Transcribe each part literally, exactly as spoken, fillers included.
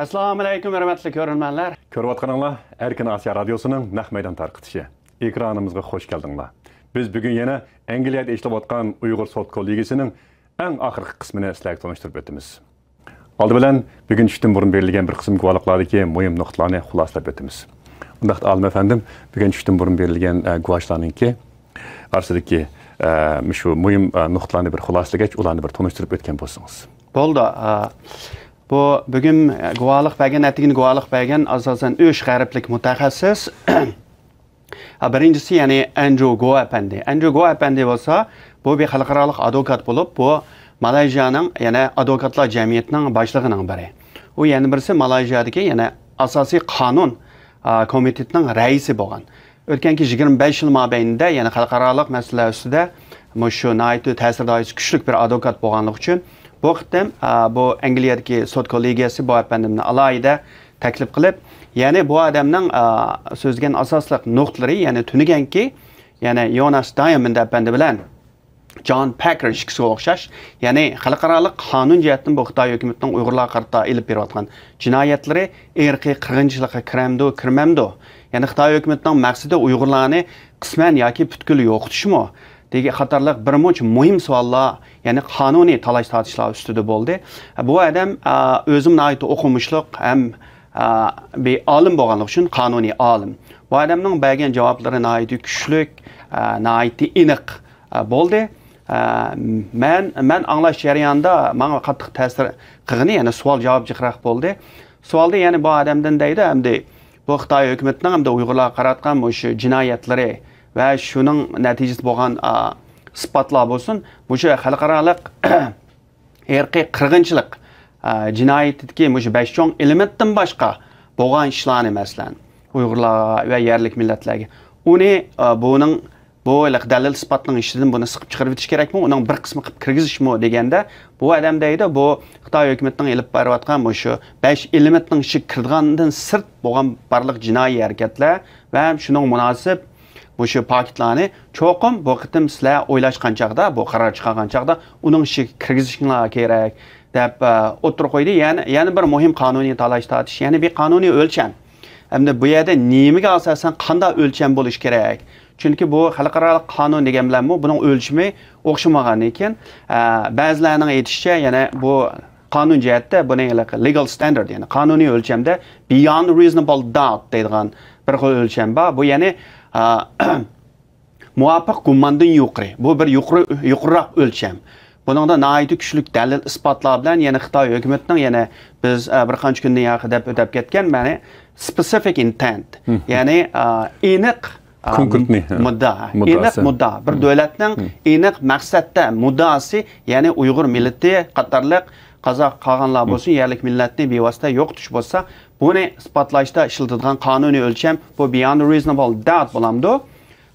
ئەسسالامۇئەلەيكۇم، ھۆرمەتلىك كۆرۈرمەنلەر. كۆرۈۋاتقىنىڭلار ئەركىن ئاسىيا رادىيوسىنىڭ نەق مەيدان تارقىتىشى. ئېكرانىمىزغا خوش كەلدىڭلار. بىز بۈگۈن يەنە ئەنگلىيەدە ئېچىلىۋاتقان ئۇيغۇر سوت كوللېگىيىسىنىڭ ئەڭ ئاخىرقى قىسمىنى سىلەرگە تونۇشتۇرۇپ ئۆتىمىز. ئالدى بىلەن، بۈگۈن چۈشتىن بۇرۇن بېرىلگەن بىر قىسىم گۇۋاھلىقلاردىكى مۇھىم نۇقتىلارنى خۇلاسىلەپ ئۆتىمىز. ئۇنداقتا، ئالىم ئەپەندىم، بۈگۈن چۈشتىن بۇرۇن بېرىلگەن، ئە، گۇۋاھلىقلارنىڭكى ئارىسىدىكى، ئە، مۇشۇ مۇھىم، ئە، نۇقتىلارنى بىر خۇلاسىلىگەچ، ئۇلارنى بىر تونۇشتۇرۇپ ئۆتكەن بولسىڭىز. بولدى. ئە، بۇ بۈگۈن، ئە، گۇۋاھلىق بەرگەن، ئەتىگىنى گۇۋاھلىق بەرگەن ئاساسەن ئۈچ غەربلىك مۇتەخەسسىس. ھە، بىرىنچىسى، يەنى ئەندرۇ گو ئەپەندى. ئەندرۇ گو ئەپەندى بولسا، بۇ بىر خەلقئارالىق ئادۋوكات بولۇپ، بۇ مالايزىيانىڭ يەنە ئادۋوكاتلار جەمئىيىتىنىڭ باشلىقىنىڭ بىرى. ئۇ يەنە بىرسى مالايزىيادىكى يەنە ئاساسىي قانۇن، ئا، كومىتېتىنىڭ رەئىسى بولغان. ئۆتكەنكى يىگىرمە بەش يىل مابەينىدە يەنە خەلقئارالىق مەسىلىلەر ئۈستىدە مۇشۇ ناھايىتى تەسىر دائىرىسى كۈچلۈك بىر ئادۋوكات بولغانلىقى ئۈچۈن، بۇ قېتىم، ئا، بۇ ئەنگلىيەدىكى سوت كوللېگىيەسى بۇ ئەپەندىمنى ئالاھىدە تەكلىپ قىلىپ، يەنى بۇ ئادەمنىڭ، ئا، سۆزلىگەن ئاساسلىق نۇقتىلىرى، يەنى تۈنۈگەنكى، يەنى يوناس دايموند ئەپەندى بىلەن جان پەككەر ئىككىسىگە ئوخشاش، يەنى خەلقئارالىق قانۇن جەھەتتىن بۇ خىتاي ھۆكۈمىتىنىڭ ئۇيغۇرلارغا قارىتا ئېلىپ بېرىۋاتقان جىنايەتلىرى ئىرقىي قىرغىنچىلىققا كىرەمدۇ، كىرمەمدۇ؟ يەنى خىتاي ھۆكۈمىتىنىڭ مەقسىتى ئۇيغۇرلارنى قىسمەن ياكى پۈتكۈل يوقىتىشمۇ؟ دېگەن قاتارلىق بىر مۇنچە مۇھىم سوئاللار، يەنى قانۇنىي تالاش-تارتىشلار ئۈستىدە بولدى. بۇ ئادەم، ئا، ئۆزىمۇ ناھايىتى ئوقۇمۇشلۇق ھەم، ئا، بىر ئالىم بولغانلىقى ئۈچۈن، قانۇنىي ئالىم. بۇ ئادەمنىڭ بەرگەن جاۋابلىرى ناھايىتى كۈچلۈك، ئا، ناھايىتى ئېنىق، ئا، بولدى. ئا، مەن، مەن ئاڭلاش جەريانىدا ماڭا قاتتىق تەسىر قىلغىنى، يەنى سوئال-جاۋاب جىقراق بولدى. سوئالدا يەنە بۇ ئادەمدىن دەيدۇ، ئەمدى بۇ خىتاي ھۆكۈمىتىنىڭ ئەمدى ئۇيغۇرلارغا قاراتقان مۇشۇ جىنايەتلىرى ۋە شۇنىڭ نەتىجىسىدە بولغان، ئا، ئىسپاتلار بولسۇن، مۇشۇ خەلقئارالىق ئىرقىي قىرغىنچىلىق، ئا، جىنايىتىدىكى مۇشۇ بەش چوڭ ئېلېمېنتتىن باشقا بولغان ئىشلارنى، مەسىلەن، ئۇيغۇرلارغا ۋە يەرلىك مىللەتلەرگە، ئۇنى، ئا، بۇنىڭ، بۇ ھېلىقى دەلىل-ئىسپاتنىڭ ئىچىدىن بۇنى سىقىپ چىقىرىۋېتىش كېرەكمۇ؟ ئۇنىڭ بىر قىسمى قىلىپ كىرگۈزۈشمۇ دېگەندە، بۇ ئادەم دەيدۇ، بۇ خىتاي ھۆكۈمىتىنىڭ ئېلىپ بېرىۋاتقان مۇشۇ بەش ئېلېمېنتنىڭ ئىچىگە كىرىدىغاندىن سىرت بولغان بارلىق جىنايى ھەرىكەتلەر ۋە ھەم شۇنىڭغا مۇناسىپ مۇشۇ پاكىتلارنى چوقۇم بۇ قېتىم سىلەر ئويلاشقان چاغدا، بۇ قارار چىقارغان چاغدا ئۇنىڭ ئىچىگە كىرگۈزۈشۈڭلار كېرەك، دەپ، ئە، ئوتتۇرىغا قويدى. يەنە، يەنە بىر مۇھىم قانۇنىي تالاش-تارتىش، يەنە بىر قانۇنىي ئۆلچەم. ئەمدى بۇ يەردە نېمىگە ئاساسەن قانداق ئۆلچەم بولۇشى كېرەك؟ چۈنكى بۇ خەلقئارالىق قانۇن دېگەن بىلەنمۇ بۇنىڭ ئۆلچىمى ئوخشىمىغاندىن كېيىن، ئە، بەزىلەرنىڭ ئېيتىشىچە، يەنە بۇ قانۇن جەھەتتە بۇنى ھېلىقى legal standard، يەنى قانۇنىي ئۆلچەمدە beyond reasonable doubt دەيدىغان بىر خىل ئۆلچەم بار. بۇ يەنى، ئا، مۇۋاپىق گۇماندىن يۇقىرى. بۇ بىر يۇقىرى، يۇقىرىراق ئۆلچەم. بۇنىڭدا ناھايىتى كۈچلۈك دەلىل-ئىسپاتلار بىلەن يەنە خىتاي ھۆكۈمىتىنىڭ يەنە بىز، ئا، بىر قانچە كۈندىن ياقى دەپ ئۆتەپ كەتكەن، يەنى specific intent، يەنى، ئا، ئېنىق، ئا، كونكرېتنىي، ھە. مۇددىئا، مۇددىئاسى. ئېنىق مۇددىئا، بىر دۆلەتنىڭ ئېنىق مەقسەتتە مۇددىئاسى، يەنى ئۇيغۇر مىللىتى قاتارلىق قازاق قالغانلار بولسۇن، يەرلىك مىللەتنى بىۋاسىتە يوقىتىش بولسا، بۇنى ئىسپاتلاشتا ئىشلىتىدىغان قانۇنىي ئۆلچەم بۇ beyond reasonable doubt بولامدۇ؟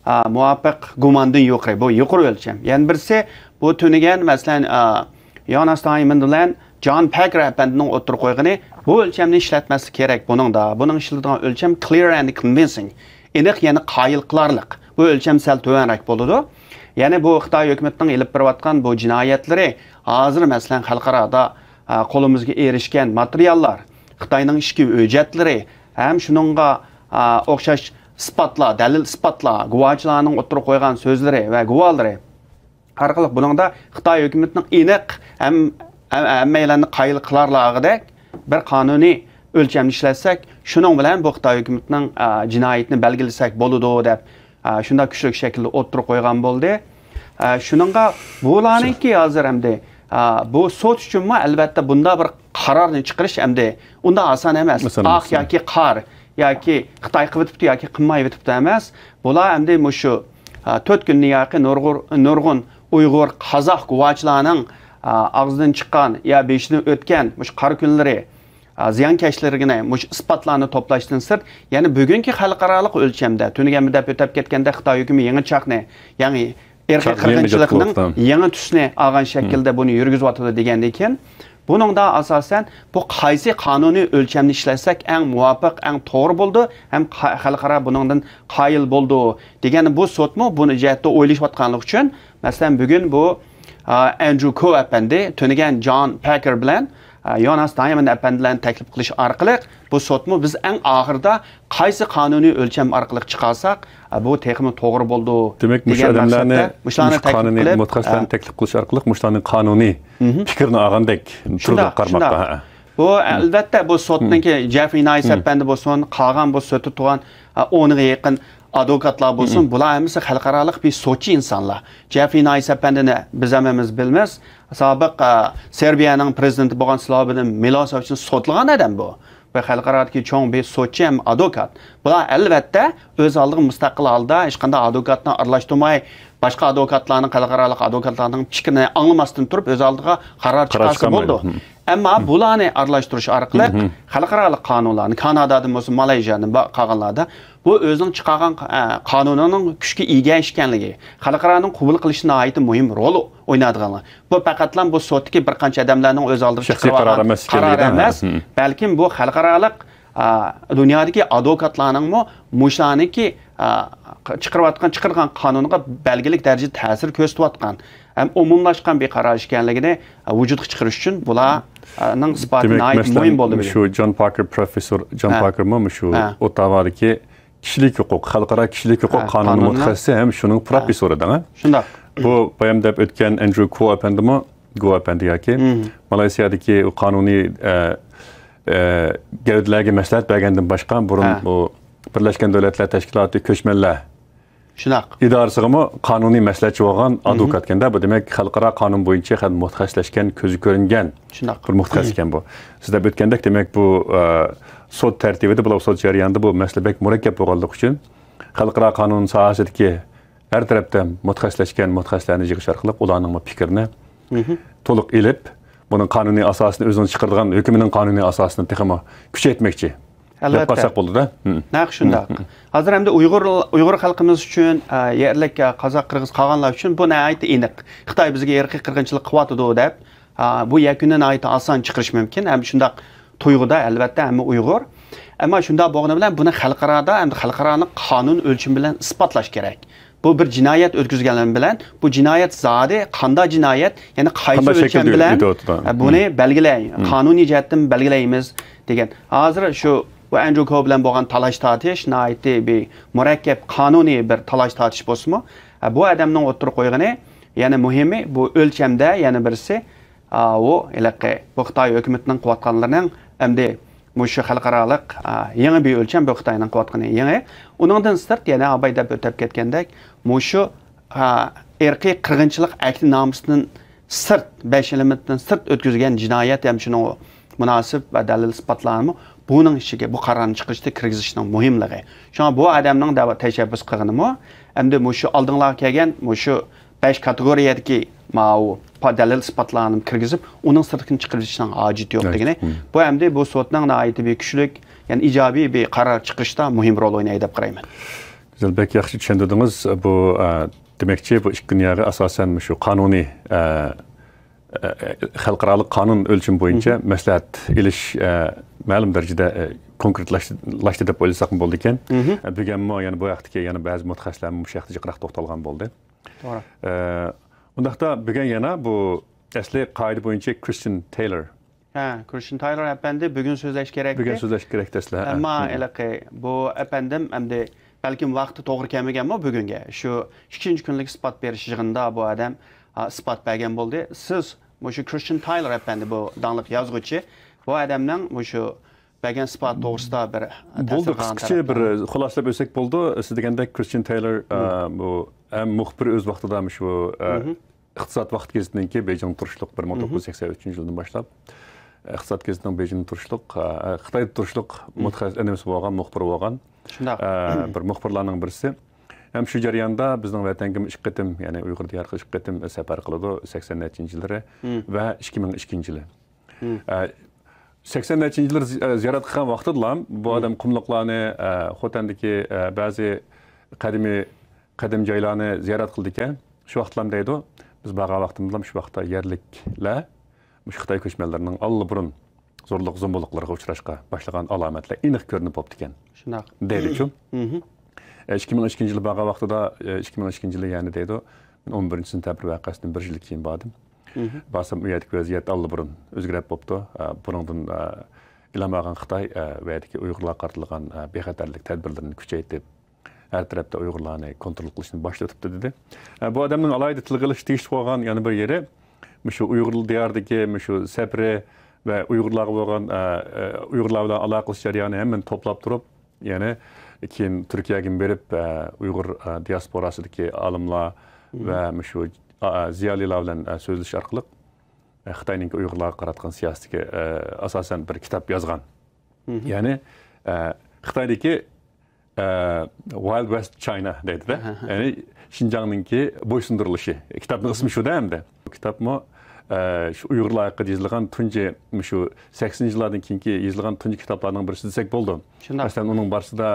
ئا، مۇۋاپىق گۇماندىن يۇقىرى، بۇ يۇقىرى ئۆلچەم. يەنە بىرسى، بۇ تۈنۈگۈن، مەسىلەن، ئا، يوناس دايموند بىلەن جان پەككەر ئەپەندىنىڭ ئوتتۇرىغا قويغىنى، بۇ ئۆلچەمنى ئىشلەتمەسلىك كېرەك بۇنىڭدا. بۇنىڭ ئىشلىتىدىغان ئۆلچەم clear and convincing، ئېنىق، يەنى قايىل قىلارلىق. بۇ ئۆلچەم سەل تۆۋەنرەك بولىدۇ. يەنى بۇ خىتاي ھۆكۈمىتىنىڭ ئېلىپ بېرىۋاتقان بۇ جىنايەتلىرى ھازىر، مەسىلەن، خەلقئارادا، ئا، قولىمىزغا ئېرىشكەن ماتېرىياللار، خىتاينىڭ ئىچكى ھۆججەتلىرى ھەم شۇنىڭغا، ئا، ئوخشاش ئىسپاتلار، دەلىل-ئىسپاتلار، گۇۋاچىلارنىڭ ئوتتۇرىغا قويغان سۆزلىرى ۋە گۇۋاھلىرى ئارقىلىق بۇنىڭدا خىتاي ھۆكۈمىتىنىڭ ئېنىق ھەم، ھەم ھەممەيلەننى قايىل قىلارلاغۇدەك بىر قانۇنىي ئۆلچەمنى ئىشلەتسەك، شۇنىڭ بىلەن بۇ خىتاي ھۆكۈمىتىنىڭ، ئا، جىنايىتىنى بەلگىلىسەك بولىدۇ دەپ، ئا، شۇنداق كۈچلۈك شەكىلدە ئوتتۇرىغا قويغان بولدى. ئا، شۇنىڭغا بۇلارنىڭكى ھازىر ئەمدى، ئا، بۇ سوت ئۈچۈنمۇ ئەلۋەتتە بۇنداق بىر قارارنى چىقىرىش ئەمدى ئۇنداق ئاسان ئەمەس. ئاسان ئاق ئەمەس. ياكى قارا، ياكى خىتاي قىلىۋېتىپتۇ ياكى قىلمايۋېتىپتۇ ئەمەس. بۇلار ئەمدى مۇشۇ، ئا، تۆت كۈندىن ياقى نۇرغۇر-، نۇرغۇن ئۇيغۇر، قازاق گۇۋاچىلارنىڭ، ئا، ئاغزىدىن چىققان يا بېشىدىن ئۆتكەن مۇشۇ قارا كۈنلىرى، ئا، زىيانكەشلىرىگىنى مۇشۇ ئىسپاتلارنى توپلاشتىن سىرت، يەنە بۈگۈنكى خەلقئارالىق ئۆلچەمدە، تۈنۈگۈنمۇ دەپ ئۆتۈپ كەتكەندە خىتاي ھۆكۈمى يېڭى چاقنى، يېڭى ئىرقىي قىرغىنچىلىقنىڭ يېڭى تۈسىنى ئالغان شەكىلدە بۇنى يۈرگۈزۈۋاتىدۇ دېگەندىن كېيىن، بۇنىڭدا ئاساسەن بۇ قايسى قانۇنىي ئۆلچەمنى ئىشلەتسەك ئەڭ مۇۋاپىق، ئەڭ توغرا بولىدۇ ھەم خەلقئارا بۇنىڭدىن قايىل بولىدۇ دېگەن بۇ سوتمۇ بۇنى جەھەتتە ئويلىشىۋاتقانلىقى ئۈچۈن، مەسىلەن، بۈگۈن بۇ، ئا، ئەندرۇ كو ئەپەندى تۈنۈگۈن جان پەككەر بىلەن، ئە، يوناس دايموند ئەپەندىلەرنى تەكلىپ قىلىش ئارقىلىق بۇ سوتمۇ بىز ئەڭ ئاخىرىدا قايسى قانۇنىي ئۆلچەم ئارقىلىق چىقارساق، ئە، بۇ تېخىمۇ توغرا بولىدۇ، دېمەك، مۇشۇ دېگەن ئادەملەرنى، مەقسەتتە مۇشۇلارنى مۇشۇ تەكلىپ قانۇنىي قىلىپ، مۇتەخەسسىسلەرنى ھە. تەكلىپ قىلىش ئارقىلىق مۇشۇلارنىڭ قانۇنىي مھم. پىكرىنى ئالغاندەك تۇرىدۇ شۇنداق، قارىماققا. شۇنداق. ھە. بۇ، ئەلۋەتتە، بۇ سوتنىڭكى جېفرى نايس ئەپەندى بولسۇن، قالغان بۇ سوتتا تۇرغان، ئە، ئونغا يېقىن ئادۋوكاتلار بولسۇن، بۇلار ھەممىسى خەلقئارالىق بىر سوتچى ئىنسانلار. جېفرى نايس ئەپەندىنى بىز ھەممىمىز بىلىمىز. سابىق، ئە، سېربىيەنىڭ پرېزىدېنتى بولغان سلوبودان مىلوسېۋىچنى سوتلىغان ئادەم بۇ. بۇ خەلقئارادىكى چوڭ بىر سوتچى ھەم ئادۋوكات. بۇلار، ئەلۋەتتە، ئۆز ئالدىغا مۇستەقىل ھالدا ھېچقانداق ئادۋوكاتنى ئارىلاشتۇرماي، باشقا ئادۋوكاتلارنىڭ، خەلقئارالىق ئادۋوكاتلارنىڭ پىكرىنى ئاڭلىماستىن تۇرۇپ، ئۆز ئالدىغا قارار قارار چىقارسا چىقارمايدۇ. بولىدۇ. ھم. ئەمما بۇلارنى ئارىلاشتۇرۇش ئارقىلىق خەلقئارالىق قانۇنلارنى، كانادادىن بولسۇن، مالايزىيادىن، با-، قالغانلاردا بۇ ئۆزىنىڭ چىقارغان، ئە، قانۇنىنىڭ كۈچكە ئىگە ئىكەنلىكى، خەلقئارانىڭ قوبۇل قىلىشىدا ناھايىتى مۇھىم رول ئوينايدىغانلىقى. بۇ پەقەتلا بۇ سوتتىكى بىر قانچە ئادەملەرنىڭ ئۆز ئالدىغا شەخسىي چىقىرىۋالغان قارار ئەمەس ئىكەنلىكى قارار دە. ئەمەس، ھم. بەلكىم بۇ خەلقئارالىق، ئا، دۇنيادىكى ئادۋوكاتلارنىڭمۇ مۇشۇلارنىڭكى، ئا، چىقىرىۋاتقان، چىقىرغان قانۇنىغا بەلگىلىك دەرىجىدە تەسىر كۆرسىتىۋاتقان ھەم ئومۇملاشقان بىر قارار ئىكەنلىكىنى، ئا، ۋۇجۇدقا چىقىرىش ئۈچۈن بۇلارنىڭ ئىسپاتى دېمەك، ناھايىتى مۇھىم بولدى بۈگۈن. شۇ جون پاركېر پروفېسسور، جون ھە. پاركېرمۇ مۇشۇ ھە. ئۇ داۋادىكى كىشىلىك ھوقۇق، خەلقئارا كىشىلىك ھوقۇق ھە، قانۇنى قانۇننىڭ مۇتەخەسسىسى ھەم شۇنىڭ ھە. پروفېسسورى دەڭە. شۇنداق. بۇ بايام دەپ ئۆتكەن ئەندرۇ گو ئەپەندىمۇ، گو ئەپەندى ياكى مم. مالايسىيادىكى ئۇ قانۇنىي، ئە، ئە، گەۋدىلەرگە مەسلىھەت بەرگەندىن باشقا، بۇرۇن ھە. ئۇ بىرلەشكەن دۆلەتلەر تەشكىلاتى كۆچمەنلەر شۇنداق. ئىدارىسىغىمۇ قانۇنىي مەسلىھەتچى بولغان مم. ئادۋوكاتكەن-دە. بۇ، دېمەك، خەلقئارا قانۇن بويىچە خېلى مۇتەخەسسىسلەشكەن، كۆزگە كۆرۈنگەن شۇنداق. بىر مۇتەخەسسىسكەن بۇ. سىز دەپ ئۆتكەندەك، دېمەك، بۇ، ئە، سوت تەرتىپىدە، بۇ سوت جەريانىدا بۇ مەسىلە بەك مۇرەككەپ بولغانلىقى ئۈچۈن، خەلقئارا قانۇن ساھەسىدىكى ھەر تەرەپتە مۇتەخەسسىسلەشكەن مۇتەخەسسىسلەرنى يىغىش ئارقىلىق ئۇلارنىڭمۇ پىكرىنى مم. تولۇق ئېلىپ، بۇنىڭ قانۇنىي ئاساسىنى، ئۆزىنىڭ چىقىرىدىغان ھۆكمىنىڭ قانۇنىي ئاساسىنى تېخىمۇ كۈچەيتمەكچى دەپ ئەلۋەتتە. قارىساق بولىدۇ-دە. مم. نەق شۇنداق. مم. ھازىر ئەمدى ئۇيغۇر، ئۇيغۇر خەلقىمىز ئۈچۈن، ئە، يەرلىك، ئە، قازاق، قىرغىز، قالغانلار ئۈچۈن بۇ ناھايىتى ئېنىق. خىتاي بىزگە ئىرقىي قىرغىنچىلىق قىلىۋاتىدۇ دەپ، ئا، بۇ يەكۈننى ناھايىتى ئاسان چىقىرىش مۇمكىن. ھەم شۇنداق تۇيغۇدا، ئەلۋەتتە، ھەممە ئۇيغۇر. ئەمما شۇنداق بولغىنى بىلەن بۇنى خەلقئارادا، ئەمدى خەلقئارانىڭ قانۇن ئۆلچىمى بىلەن ئىسپاتلاش كېرەك. بۇ بىر جىنايەت ئۆتكۈزگەن بىلەن، بۇ جىنايەت زادى قانداق جىنايەت، يەنى قايسى قانداق ئۆلچەم شەكىلدە بىلەن، ئۆتۈۋاتىدۇ؟ ئە، بۇنى مم. بەلگىلەي، مم. قانۇنىي جەھەتتىن بەلگىلەيمىز دېگەن. ھازىر شۇ، بۇ ئەندرۇ كو بىلەن بولغان تالاش-تارتىش ناھايىتى بىر مۇرەككەپ قانۇنىي بىر تالاش-تارتىش بولسىمۇ، ئە، بۇ ئادەمنىڭ ئوتتۇرىغا قويغىنى، يەنە مۇھىمى، بۇ ئۆلچەمدە يەنە بىرسى، ئا، ئۇ ھېلىقى بۇ خىتاي ھۆكۈمىتىنىڭ قىلىۋاتقانلىرىنىڭ ئەمدى مۇشۇ خەلقئارالىق، ئا، يېڭى بىر ئۆلچەم، بۇ خىتاينىڭ قىلىۋاتقىنى يېڭى. ئۇنىڭدىن سىرت يەنە ئاباي دەپ ئۆتۈپ كەتكەندەك، مۇشۇ، ئا، ئىرقىي قىرغىنچىلىق ئەكتىنامىسىدىن سىرت، بەش ئېلېمېنتتىن سىرت ئۆتكۈزگەن جىنايەت ھەم شۇنىڭغا مۇناسىپ ۋە دەلىل-ئىسپاتلارنىمۇ بۇنىڭ ئىچىگە، بۇ قارارنى چىقىرىشتا كىرگۈزۈشنىڭ مۇھىملىقى. شۇڭا بۇ ئادەمنىڭ دەۋا تەشەببۇس قىلغىنىمۇ، ئەمدى مۇشۇ ئالدىڭلارغا كەلگەن مۇشۇ بەش كاتېگورىيەدىكى ماۋۇ پا-، دەلىل-ئىسپاتلارنى كىرگۈزۈپ، ئۇنىڭ سىرتىغا چىقىرىشنىڭ ھاجىتى يوق دېگىنى. مم. بۇ ئەمدى بۇ سوتنىڭ ناھايىتى بىر كۈچلۈك، يەنى ئىجابىي بىر قارار چىقىرىشتا مۇھىم رول ئوينايدۇ دەپ قارايمەن. گۈزەل، بەك ياخشى چۈشەندۈردىڭىز. بۇ، ئە، دېمەكچى، بۇ ئىككى دۇنياغا ئاساسەن مۇشۇ قانۇنىي، ئە، ئە، ئە، خەلقئارالىق قانۇن ئۆلچىمى بويىچە مم. مەسلىھەت ئېلىش، ئە، مەلۇم دەرىجىدە، ئە، كونكرېتلاشتى، لاشتى دەپ ئويلىساقمۇ بولىدىكەن. مم. ئە، بۈگۈنمۇ يەنە بۇ ھەقتىكى يەنە بەزى مۇتەخەسسىسلەرمۇ مۇشۇ ھەقتە جىقراق توختالغان بولدى. توغرا. ئە، ئۇنداقتا بۈگۈن يەنە بۇ ئەسلى قائىدە بويىچە كرىستىيان تەيلور. ھە، كرىستىيان تەيلور ئەپەندى بۈگۈن سۆزلەش كېرەكتى. بۈگۈن سۆزلەش كېرەكتى ئەسلى، ھە. ئەمما ھە. ھېلىقى بۇ ئەپەندىم ئەمدى بەلكىم ۋاقتى توغرا كەلمىگەنمۇ بۈگۈنگە. شۇ ئىككىنچى كۈنلۈك ئىسپات بېرىش يىغىنىدا بۇ ئادەم، ئا، ئىسپات بەرگەن بولدى. سىز مۇشۇ كرىستىيان تەيلور ئەپەندى، بۇ داڭلىق يازغۇچى، بۇ ئادەمنىڭ مۇشۇ بەرگەن ئىسپات توغرىسىدا بىر بولدى، تەسىر قىلغان قىسقىچە بىر تەرەپلەر. خۇلاسىلاپ ئۆتسەك بولىدۇ. سىز دېگەندەك كرىستىيان تەيلور، مم. ئا، بۇ ھەم مۇخبىر ئۆز ۋاقتىدا مۇشۇ، ئا، مم. ئىقتىساد ۋاقتى گېزىتىنىڭكى بېيجىڭدا تۇرۇشلۇق بىر مىڭ توققۇز يۈز سەكسەن ئۈچىنچى يىلدىن باشلاپ، ئىقتىساد گېزىتىنىڭ بېيجىڭدا تۇرۇشلۇق، ئە، خىتايدا تۇرۇشلۇق مۇتەخەسسىس، نېمىسى بولغان، مۇخبىرى بولغان. شۇنداق. ئە، بىر مۇخبىرلارنىڭ بىرسى. ھەم شۇ جەرياندا بىزنىڭ ۋەتەنگىمۇ ئىككى قېتىم، يەنى ئۇيغۇر دىيارىغا ئىككى قېتىم سەپەر قىلىدۇ، سەكسەن نەچچىنچى يىللىرى ۋە ئىككى مىڭ ئىككىنچى يىلى. ئە، سەكسەن نەچچىنچى يىللىرى زى-، ئە، زىيارەت قىلغان ۋاقتىدىلا بۇ ئادەم قۇملۇقلارنى، ئە، خوتەندىكى، ئە، بەزى قەدىمىي قەدىم جايلارنى زىيارەت قىلىدىكەن. شۇ ۋاقىتلام دەيدۇ، بىز بارغان ۋاقتىمىزدىلا شۇ ۋاقىتتا يەرلىكلەر مۇشۇ خىتاي كۆچمەنلىرىنىڭ ئاللىبۇرۇن زورلۇق-زومبۇلۇقلىرىغا ئۇچراشقا باشلىغان ئالامەتلەر ئېنىق كۆرۈنۈپ بوپتىكەن. شۇنداق. دەيدىچۇ. مم. ئە، ئىككى مىڭ ئىككىنچى يىلى بارغان ۋاقتىدا، ئە، ئىككى مىڭ ئىككىنچى يىلى يەنى دەيدۇ، مەن ئون بىرىنچى سېنتەبىر ۋەقەسىدىن بىر يىل كېيىن باردىم. بارسام ئۇ يەردىكى ۋەزىيەت ئاللىبۇرۇن ئۆزگىرىپ بوپتۇ. ئە، بۇنىڭدىن، ئە، ئىلھام ئالغان خىتاي، ئە، ئۇ يەردىكى ئۇيغۇرلارغا قارىتىلغان، ئە، بىخەتەرلىك تەدبىرلىرىنى كۈچەيتىپ، ھەر تەرەپتە ئۇيغۇرلارنى كونترول قىلىشنى باشلىتىپتۇ، دېدى. ئە، بۇ ئادەمنىڭ ئالاھىدە تىلغا ئېلىش تېگىشلىك بولغان يەنە بىر يېرى، مۇشۇ ئۇيغۇر دىيارىدىكى مۇشۇ سەپىرى ۋە ئۇيغۇرلارغا بولغان، ئە، ئە، ئۇيغۇرلار بىلەن ئالاقە قىلىش جەريانى ھەممىنى توپلاپ تۇرۇپ، يەنى كېيىن تۈركىيەگە بېرىپ، ئە، ئۇيغۇر، ئە، دىياسپوراسىدىكى ئالىملار ۋە مۇشۇ، ئە، زىيالىيلار بىلەن، ئە، سۆزلىشىش ئارقىلىق، ئە، خىتاينىڭكى ئۇيغۇرلارغا قاراتقان سىياسىتىگە، ئە، ئاساسەن بىر كىتاب يازغان. يەنى، ئە، خىتايدىكى، ئە، Wild West China دەيدۇ-دە. يەنى شىنجاڭنىڭكى بويسۇندۇرۇلۇشى. كىتابنىڭ ئىسمى شۇ-دە ئەمدى. كىتابمۇ، ئە، شۇ ئۇيغۇرلار ھەققىدە يېزىلغان تۇنجى، مۇشۇ سەكسىنىنچى يىللاردىن كېيىنكى يېزىلغان تۇنجى كىتابلارنىڭ بىرسى دېسەك بولىدۇ. شۇنداق. مەسىلەن، ئۇنىڭ بارىسىدا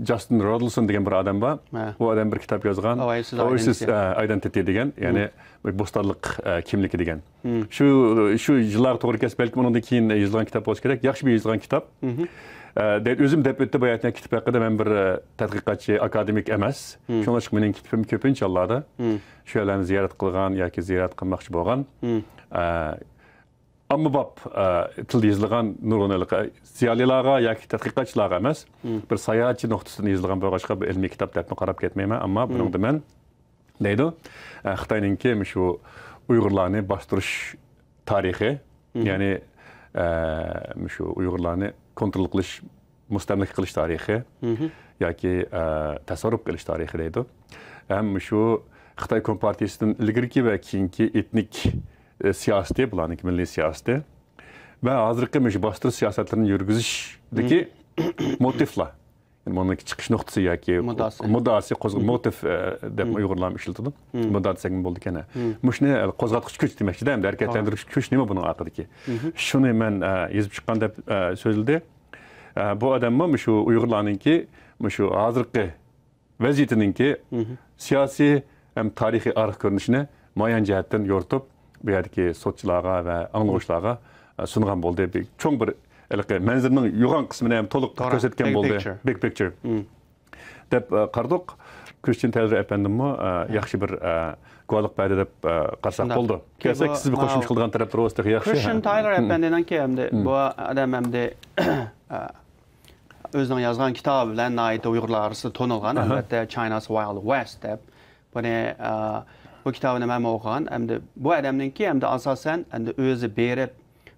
جاستىن رودلسون دېگەن بىر ئادەم بار. ئۇ ئادەم بىر كىتاب يازغان. Oasis ئە، Identity دېگەن، يەنى بوستانلىق، ئە، كىملىكى دېگەن. شۇ، شۇ يىللارغا توغرا كەلسە، بەلكىم ئۇنىڭدىن كېيىن يېزىلغان كىتاب بولسا كېرەك. ياخشى بىر يېزىلغان كىتاب. ئە، دەيدۇ، ئۆزۈم دەپ ئۆتتى بۇ يەردە كىتاب ھەققىدە. مەن بىر، ئە، تەتقىقاتچى، ئاكادېمىك ئەمەس. شۇڭلاشقا مېنىڭ كىتابىم كۆپىنچە ھاللاردا شۇ يەرلەرنى زىيارەت قىلغان ياكى زىيارەت قىلماقچى بولغان، ئە، ئاممىباب، ئە، تىلدا يېزىلغان نۇرغۇن ھېلىقى زىيالىيلارغا ياكى تەتقىقاتچىلارغا ئەمەس، بىر ساياھەتچى نۇقتىسىدىن يېزىلغان بولغاچقا، بۇ ئىلمىي كىتاب دەپمۇ قاراپ كەتمەيمەن. ئەمما بۇنىڭدا مەن دەيدۇ. ئە، خىتاينىڭكى مۇشۇ ئۇيغۇرلارنى باستۇرۇش تارىخى، يەنى، ئە، مۇشۇ ئۇيغۇرلارنى كونترول قىلىش، مۇستەملىكە قىلىش تارىخى ياكى، ئە، تەسەررۇپ قىلىش تارىخى دەيدۇ. ھەم مۇشۇ خىتاي كومپارتىيىسىدىن ئىلگىرىكى ۋە كېيىنكى ئېتنىك، ئە، سىياسىتى، بۇلارنىڭكى مىللىي سىياسىتى ۋە ھازىرقى مۇشۇ باستۇرۇش سىياسەتلىرىنى يۈرگۈزۈشتىكى موتىفلار. يەنى بۇنىڭ چىقىش نۇقتىسى ياكى مۇددىئاسى. مۇددىئاسى، قوزغا-، موتىف، ئە، دەپ ئۇيغۇرلارمۇ ئىشلىتىدۇ. مۇددىئا دېسەكمۇ بولىدىكەن. مۇشۇنى، ئە، قوزغاتقۇچ كۈچ دېمەكچىدە، ئەمدى ھەرىكەتلەندۈرگۈچ كۈچ نېمە بۇنىڭ ئارقىدىكى؟ شۇنى مەن، ئە، يېزىپ چىققان دەپ، ئە، سۆزلىدى. ئە، بۇ ئادەممۇ مۇشۇ ئۇيغۇرلارنىڭكى مۇشۇ ھازىرقى ۋەزىيىتىنىڭكى سىياسىي ھەم تارىخىي ئارقا كۆرۈنۈشىنى مۇئەييەن جەھەتتىن يورۇتۇپ، بۇ يەردىكى سوتچىلارغا ۋە ئاڭلىغۇچىلارغا، ئە، سۇنغان بولدى. بىر چوڭ بىر ھېلىقى مەنزىرىنىڭ يوغان قىسمىنى ھەم تولۇق كۆرسەتكەن بولدى. Big picture. دەپ، ئە، قارىدۇق. كرىستىيان تەيلور ئەپەندىممۇ، ئە، ياخشى بىر، ئە، گۇۋاھلىق بەردى دەپ، ئە، قارىساق بولىدۇ. كەلسەك، سىز بىر قوشۇمچە قىلىدىغان تەرەپلىرى بولسا تېخى ياخشى. كرىستىيان تەيلور ئەپەندىنىڭكى ئەمدى بۇ ئادەم ئەمدى، ئە، ئۆزىنىڭ يازغان كىتابى بىلەن ناھايىتى ئۇيغۇرلار ئارىسىدا تونۇلغان، ئەلۋەتتە، China's Wild West دەپ. بۇنى، ئە، بۇ كىتابىنى مەنمۇ ئوقۇغان. ئەمدى بۇ ئادەمنىڭكى ئەمدى ئاساسەن ئەمدى ئۆزى بېرىپ،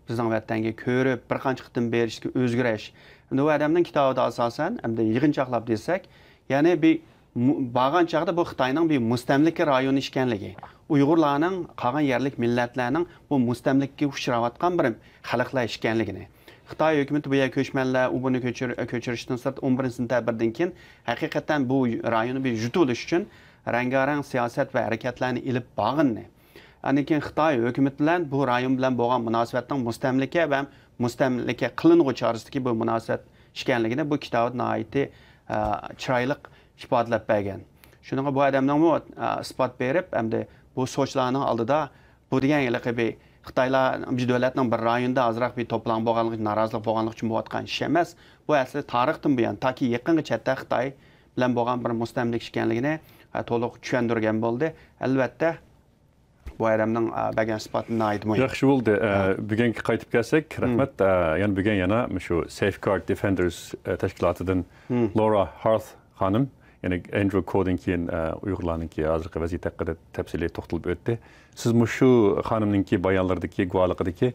بىزنىڭ ۋەتەنگە كۆرۈپ، بىر قانچە قېتىم بېرىشتىكى ئۆزگىرىش. ئەمدى بۇ ئادەمنىڭ كىتابىدا ئاساسەن، ئەمدى يىغىنچاقلاپ دېسەك، يەنى بىر مۇ-، بارغان چاغدا بۇ خىتاينىڭ بىر مۇستەملىكە رايونى ئىكەنلىكى، ئۇيغۇرلارنىڭ قالغان يەرلىك مىللەتلەرنىڭ بۇ مۇستەملىكىگە ئۇچراۋاتقان بىر خەلقلەر ئىكەنلىكىنى، خىتاي ھۆكۈمىتى بۇ يەرگە كۆچمەنلەر، ئۇ بۇنى كۆچۈر-، كۆچۈرۈشتىن سىرت، ئون بىرىنچى سېنتەبىردىن كېيىن ھەقىقەتەن بۇ رايوننى بىر يۇتۇۋېلىش ئۈچۈن رەڭگارەڭ سىياسەت ۋە ھەرىكەتلەرنى ئېلىپ بارغىنىنى، ئاندىن كېيىن خىتاي ھۆكۈمىتى بىلەن بۇ رايون بىلەن بولغان مۇناسىۋەتنىڭ مۇستەملىكە ۋە مۇستەملىكە قىلىنغۇچى ئارىسىدىكى بۇ مۇناسىۋەت ئىكەنلىكىنى بۇ كىتابىدا ناھايىتى، ئە، چىرايلىق ئىپادىلەپ بەرگەن. شۇنىڭغا بۇ ئادەمنىڭمۇ، ئە، ئىسپات بېرىپ، ئەمدى بۇ سوتچىلارنىڭ ئالدىدا بۇ دېگەن ھېلىقى بىر خىتايلار بىر دۆلەتنىڭ بىر رايونىدا ئازراق بىر توپىلاڭ بولغانلىقى، نارازىلىق بولغانلىقى ئۈچۈن بولۇۋاتقان ئىش ئەمەس. بۇ ئەسلى تارىختىن بۇيان، تاكى يېقىنغىچە ھەتتا خىتاي بىلەن بولغان بىر مۇستەملىكە ئىكەنلىكىنى، ئە، تولۇق چۈشەندۈرگەن بولدى. ئەلۋەتتە، بۇ ئادەمنىڭ، ئە، بەرگەن ئىسپاتى ناھايىتى مۇھىم. ياخشى بولدى. ئە، بۈگۈنگە قايتىپ كەلسەك، رەھمەت. ئە، يەنە بۈگۈن يەنە مۇشۇ Safeguard Defenders، ئە، تەشكىلاتىدىن لورا ھارت خانىم، يەنى ئەندرۇ كودىن كېيىن، ئە، ئۇيغۇرلارنىڭكى ھازىرقى ۋەزىيىتى ھەققىدە تەپسىلىي توختىلىپ ئۆتتى. سىز مۇشۇ خانىمنىڭكى بايانلىرىدىكى، گۇۋاھلىقىدىكى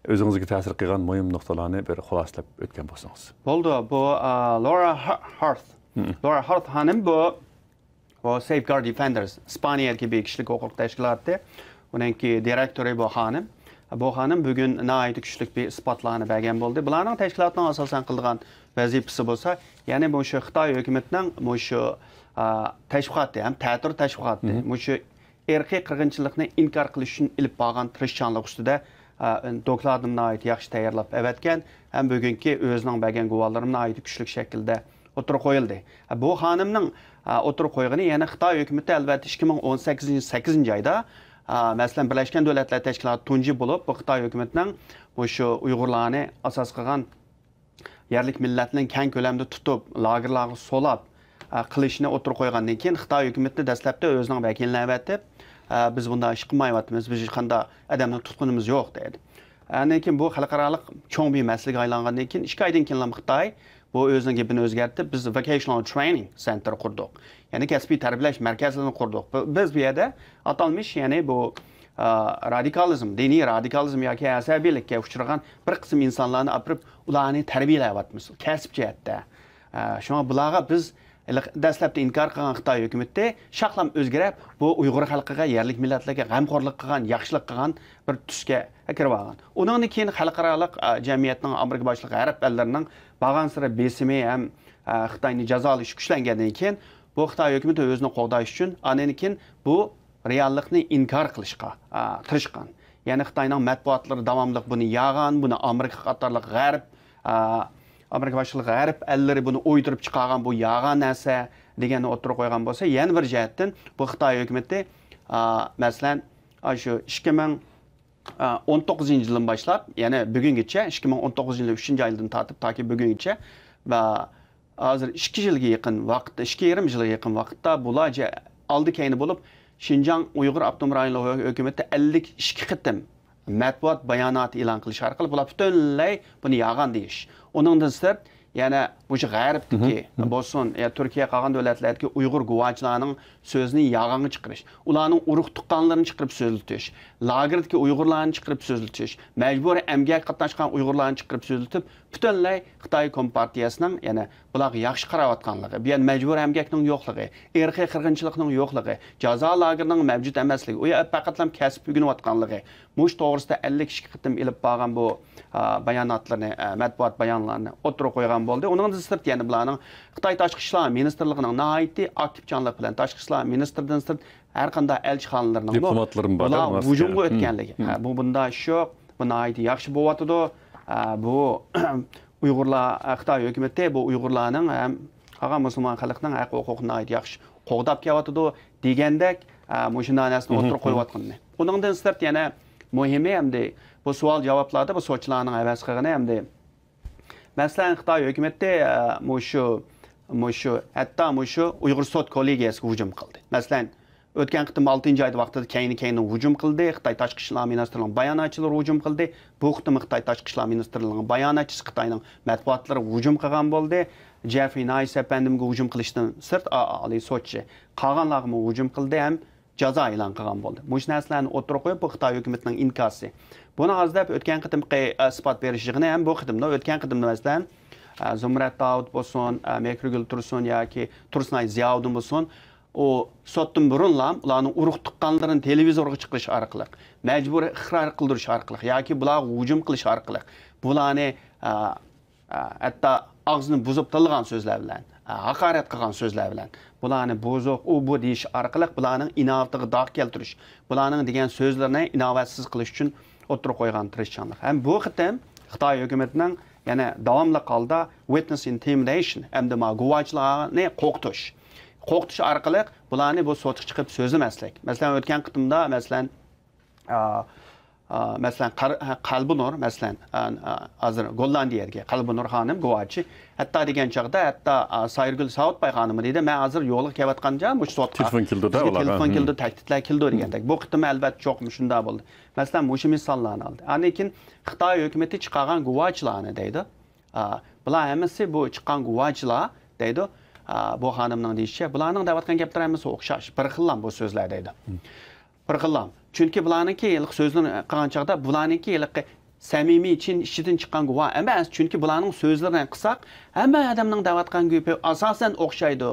ئۆزىڭىزگە تەسىر قىلغان مۇھىم نۇقتىلارنى بىر خۇلاسىلەپ ئۆتكەن بولسىڭىز. بولدى. بۇ، ئە، لورا ھا-، ھارت. لورا ھارت خانىم بۇ بۇ Safeguard Defenders، ئىسپانىيەدىكى بىر كىشىلىك ھوقۇق تەشكىلاتى. ئۇنىڭكى دىرېكتورى بۇ خانىم. بۇ خانىم بۈگۈن ناھايىتى كۈچلۈك بىر ئىسپاتلارنى بەرگەن بولدى. بۇلارنىڭ تەشكىلاتنىڭ ئاساسەن قىلىدىغان ۋەزىپىسى بولسا، يەنى مۇشۇ خىتاي ھۆكۈمىتىنىڭ مۇشۇ، ئا، تەشۋىقاتى ھەم تەتۈر تەشۋىقاتى، مۇشۇ ئىرقىي قىرغىنچىلىقنى ئىنكار قىلىش ئۈچۈن ئېلىپ بارغان تىرىشچانلىق ئۈستىدە، ئا، دوكلاتىنى ناھايىتى ياخشى تەييارلاپ ئەۋەتكەن ھەم بۈگۈنكى ئۆزىنىڭ بەرگەن گۇۋاھلىرىمۇ ناھايىتى كۈچلۈك شەكىلدە ئوتتۇرىغا قويۇلدى. بۇ خانىمنىڭ، ئا، ئوتتۇرىغا قويغىنى، يەنى خىتاي ھۆكۈمىتى ئەلۋەتتە ئىككى مىڭ ئون سەككىزىنچى، سەككىزىنچى ئايدا، ئا، مەسىلەن، بىرلەشكەن دۆلەتلەر تەشكىلاتى تۇنجى بولۇپ، بۇ خىتاي ھۆكۈمىتىنىڭ مۇشۇ ئۇيغۇرلارنى ئاساس قىلغان يەرلىك مىللەتنى كەڭ كۆلەمدە تۇتۇپ، لاگېرلارغا سولاپ، ئا، قىلىشنى ئوتتۇرىغا قويغاندىن كېيىن، خىتاي ھۆكۈمىتى دەسلەپتە ئۆزىنىڭ ۋەكىلىنى ئەۋەتىپ، ئە، بىز بۇنداق ئىش قىلمايۋاتىمىز، بىز ھېچقانداق ئادەمنى تۇتقىنىمىز يوق دەيدۇ. ئاندىن كېيىن بۇ خەلقئارالىق چوڭ بىر مەسىلىگە ئايلانغاندىن كېيىن، ئىككى ئايدىن كېيىنلا خىتاي بۇ ئۆزىنىڭ گېپىنى ئۆزگەرتىپ، بىز vocational training center قۇردۇق. يەنى كەسپىي تەربىيەلەش مەركەزلىرىنى قۇردۇق. بۇ، بىز بۇ يەردە ئاتالمىش، يەنى بۇ، ئا، رادىكالىزم، دىنىي رادىكالىزم ياكى ئەسەبىيلىككە ئۇچرىغان بىر قىسىم ئىنسانلارنى ئاپىرىپ، ئۇلارنى تەربىيەلەۋاتىمىز، كەسىپ جەھەتتە. ئا، شۇڭا بۇلارغا بىز ھېلىقى دەسلەپتە ئىنكار قىلغان خىتاي ھۆكۈمىتى شاقلام ئۆزگىرىپ، بۇ ئۇيغۇر خەلقىگە، يەرلىك مىللەتلەرگە غەمخورلۇق قىلغان، ياخشىلىق قىلغان بىر تۈسكە كىرىۋالغان. ئۇنىڭدىن كېيىن خەلقئارالىق، ئا، جەمئىيەتنىڭ، ئامېرىكا باشلىق غەرب ئەللىرىنىڭ بارغانسېرى بېسىمى ھەم، ئا، خىتاينى جازالىشى كۈچلەنگەندىن كېيىن، بۇ خىتاي ھۆكۈمىتى ئۆزىنى قوغداش ئۈچۈن ئاندىن كېيىن بۇ رېئاللىقنى ئىنكار قىلىشقا، ئا، تىرىشقان. يەنى خىتاينىڭ مەتبۇئاتلىرى داۋاملىق بۇنى يالغان، بۇنى ئامېرىكا قاتارلىق غەرب، ئا، ئامېرىكا باشلىق غەرب ئەللىرى بۇنى ئويدۇرۇپ چىقارغان، بۇ يالغان نەرسە دېگەننى ئوتتۇرىغا قويغان بولسا، يەنە بىر جەھەتتىن بۇ خىتاي ھۆكۈمىتى، ئا، مەسىلەن، ئاشۇ ئىككى مىڭ ئون توققۇزىنچى يىلدىن باشلاپ، يەنى بۈگۈنگىچە، ئىككى مىڭ ئون توققۇزىنچى يىل ئۈچىنچى ئايدىن تارتىپ تاكى بۈگۈنگىچە ۋە ھازىر ئىككى يىلغا يېقىن ۋاقىتتا، ئىككى يېرىم يىلغا يېقىن ۋاقىتتا بۇلار جە-، ئالدى كەينى بولۇپ، شىنجاڭ ئۇيغۇر ئاپتونوم رايونلۇق ھۆ-، ھۆكۈمىتى ئەللىك ئىككى قېتىم مەتبۇئات باياناتى ئېلان قىلىش ئارقىلىق بۇلار پۈتۈنلەي بۇنى يالغان دېيىش. ئۇنىڭدىن سىرت، يەنە مۇشۇ غەربتىكى بولسۇن، يا تۈركىيە، قالغان دۆلەتلەردىكى ئۇيغۇر گۇۋاچىلارنىڭ سۆزىنى يالغانغا چىقىرىش، ئۇلارنىڭ ئۇرۇق تۇغقانلىرىنى چىقىرىپ سۆزلىتىش، لاگېردىكى ئۇيغۇرلارنى چىقىرىپ سۆزلىتىش، مەجبۇرىي ئەمگەككە قاتناشقان ئۇيغۇرلارنى چىقىرىپ سۆزلىتىپ، پۈتۈنلەي خىتاي كومپارتىيەسىنىڭ، يەنى بۇلارغا ياخشى قاراۋاتقانلىقى، بۇ يەردە مەجبۇرىي ئەمگەكنىڭ يوقلۇقى، ئىرقىي قىرغىنچىلىقنىڭ يوقلۇقى، جازا لاگېرىنىڭ مەۋجۇت ئەمەسلىكى، ئۇ يەردە پەقەتلا كەسىپ ئۆگىنىۋاتقانلىقى، مۇشۇ توغرىسىدا ئەللىك ئىككى قېتىم ئېلىپ بارغان بۇ، ئا، باياناتلىرىنى، ئا، مەتبۇئات بايانلارنى ئوتتۇرىغا قويغان بولدى. ئۇنىڭدىن سىرت يەنە بۇلارنىڭ خىتاي تاشقى ئىشلار مىنىستىرلىقىنىڭ ناھايىتى ئاكتىپچانلىق بىلەن، تاشقى ئىشلار مىنىستىرىدىن سىرت ھەر قانداق ئەلچىخانىلىرىنىڭمۇ دىپلوماتلىرىمۇ بار-دە، بۇلار ھۇجۇمغا ئۆتكەنلىكى. ھە، بۇ بۇنداق ئىش يوق. بۇ ناھايىتى ياخشى بولۇۋاتىدۇ. ئا، بۇ ئۇيغۇرلار، ئا، خىتاي ھۆكۈمىتى بۇ ئۇيغۇرلارنىڭ ھەم قالغان مۇسۇلمان خەلقنىڭ ھەق ھوقۇقىنى ناھايىتى ياخشى قوغداپ كېلىۋاتىدۇ دېگەندەك، ئا، مۇشۇنداق نەرسىنى ئوتتۇرىغا قويۇۋاتقىنىنى. ئۇنىڭدىن سىرت يەنە مۇھىمى ئەمدى بۇ سوئال جاۋابلاردا بۇ سوتچىلارنىڭ ھەۋەس قىلغىنى ئەمدى، مەسىلەن، خىتاي ھۆكۈمىتى، ئا، مۇشۇ، مۇشۇ، ھەتتا مۇشۇ ئۇيغۇر سوت كوللېگىيەسىگە ھۇجۇم قىلدى. مەسىلەن، ئۆتكەن قېتىم ئالتىنچى ئايدا ۋاقتىدا كەينى-كەينىدىن ھۇجۇم قىلدى. خىتاي تاشقى ئىشلار مىنىستىرلىقىنىڭ باياناتچىلىرى ھۇجۇم قىلدى. بۇ قېتىم خىتاي تاشقى ئىشلار مىنىستىرلىقىنىڭ باياناتچىسى خىتاينىڭ مەتبۇئاتلىرىغا ھۇجۇم قىلغان بولدى. جېفرى نايس ئەپەندىمگە ھۇجۇم قىلىشتىن سىرت، ئا-، ئالىي سوتچى قالغانلارغىمۇ ھۇجۇم قىلدى ھەم جازا ئېلان قىلغان بولدى. مۇشۇ نەرسىلەرنى ئوتتۇرىغا قويۇپ، بۇ خىتاي ھۆكۈمىتىنىڭ ئىنكاسى. بۇنى ھازىر دەپ ئۆتكەن قېتىمقى، ئە، ئىسپات بېرىش يىغىنى ھەم بۇ قېتىمدا، ئۆتكەن قېتىمدا، مەسىلەن، ئە، زۇمرەت داۋۇت بولسۇن، ئە، مېھرىگۈل تۇرسۇن ياكى تۇرسۇنئاي زىياۋۇدۇن بولسۇن، ئۇ سوتتىن بۇرۇنلا ئۇلارنىڭ ئۇرۇق تۇغقانلىرىنى تېلېۋىزورغا چىقىرىش ئارقىلىق، مەجبۇرىي ئىقرار قىلدۇرۇش ئارقىلىق ياكى بۇلارغا ھۇجۇم قىلىش ئارقىلىق، بۇلارنى، ئە، ئە، ھەتتا ئاغزىنى بۇزۇپ تىللىغان سۆزلەر بىلەن، ئە، ھاقارەت قىلغان سۆزلەر بىلەن، بۇلارنى بۇزۇق، ئۇ، بۇ دېيىش ئارقىلىق بۇلارنىڭ ئىناۋىتىگە داغ كەلتۈرۈش، بۇلارنىڭ دېگەن سۆزلىرىنى ئىناۋەتسىز قىلىش ئۈچۈن ئوتتۇرىغا قويغان تىرىشچانلىق. ھەم بۇ قېتىم خىتاي ھۆكۈمىتىنىڭ يەنە داۋاملىق ھالدا witness intimidation، ئەمدى ما گۇۋاچىلارنى قورقۇتۇش. قورقۇتۇش ئارقىلىق بۇلارنى بۇ سوتقا چىقىپ سۆزلىمەسلىك. مەسىلەن، ئۆتكەن قېتىمدا، مەسىلەن، ئا، ئا، مەسىلەن، قەر-، ھە، قەلبىنۇر، مەسىلەن، ئا، ئا، ھازىر گوللاندىيەدىكى قەلبىنۇر خانىم گۇۋاچى. ھەتتا دېگەن چاغدا، ھەتتا، ئا، سايرىگۈل ساۋۇتباي خانىمى دېدى، مەن ھازىر يولغا كېلىۋاتقاندا مۇشۇ سوتقا تېلېفون كېلىدۇ-دە سىزگە ئۇلارغا. تېلېفون كېلىدۇ، تەھدىتلەر كېلىدۇ دېگەندەك. بۇ قېتىم ئەلۋەتتە چوقۇم شۇنداق بولدى. مەسىلەن، مۇشۇ مىساللارنى ئالدى. ئاندىن كېيىن خىتاي ھۆكۈمىتى چىقارغان گۇۋاچىلارنى دەيدۇ. ئا، بۇلار ھەممىسى بۇ چىققان گۇۋاچىلار دەيدۇ. ئا، بۇ خانىمنىڭ دېيىشىچە، بۇلارنىڭ دەۋاتقان گەپلىرى ھەممىسى ئوخشاش، بىر خىللا بۇ سۆزلەر دەيدۇ. بىر خىللا. چۈنكى بۇلارنىڭكى ھېلىقى سۆزلىرىنى قىلغان چاغدا، بۇلارنىڭكى ھېلىقى سەمىمىي، چىن ئىچىدىن چىققان گۇۋاھ ئەمەس. چۈنكى بۇلارنىڭ سۆزلىرىنى قىلساق، ھەممە ئادەمنىڭ دەۋاتقان گېپى ئاساسەن ئوخشايدۇ.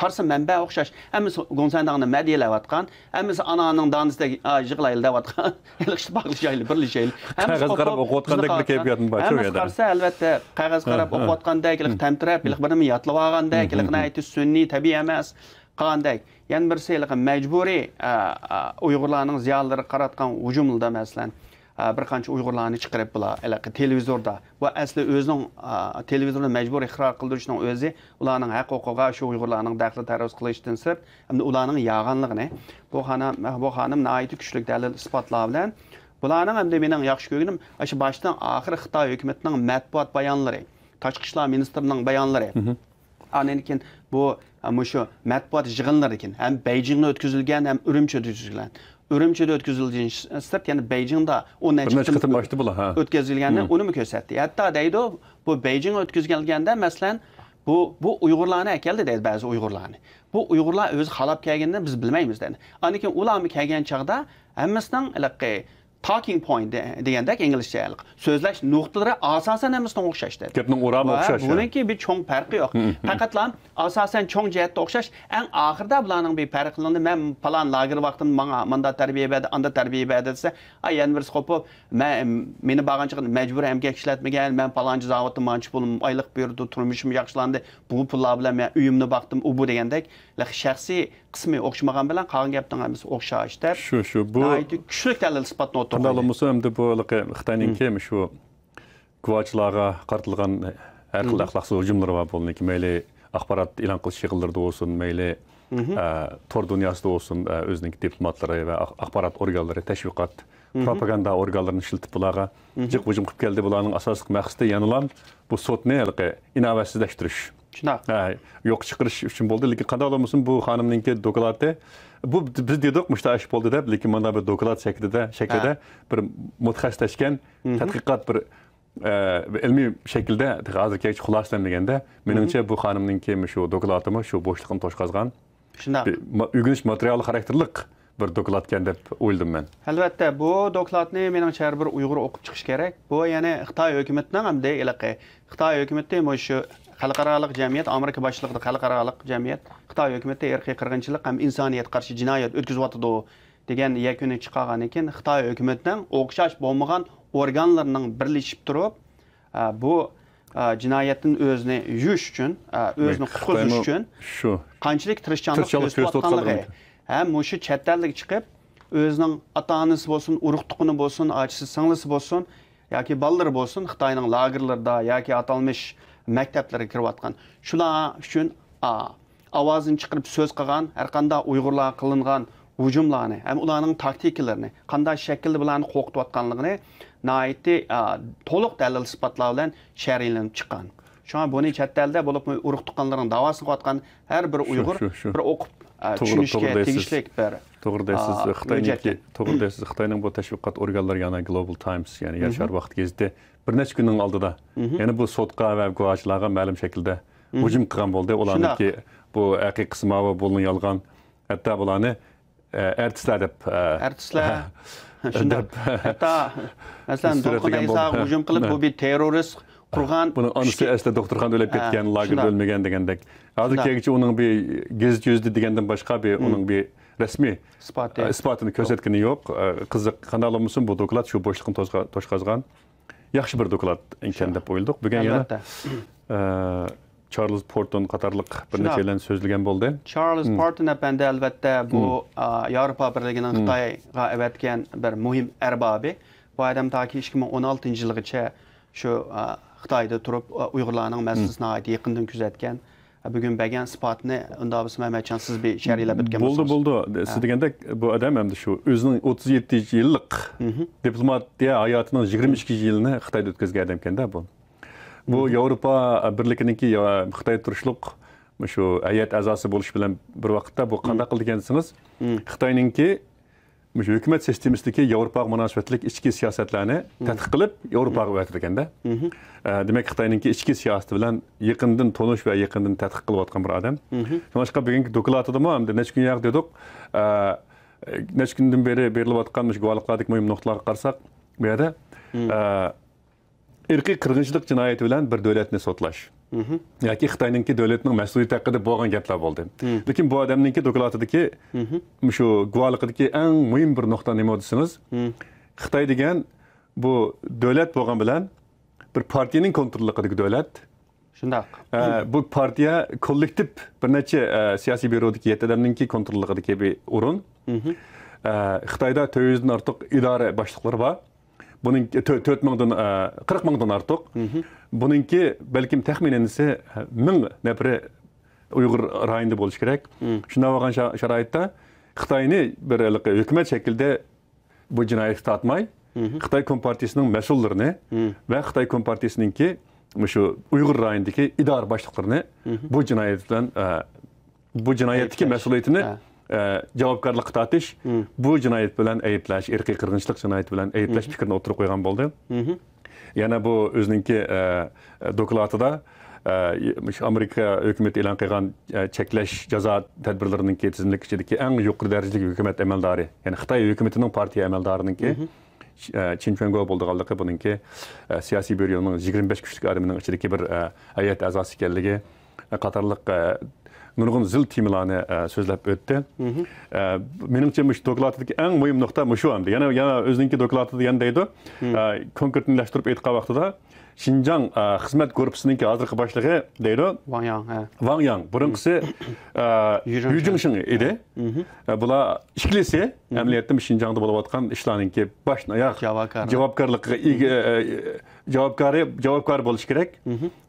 قارىسا مەنبە ئوخشاش. ھەممىسى گوڭسەنداڭنى مەدھىيەلەۋاتقان، ھەممىسى ئانانىڭ دانىسىدەك، ئا، يىغلايلى دەۋاتقان. ھېلىقى ئىتتىپاقلىشايلى، بىرلىشەيلى. ھەممىسى قەغەز قاراپ ئوقۇۋاتقاندەك بىر كەيپىياتمۇ بار شۇ ھەممىسى يەردە. قارىسا، ئەلۋەتتە، قەغەز قاراپ ئوقۇۋاتقاندەك، ھېلىقى تەمتىرەپ، ھېلىقى بىر نېمە يادلىۋالغاندەك، ھېلىقى ناھايىتى سۈنئىي، تەبىئىي ئەمەس قىلغاندەك. يەنە بىرسى ھېلىقى مەجبۇرىي، ئا، ئا، ئۇيغۇرلارنىڭ زىيالىيلىرىغا قاراتقان ھۇجۇملىرىدا، مەسىلەن، ئا، بىر قانچە ئۇيغۇرلارنى چىقىرىپ، بۇلار ھېلىقى تېلېۋىزوردا، بۇ ئەسلى ئۆزىنىڭ، ئا، تېلېۋىزوردا مەجبۇرىي ئىقرار قىلدۇرۇشنىڭ ئۆزى ئۇلارنىڭ ھەق ھوقۇقىغا شۇ ئۇيغۇرلارنىڭ دەخلى تەرۇز قىلىشتىن سىرت، ئەمدى ئۇلارنىڭ يالغانلىقىنى، بۇ خانىم، بۇ خانىم ناھايىتى كۈچلۈك دەلىل ئىسپاتلار بىلەن، بۇلارنىڭ ئەمدى مېنىڭ ياخشى كۆرگىنىم، ئاشۇ باشتىن ئاخىر خىتاي ھۆكۈمىتىنىڭ مەتبۇئات بايانلىرى، تاشقى ئىشلار مىنىستىرىنىڭ بايانلىرى، مھم. ئاندىن كېيىن بۇ، ئە، مۇشۇ مەتبۇئات يىغىنلىرىدىكىن ھەم بېيجىڭدا ئۆتكۈزۈلگەن، ھەم ئۈرۈمچىدە ئۆتكۈزۈلگەن. ئۈرۈمچىدە ئۆتكۈزۈلگەن سىرت، يەنە بېيجىڭدا ئون نەچچە قېتىم ئاشتى بۇلار، ھە. ئۆتكۈزۈلگەننى ئۇنىمۇ كۆرسەتتى. ھەتتا دەيدۇ، بۇ بېيجىڭ ئۆتكۈزگەندە، مەسىلەن، بۇ، بۇ ئۇيغۇرلارنى ئەكەلدى دەيدۇ، بەزى ئۇيغۇرلارنى. بۇ ئۇيغۇرلار ئۆزى خالاپ كەلگىنىنى بىز بىلمەيمىز دەيدۇ. ئاندىن كېيىن ئۇلارمۇ كەلگەن چاغدا ھەممىسىنىڭ ھېلىقى talking point دېگەندەك ئىنگلىزچە، سۆزلەش نۇقتىلىرى ئاساسەن ھەممىسىنىڭ ئوخشاش دەيدۇ. گەپنىڭ ئورامى ئوخشاش، ھە. بۇنىڭكى بىر چوڭ پەرقى يوق. پەقەتلا ئاساسەن چوڭ جەھەتتە ئوخشاش. ئەڭ ئاخىرىدا بۇلارنىڭ بىر پەرقلىنىدۇ. مەن پالان لاگېر ۋاقتىدا ماڭا ماندا تەربىيە بەردى، ئاندا تەربىيە بەردى دېسە، ئا، يەنە بىرسى قوپۇپ، مەن، مېنى بارغان چاغدا مەجبۇرىي ئەمگەك ئىشلەتمىگەن، مەن پالانچە زاۋۇتتا مانچە پۇلۇم، ئايلىق بېرىدۇ، تۇرمۇشۇم ياخشىلاندى، بۇ پۇللار بىلەن مەن ئۆيۈمنى باقتىم، ئۇ بۇ دېگەندەك، شەخسىي قىسمى ئوخشىمىغان بىلەن قالغان گەپنىڭ ھەممىسى ئوخشاش دەپ، شۇ، شۇ، بۇ ناھايىتى كۈچلۈك دەلىل ئىسپاتنى ئوتتۇرىغا قويدى. بولمىسا ئەمدى بۇ ھېلىقى خىتاينىڭكى شۇ گۇۋاچىلارغا قارىتىلغان ھەر خىل ئەخلاقسىز ھۇجۇملىرى بار بولدى. مەيلى ئاخبارات ئېلان قىلىش يىغىنلىرىدا بولسۇن، مەيلى، ئە، تور دۇنياسىدا بولسۇن، ئە، ئۆزىنىڭكى دىپلوماتلىرى ۋە ئاخ-، ئاخبارات ئورگانلىرى، تەشۋىقات، پروپاگاندا ئورگانلىرىنى ئىشلىتىپ بۇلارغا جىق ھۇجۇم قىلىپ كەلدى. بۇلارنىڭ ئاساسلىق مەقسىتى يەنىلا بۇ سوتنى ھېلىقى ئىناۋەتسىزلەشتۈرۈش. شۇنداق. ھە، يوققا چىقىرىش ئۈچۈن بولدى. لېكىن قانداق بولمىسۇن، بۇ خانىمنىڭكى دوكلاتى، بۇ، بىز دېدۇق، مۇشۇنداق ئىش بولدى دەپ، لېكىن مانا بىر دوكلات شەكلىدە، شەكلىدە بىر مۇتەخەسسىسلەشكەن تەتقىقات، بىر، ئە، بىر ئىلمىي شەكىلدە ھازىرغىچە خۇلاسىلەنمىگەندە، مېنىڭچە بۇ خانىمنىڭكى مۇشۇ دوكلاتىمۇ شۇ بوشلۇقنى توشقازغان. شۇنداق. بىر ما-، ئۆگىنىش ماتېرىيالى خاراكتېرلىق بىر دوكلاتكەن دەپ ئويلىدىم مەن. ئەلۋەتتە، بۇ دوكلاتنى مېنىڭچە ھەر بىر ئۇيغۇر ئوقۇپ چىقىشى كېرەك. بۇ يەنى خىتاي ھۆكۈمىتىنىڭ ئەمدى ھېلىقى، خىتاي ھۆكۈمىتى مۇشۇ خەلقئارالىق جەمئىيەت، ئامېرىكا باشچىلىقىدا خەلقئارالىق جەمئىيەت خىتاي ھۆكۈمىتى ئىرقىي قىرغىنچىلىق ھەم ئىنسانىيەتكە قارشى جىنايەت ئۆتكۈزۈۋاتىدۇ دېگەن يەكۈننى چىقارغاندىن كېيىن، خىتاي ھۆكۈمىتىنىڭ ئوخشاش بولمىغان ئورگانلىرىنىڭ بىرلىشىپ تۇرۇپ، ئە، بۇ، ئە، جىنايەتتىن ئۆزىنى يۇيۇش ئۈچۈن، ئە، ئۆزىنى قۇتقۇزۇش ئۈچۈن شۇ قانچىلىك تىرىشچانلىق تىرىشچانلىق كۆرسىتىۋاتقانلىقى، كۆرسىتىۋاتقانلىقىنى. ھەم مۇشۇ چەت ئەلگە چىقىپ، ئۆزىنىڭ ئاتا-ئانىسى بولسۇن، ئۇرۇق-تۇغقىنى بولسۇن، ئاچىسى-سىڭلىسى بولسۇن ياكى بالىلىرى بولسۇن، خىتاينىڭ لاگېرلىرىدا ياكى ئاتالمىش مەكتەپلەرگە كىرىۋاتقان. شۇلار ئۈچۈن، ئا، ئاۋازىنى چىقىرىپ سۆز قىلغان، ھەرقانداق ئۇيغۇرلارغا قىلىنغان ھۇجۇملارنى ھەم ئۇلارنىڭ تاكتىكىلىرىنى، قانداق شەكىلدە بۇلارنى قورقۇتۇۋاتقانلىقىنى ناھايىتى، ئا، تولۇق دەلىل-ئىسپاتلار بىلەن شەرھلىنىپ چىققان. شۇڭا بۇنى چەت ئەلدە، بولۇپمۇ ئۇرۇق-تۇغقانلىرىنىڭ داۋاسىنى قىلىۋاتقان ھەر بىر شۇ، ئۇيغۇر شۇ، شۇ. بىر ئوقۇپ، ئا، توغرا، چۈشىنىشكە توغرا دەيسىز. تېگىشلىك بىر، توغرا دەيسىز. ئا، خىتاينىڭكى، ھۆججەتكەن. توغرا دەيسىز. خىتاينىڭ بۇ تەشۋىقات ئورگانلىرى، يەنى گلوبال تايمس، يەنى يەر شارى ۋاقتى گېزىتى بىر نەچچە كۈننىڭ ئالدىدا يەنە بۇ سوتقا ۋە گۇۋاچىلارغا مەلۇم شەكىلدە ھۇجۇم قىلغان بولدى. شۇنداق. ئۇلارنىڭكى بۇ ھەقىقىي قىسمى بۇ، بۇلۇڭ يالغان. ھەتتا بۇلارنى، ئە، ئارتىسلار دەپ، ئە، ئارتىسلار. شۇنداق. دەپ ھەتتا، مەسىلەن، دولقۇن ئەيساغا ھۇجۇم قىلىپ، بۇ بىر تېررورىست قۇرغان، بۇنىڭ ئانىسى ئەسلى دوختۇرخانىدا ئۆلۈپ كەتكەن، ھە، لاگېردا ئۆلمىگەن دېگەندەك. ھازىر كەلگۈچە ئۇنىڭ بىر گېزىت يۈزىدە دېگەندىن باشقا بىر ئۇنىڭ بىر رەسمىي ئىسپاتى. ئە، ئىسپاتىنى كۆرسەتكىنى يوق. ئە، قىزىق، قانداق بولمىسۇن، بۇ دوكلات شۇ بوشلۇقنى توسقا-، توشقازغان. ياخشى بىر دوكلات ئىكەن دەپ ئويلىدۇق. بۈگۈن يەنە، ئە، چارلز پورتون قاتارلىق بىر نەچچەيلەن سۆزلىگەن بولدى. چارلز پورتون ئەپەندى، ئەلۋەتتە، بۇ، ئا، ياۋروپا بىرلىكىنىڭ خىتايغا ئەۋەتكەن بىر مۇھىم ئەربابى. بۇ ئادەم تاكى ئىككى مىڭ ئون ئالتىنچى يىلغىچە شۇ، ئا، خىتايدا تۇرۇپ، ئا، ئۇيغۇرلارنىڭ مەسىلىسىنى ناھايىتى يېقىندىن كۆزەتكەن. بۈگۈن بەرگەن ئىسپاتنى ئۇنداق بولسا، مەمەتجان، سىز بىر شەرھلەپ ئۆتكەن بولسىڭىز. بولدى، بولدى. سىز دېگەندەك، بۇ ئادەم ئەمدى شۇ ئۆزىنىڭ ئوتتۇز يەتتە يىللىق دىپلوماتىيە ھاياتىنىڭ يىگىرمە ئىككى يىلىنى خىتايدا ئۆتكۈزگەن ئادەمكەندە بۇ. بۇ ياۋروپا بىرلىكىنىڭكى يا-، خىتايدا تۇرۇشلۇق شۇ ھەيئەت ئەزاسى بولۇش بىلەن بىر ۋاقىتتا بۇ قانداق قىلدى دېگەن دېسىڭىز، خىتاينىڭكى مۇشۇ ھۆكۈمەت سىستېمىسىدىكى ياۋروپاغا مۇناسىۋەتلىك ئىچكى سىياسەتلەرنى تەتقىق قىلىپ، ياۋروپاغا ئەۋەتىدىكەندە. ئە، دېمەك، خىتاينىڭكى ئىچكى سىياسىتى بىلەن يېقىندىن تونۇش ۋە يېقىندىن تەتقىق قىلىۋاتقان بىر ئادەم. شۇڭلاشقا بۈگۈنكى دوكلاتىدىمۇ ئەمدى نەچچە كۈن ياق دېدۇق. ئە، نەچچە كۈندىن بېرى بېرىلىۋاتقان مۇشۇ گۇۋاھلىقلاردىكى مۇھىم نۇقتىلارغا قارىساق، بۇ يەردە، ئە، ئىرقىي قىرغىنچىلىق جىنايىتى بىلەن بىر دۆلەتنى سوتلاش ياكى خىتاينىڭكى دۆلەتنىڭ مەسئۇلىيىتى ھەققىدە بولغان گەپلەر بولدى. لېكىن بۇ ئادەمنىڭكى دوكلاتىدىكى مۇشۇ گۇۋاھلىقىدىكى ئەڭ مۇھىم بىر نۇقتا نېمە دېسىڭىز، خىتاي دېگەن بۇ دۆلەت بولغان بىلەن بىر پارتىيىنىڭ كونتروللۇقىدىكى دۆلەت. شۇنداق. ئە، بۇ پارتىيە كوللېكتىپ بىر نەچچە، ئە، سىياسىي بيۇرودىكى يەتتە ئادەمنىڭكى كونتروللۇقىدىكى بىر ئورۇن. ئە، خىتايدا تۆت يۈزدىن ئارتۇق ئىدارە باشلىقلىرى بار. بۇنىڭ تۆ-، تۆت مىڭدىن، ئە، قىرىق مىڭدىن ئارتۇق. بۇنىڭكى بەلكىم تەخمىنەن دېسە مىڭ نەپىرى ئۇيغۇر رايونىدا بولۇشى كېرەك. شۇنداق بولغان شا-، شارائىتتا خىتاينى بىر ھېلىقى ھۆكۈمەت شەكلىدە بۇ جىنايەتكە تارتماي، خىتاي كومپارتىيىسىنىڭ مەسئۇللىرىنى ۋە خىتاي كومپارتىيىسىنىڭكى مۇشۇ ئۇيغۇر رايونىدىكى ئىدارە باشلىقلىرىنى بۇ جىنايەت بىلەن، ئە، بۇ جىنايەتتىكى ئەيىبلەش. مەسئۇلىيىتىنى، ھە. ئە، جاۋابكارلىققا تارتىش، بۇ جىنايەت بىلەن ئەيىبلەش، ئىرقىي قىرغىنچىلىق جىنايىتى بىلەن ئەيىبلەش پىكرىنى ئوتتۇرىغا قويغان بولدى. يەنە بۇ ئۆزىنىڭكى، ئە، دوكلاتىدا، ئە، مۇشۇ ئامېرىكا ھۆكۈمىتى ئېلان قىلغان، ئە، چەكلەش جازا تەدبىرلىرىنىڭكى تىزىملىك ئىچىدىكى ئەڭ يۇقىرى دەرىجىلىك ھۆكۈمەت ئەمەلدارى، يەنى خىتاي ھۆكۈمىتىنىڭ پارتىيە ئەمەلدارىنىڭكى، ئە، چىن چۈەنگو بولىدىغانلىقى، بۇنىڭكى، ئە، سىياسىي بيۇرونىڭ يىگىرمە بەش كۈچلۈك ئادىمىنىڭ ئىچىدىكى بىر، ئە، ھەيئەت ئەزاسى ئىكەنلىكى، ئە، قاتارلىق، ئە، نۇرغۇن زىل تېمىلارنى، ئە، سۆزلەپ ئۆتتى. ئە، مېنىڭچە، مۇشۇ دوكلاتتىكى ئەڭ مۇھىم نۇقتا مۇشۇ ئەمدى. يەنە، يەنە ئۆزىنىڭكى دوكلاتىدا يەنە دەيدۇ، ئە، كونكرېتنىلاشتۇرۇپ ئېيتقان ۋاقتىدا، شىنجاڭ، ئە، خىزمەت گۇرۇپپىسىنىڭكى ھازىرقى باشلىقى دەيدۇ. ۋاڭ ياڭ، ھە. ۋاڭ ياڭ. بۇرۇنقىسى، ئە، يۈ جۇڭشېڭ. يۈ جۇڭشېڭ ئىدى. ئە، بۇلار ئىككىلىسى ئەمەلىيەتتە شىنجاڭدا بولۇۋاتقان ئىشلارنىڭكى باشتىن ئاياغ جاۋابكار. جاۋابكارلىقىغا ئىگە، ئە، جاۋابكارى، جاۋابكار بولۇشى كېرەك.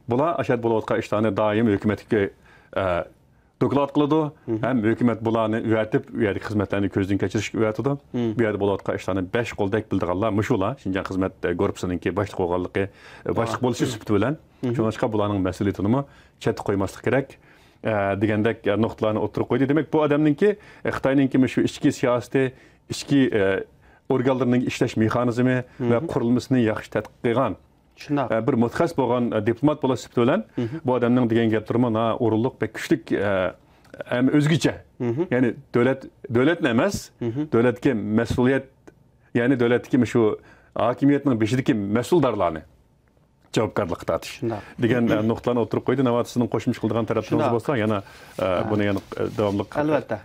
بۇلار ئاشۇ يەردە بولۇۋاتقان ئىشلارنى دائىم ھۆكۈمەتكە، ئە، دوكلات قىلىدۇ. ھەم ھۆكۈمەت بۇلارنى ئەۋەتىپ، ئۇ يەردىكى خىزمەتلەرنى كۆزدىن كەچۈرۈشكە ئەۋەتىدۇ. بۇ يەردە بولۇۋاتقان ئىشلارنى بەش قولدەك بىلىدىغانلار مۇشۇلار، شىنجاڭ خىزمەت گۇرۇپپىسىنىڭكى باشلىقى بولغانلىقى، باشلىق بولۇشى سۈپىتى بىلەن. شۇڭلاشقا بۇلارنىڭ مەسئۇلىيىتىنىمۇ چەتتە قويماسلىق كېرەك، ئە، دېگەندەك، ئە، نۇقتىلارنى ئوتتۇرىغا قويدى. دېمەك، بۇ ئادەمنىڭكى، ئە، خىتاينىڭكى مۇشۇ ئىچكى سىياسىتى، ئىچكى، ئە، ئورگانلىرىنىڭ ئىشلەش مېخانىزمى ۋە قۇرۇلمىسىنى ياخشى تەتقىق قىلغان، شۇنداق. ئە، بىر مۇتەخەسسىس بولغان، ئە، دىپلومات بولۇش سۈپىتى بىلەن بۇ ئادەمنىڭ دېگەن گەپلىرىمۇ ناھايىتى ئورۇنلۇق، بەك كۈچلۈك، ئە، ھەم ئۆزگىچە. يەنى دۆلەت، دۆلەتنى ئەمەس، دۆلەتكە مەسئۇلىيەت، يەنى دۆلەتتىكى مۇشۇ ھاكىمىيەتنىڭ بېشىدىكى مەسئۇلدارلارنى جاۋابكارلىققا تارتىش شۇنداق. دېگەن، ئە، نۇقتىلارنى ئوتتۇرىغا قويدى. ناۋادا سىزنىڭ قوشۇمچە قىلىدىغان تەرەپلىرىڭىز شۇنداق. بولسا، يەنە، ئە، ھە. بۇنى يەنە، ئە، داۋاملىق، ئەلۋەتتە.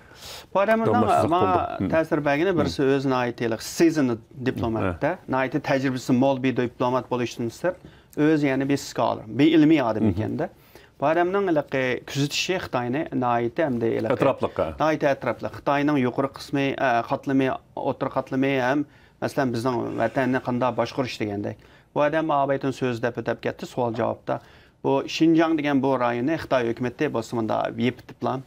بۇ ئادەمنىڭ داۋاملاشسىزلىق ماڭا بولىدۇ. تەسىر بەرگىنى بىرسى ئۆزى ناھايىتى ھېلىقى سېزىنىد دىپلوماتتا. ناھايىتى تەجرىبىسى مول بىر دىپلومات بولۇشتىن سىرت، ئۆزى يەنە بىر سكالار، بىر ئىلمىي ئادەم ئىكەندە. بۇ ئادەمنىڭ ھېلىقى كۆزىتىشى خىتاينى ناھايىتى ئەمدى ھېلىقى ئەتراپلىققا. ناھايىتى ئەتراپلىق. خىتاينىڭ يۇقىرى قىسمى، ئە، قاتلىمى، ئوتتۇرا قاتلىمى ھەم، مەسىلەن، بىزنىڭ ۋەتەننى قانداق باشقۇرۇش دېگەندەك. بۇ ئادەم ئابايتىن سۆزى دەپ ئۆتۈپ كەتتى، سوئال جاۋابتا. بۇ شىنجاڭ دېگەن بۇ رايوننى خىتاي ھۆكۈمىتى بولسا مۇنداق يېپىتىپلا،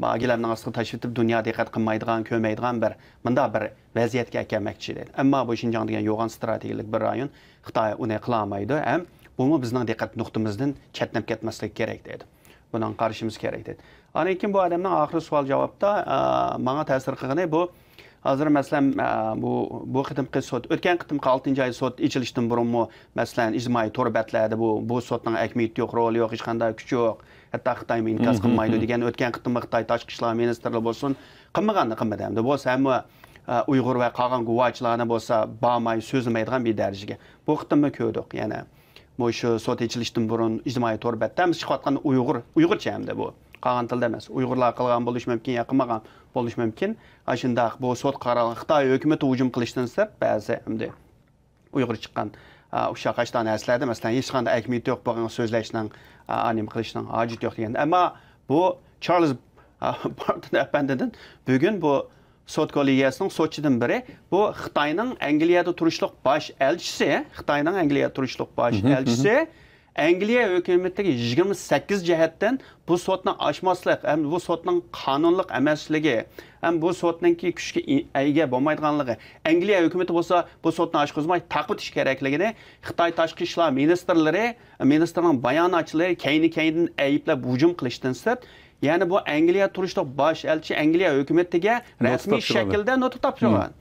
بارغىلەمنىڭ ئاستىغا تاشلىۋېتىپ، دۇنيا دىققەت قىلمايدىغان، كۆرمەيدىغان بىر مۇنداق بىر ۋەزىيەتكە ئەكەلمەكچى دەيدۇ. ئەمما بۇ شىنجاڭ دېگەن يوغان ستراتېگىيەلىك بىر رايون، خىتاي ئۇنى قىلالمايدۇ ھەم بۇمۇ بىزنىڭ دىققەت نۇقتىمىزدىن چەتنەپ كەتمەسلىكى كېرەك دەيدۇ. بۇنىڭغا قارىشىمىز كېرەك دەيدۇ. ئاندىن كېيىن بۇ ئادەمنىڭ ئاخىرى سوئال جاۋابتا، ئە، ماڭا تەسىر قىلغىنى بۇ، ھازىر مەسىلەن، ئە، بۇ، بۇ قېتىمقى سوت، ئۆتكەن قېتىمقى ئالتىنچى ئاي سوت ئېچىلىشتىن بۇرۇنمۇ، مەسىلەن، ئىجتىمائىي تور بەتلەردە بۇ، بۇ سوتنىڭ ئەھمىيىتى يوق، رولى يوق، ھېچقانداق كۈچى يوق، ھەتتا خىتايمۇ ئىنكاس قىلمايدۇ دېگەن ئۆتكەن قېتىممۇ خىتاي تاشقى ئىشلار مىنىستىرلىرى بولسۇن، قىلمىغاننى قىلمىدى. ئەمدى بولسا ھەممە، ئە، ئۇيغۇر ۋە قالغان گۇۋاچىلارنى بولسا بارماي سۆزلىمەيدىغان بىر دەرىجىگە. بۇ قېتىممۇ كۆردۇق يەنە. مۇشۇ سوت ئېچىلىشتىن بۇرۇن ئىجتىمائىي تور بەتتە ھەممىسى چىقىۋاتقان ئۇيغۇر، ئۇيغۇرچە ئەمدى بۇ. قالغان تىلدا ئەمەس. ئۇيغۇرلار قىلغان بولۇشى مۇمكىن يا قىلمىغان بولۇشى مۇمكىن. ئاشۇنداق بۇ سوت قارارىغا خىتاي ھۆكۈمىتى ھۇجۇم قىلىشتىن سىرت بەزى ئەمدى ئۇيغۇر چىققان، ئا، ئۇششاق ئاشتانە ھەسلەردە، مەسىلەن، ھېچقانداق ئەھمىيىتى يوق بولغان سۆزلەشنىڭ، ئا، نېمە قىلىشنىڭ ھاجىتى يوق دېگەن. ئەمما بۇ چارلز، ئا، بارتون ئەپەندىدىن بۈگۈن بۇ سوت كوللېگىيەسىنىڭ سوتچىدىن بىرى، بۇ خىتاينىڭ ئەنگلىيەدە تۇرۇشلۇق باش ئەلچىسى، خىتاينىڭ ئەنگلىيەدە تۇرۇشلۇق باش ئەلچىسى، ئەنگلىيە ھۆكۈمىتىگە يىگىرمە سەككىز جەھەتتىن بۇ سوتنى ئاچماسلىق، ھەم بۇ سوتنىڭ قانۇنلۇق ئەمەسلىكى، ھەم بۇ سوتنىڭكى كۈچكە ئى-، ئىگە بولمايدىغانلىقى، ئەنگلىيە ھۆكۈمىتى بولسا بۇ سوتنى ئاچقۇزماي تارقىتىش كېرەكلىكىنى خىتاي تاشقى ئىشلار مىنىستىرلىرى، مىنىستىرنىڭ باياناتچىلىرى كەينى-كەينىدىن ئەيىبلەپ ھۇجۇم قىلىشتىن سىرت، يەنە بۇ ئەنگلىيە تۇرۇشلۇق باش ئەلچى ئەنگلىيە ھۆكۈمىتىگە نوتا رەسمىي تاپشۇرغان. شەكىلدە نوتا تاپشۇرغان.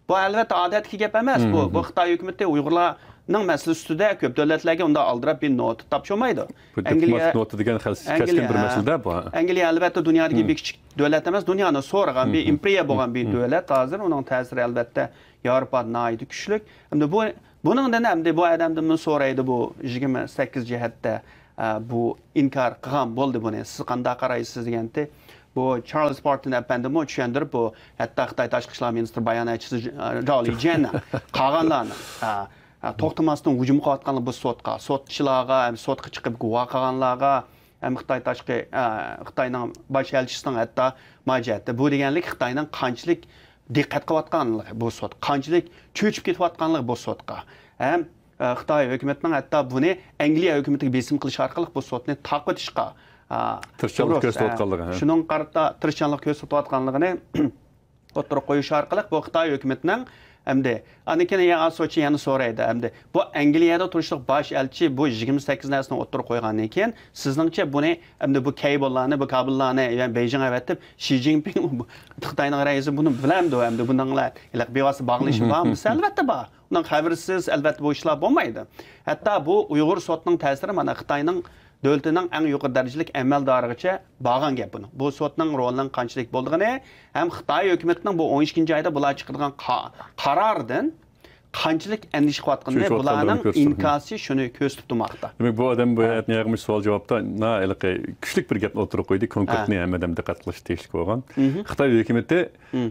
بۇ، ئەلۋەتتە، ئادەتتىكى گەپ ئەمەس. بۇ، بۇ خىتاي ھۆكۈمىتى ئۇيغۇرلارنىڭ مەسىلىسى ئۈستىدە كۆپ دۆلەتلەرگە ئۇنداق ئالدىراپ بىر نوتا تاپشۇرمايدۇ. بۇ ئەنگلىيە، دىپلوماتىك نوتا دېگەن خەل-، كەسكىن بىر مەسىلىدە بۇ. ئەنگلىيە، ئەلۋەتتە، دۇنيادىكى بىر كىچىك دۆلەت ئەمەس، دۇنيانى سورىغان بىر ئىمپېرىيە بولغان بىر دۆلەت. ھازىر ئۇنىڭ تەسىرى، ئەلۋەتتە، ياۋروپادا ناھايىتى كۈچلۈك. ئەمدى بۇ، بۇنىڭدىن ئەمدى بۇ ئادەمدىنمۇ سورايدۇ، بۇ يىگىرمە سەككىز جەھەتتە، ئە، بۇ ئىنكار قىلغان بولدى بۇنى. سىز قانداق قارايسىز دېگەنتى. بۇ چارلز بارتون ئەپەندىمۇ چۈشەندۈرۈپ، بۇ ھەتتا خىتاي تاشقى ئىشلار مىنىستىرى باياناتچىسى، ئە، جاۋ لىجيەننىڭ قالغانلارنىڭ، ئە، ئە، توختىماستىن ھۇجۇم قىلىۋاتقانلىقى بۇ سوتقا، سوتچىلارغا، ئە، سوتقا چىقىپ گۇۋاھ قىلغانلارغا، ھەم خىتاي تاشقى، ئە، خىتاينىڭ باش ئەلچىسىنىڭ ھەتتا مۇراجىئەتتە بۇ دېگەنلىك خىتاينىڭ قانچىلىك دىققەت قىلىۋاتقانلىقى بۇ سوت، قانچىلىك چۆچۈپ كېتىۋاتقانلىقى بۇ سوتقا. ھەم، ئە، خىتاي ھۆكۈمىتىنىڭ ھەتتا بۇنى ئەنگلىيە ھۆكۈمىتىگە بېسىم قىلىش ئارقىلىق بۇ سوتنى تارقىتىشقا، ئە، تىرىشچانلىق دۇرۇس، ئە، كۆرسىتىۋاتقانلىقى، ھە. شۇنىڭغا قارىتا تىرىشچانلىق كۆرسىتىۋاتقانلىقىنى ئوتتۇرىغا قويۇش ئارقىلىق بۇ خىتاي ھۆكۈمىتىنىڭ، ئەمدى ئاندىن كېيىن يەنە سوتچى يەنە سورايدۇ، ئەمدى بۇ ئەنگلىيەدە تۇرۇشلۇق باش ئەلچى بۇ يىگىرمە سەككىز نەرسىنى ئوتتۇرىغا قويغاندىن كېيىن، سىزنىڭچە بۇنى ئەمدى بۇ كەيبوللارنى، بۇ كابىللارنى، يەنى بېيجىڭ ئەۋەتىپ، شى جىنپىڭ خىتاينىڭ رەئىسى بۇنى بىلەمدۇ؟ ئەمدى بۇنىڭ بىلەن ھېلىقى بىۋاسىتە باغلىنىشى بارمۇ دېسە، ئەلۋەتتە بار. ئۇنىڭ خەۋىرىسىز، ئەلۋەتتە، بۇ ئىشلار بولمايدۇ. ھەتتا بۇ ئۇيغۇر سوتىنىڭ تەسىرى مانا خىتاينىڭ دۆلىتىنىڭ ئەڭ يۇقىرى دەرىجىلىك ئەمەلدارىغىچە بارغان گەپ بۇنىڭ. بۇ سوتنىڭ رولىنىڭ قانچىلىك بولىدىغىنى ھەم خىتاي ھۆكۈمىتىنىڭ بۇ ئون ئىككىنچى ئايدا بۇلار چىقىرىدىغان قا-، قاراردىن قانچىلىك ئەندىشە قىلىۋاتقىنىنى بۇلارنىڭ ئىنكاسى شۇنى كۆرسىتىپ تۇرماقتا. دېمەك، بۇ ئادەم بۇ ھەقتە يازغان سوئال-جاۋابتا ھېلىقى كۈچلۈك بىر گەپنى ئوتتۇرىغا قويدى، كونكرېتنى ھەممە ئادەم دىققەت قىلىشقا تېگىشلىك بولغان. خىتاي ھۆكۈمىتى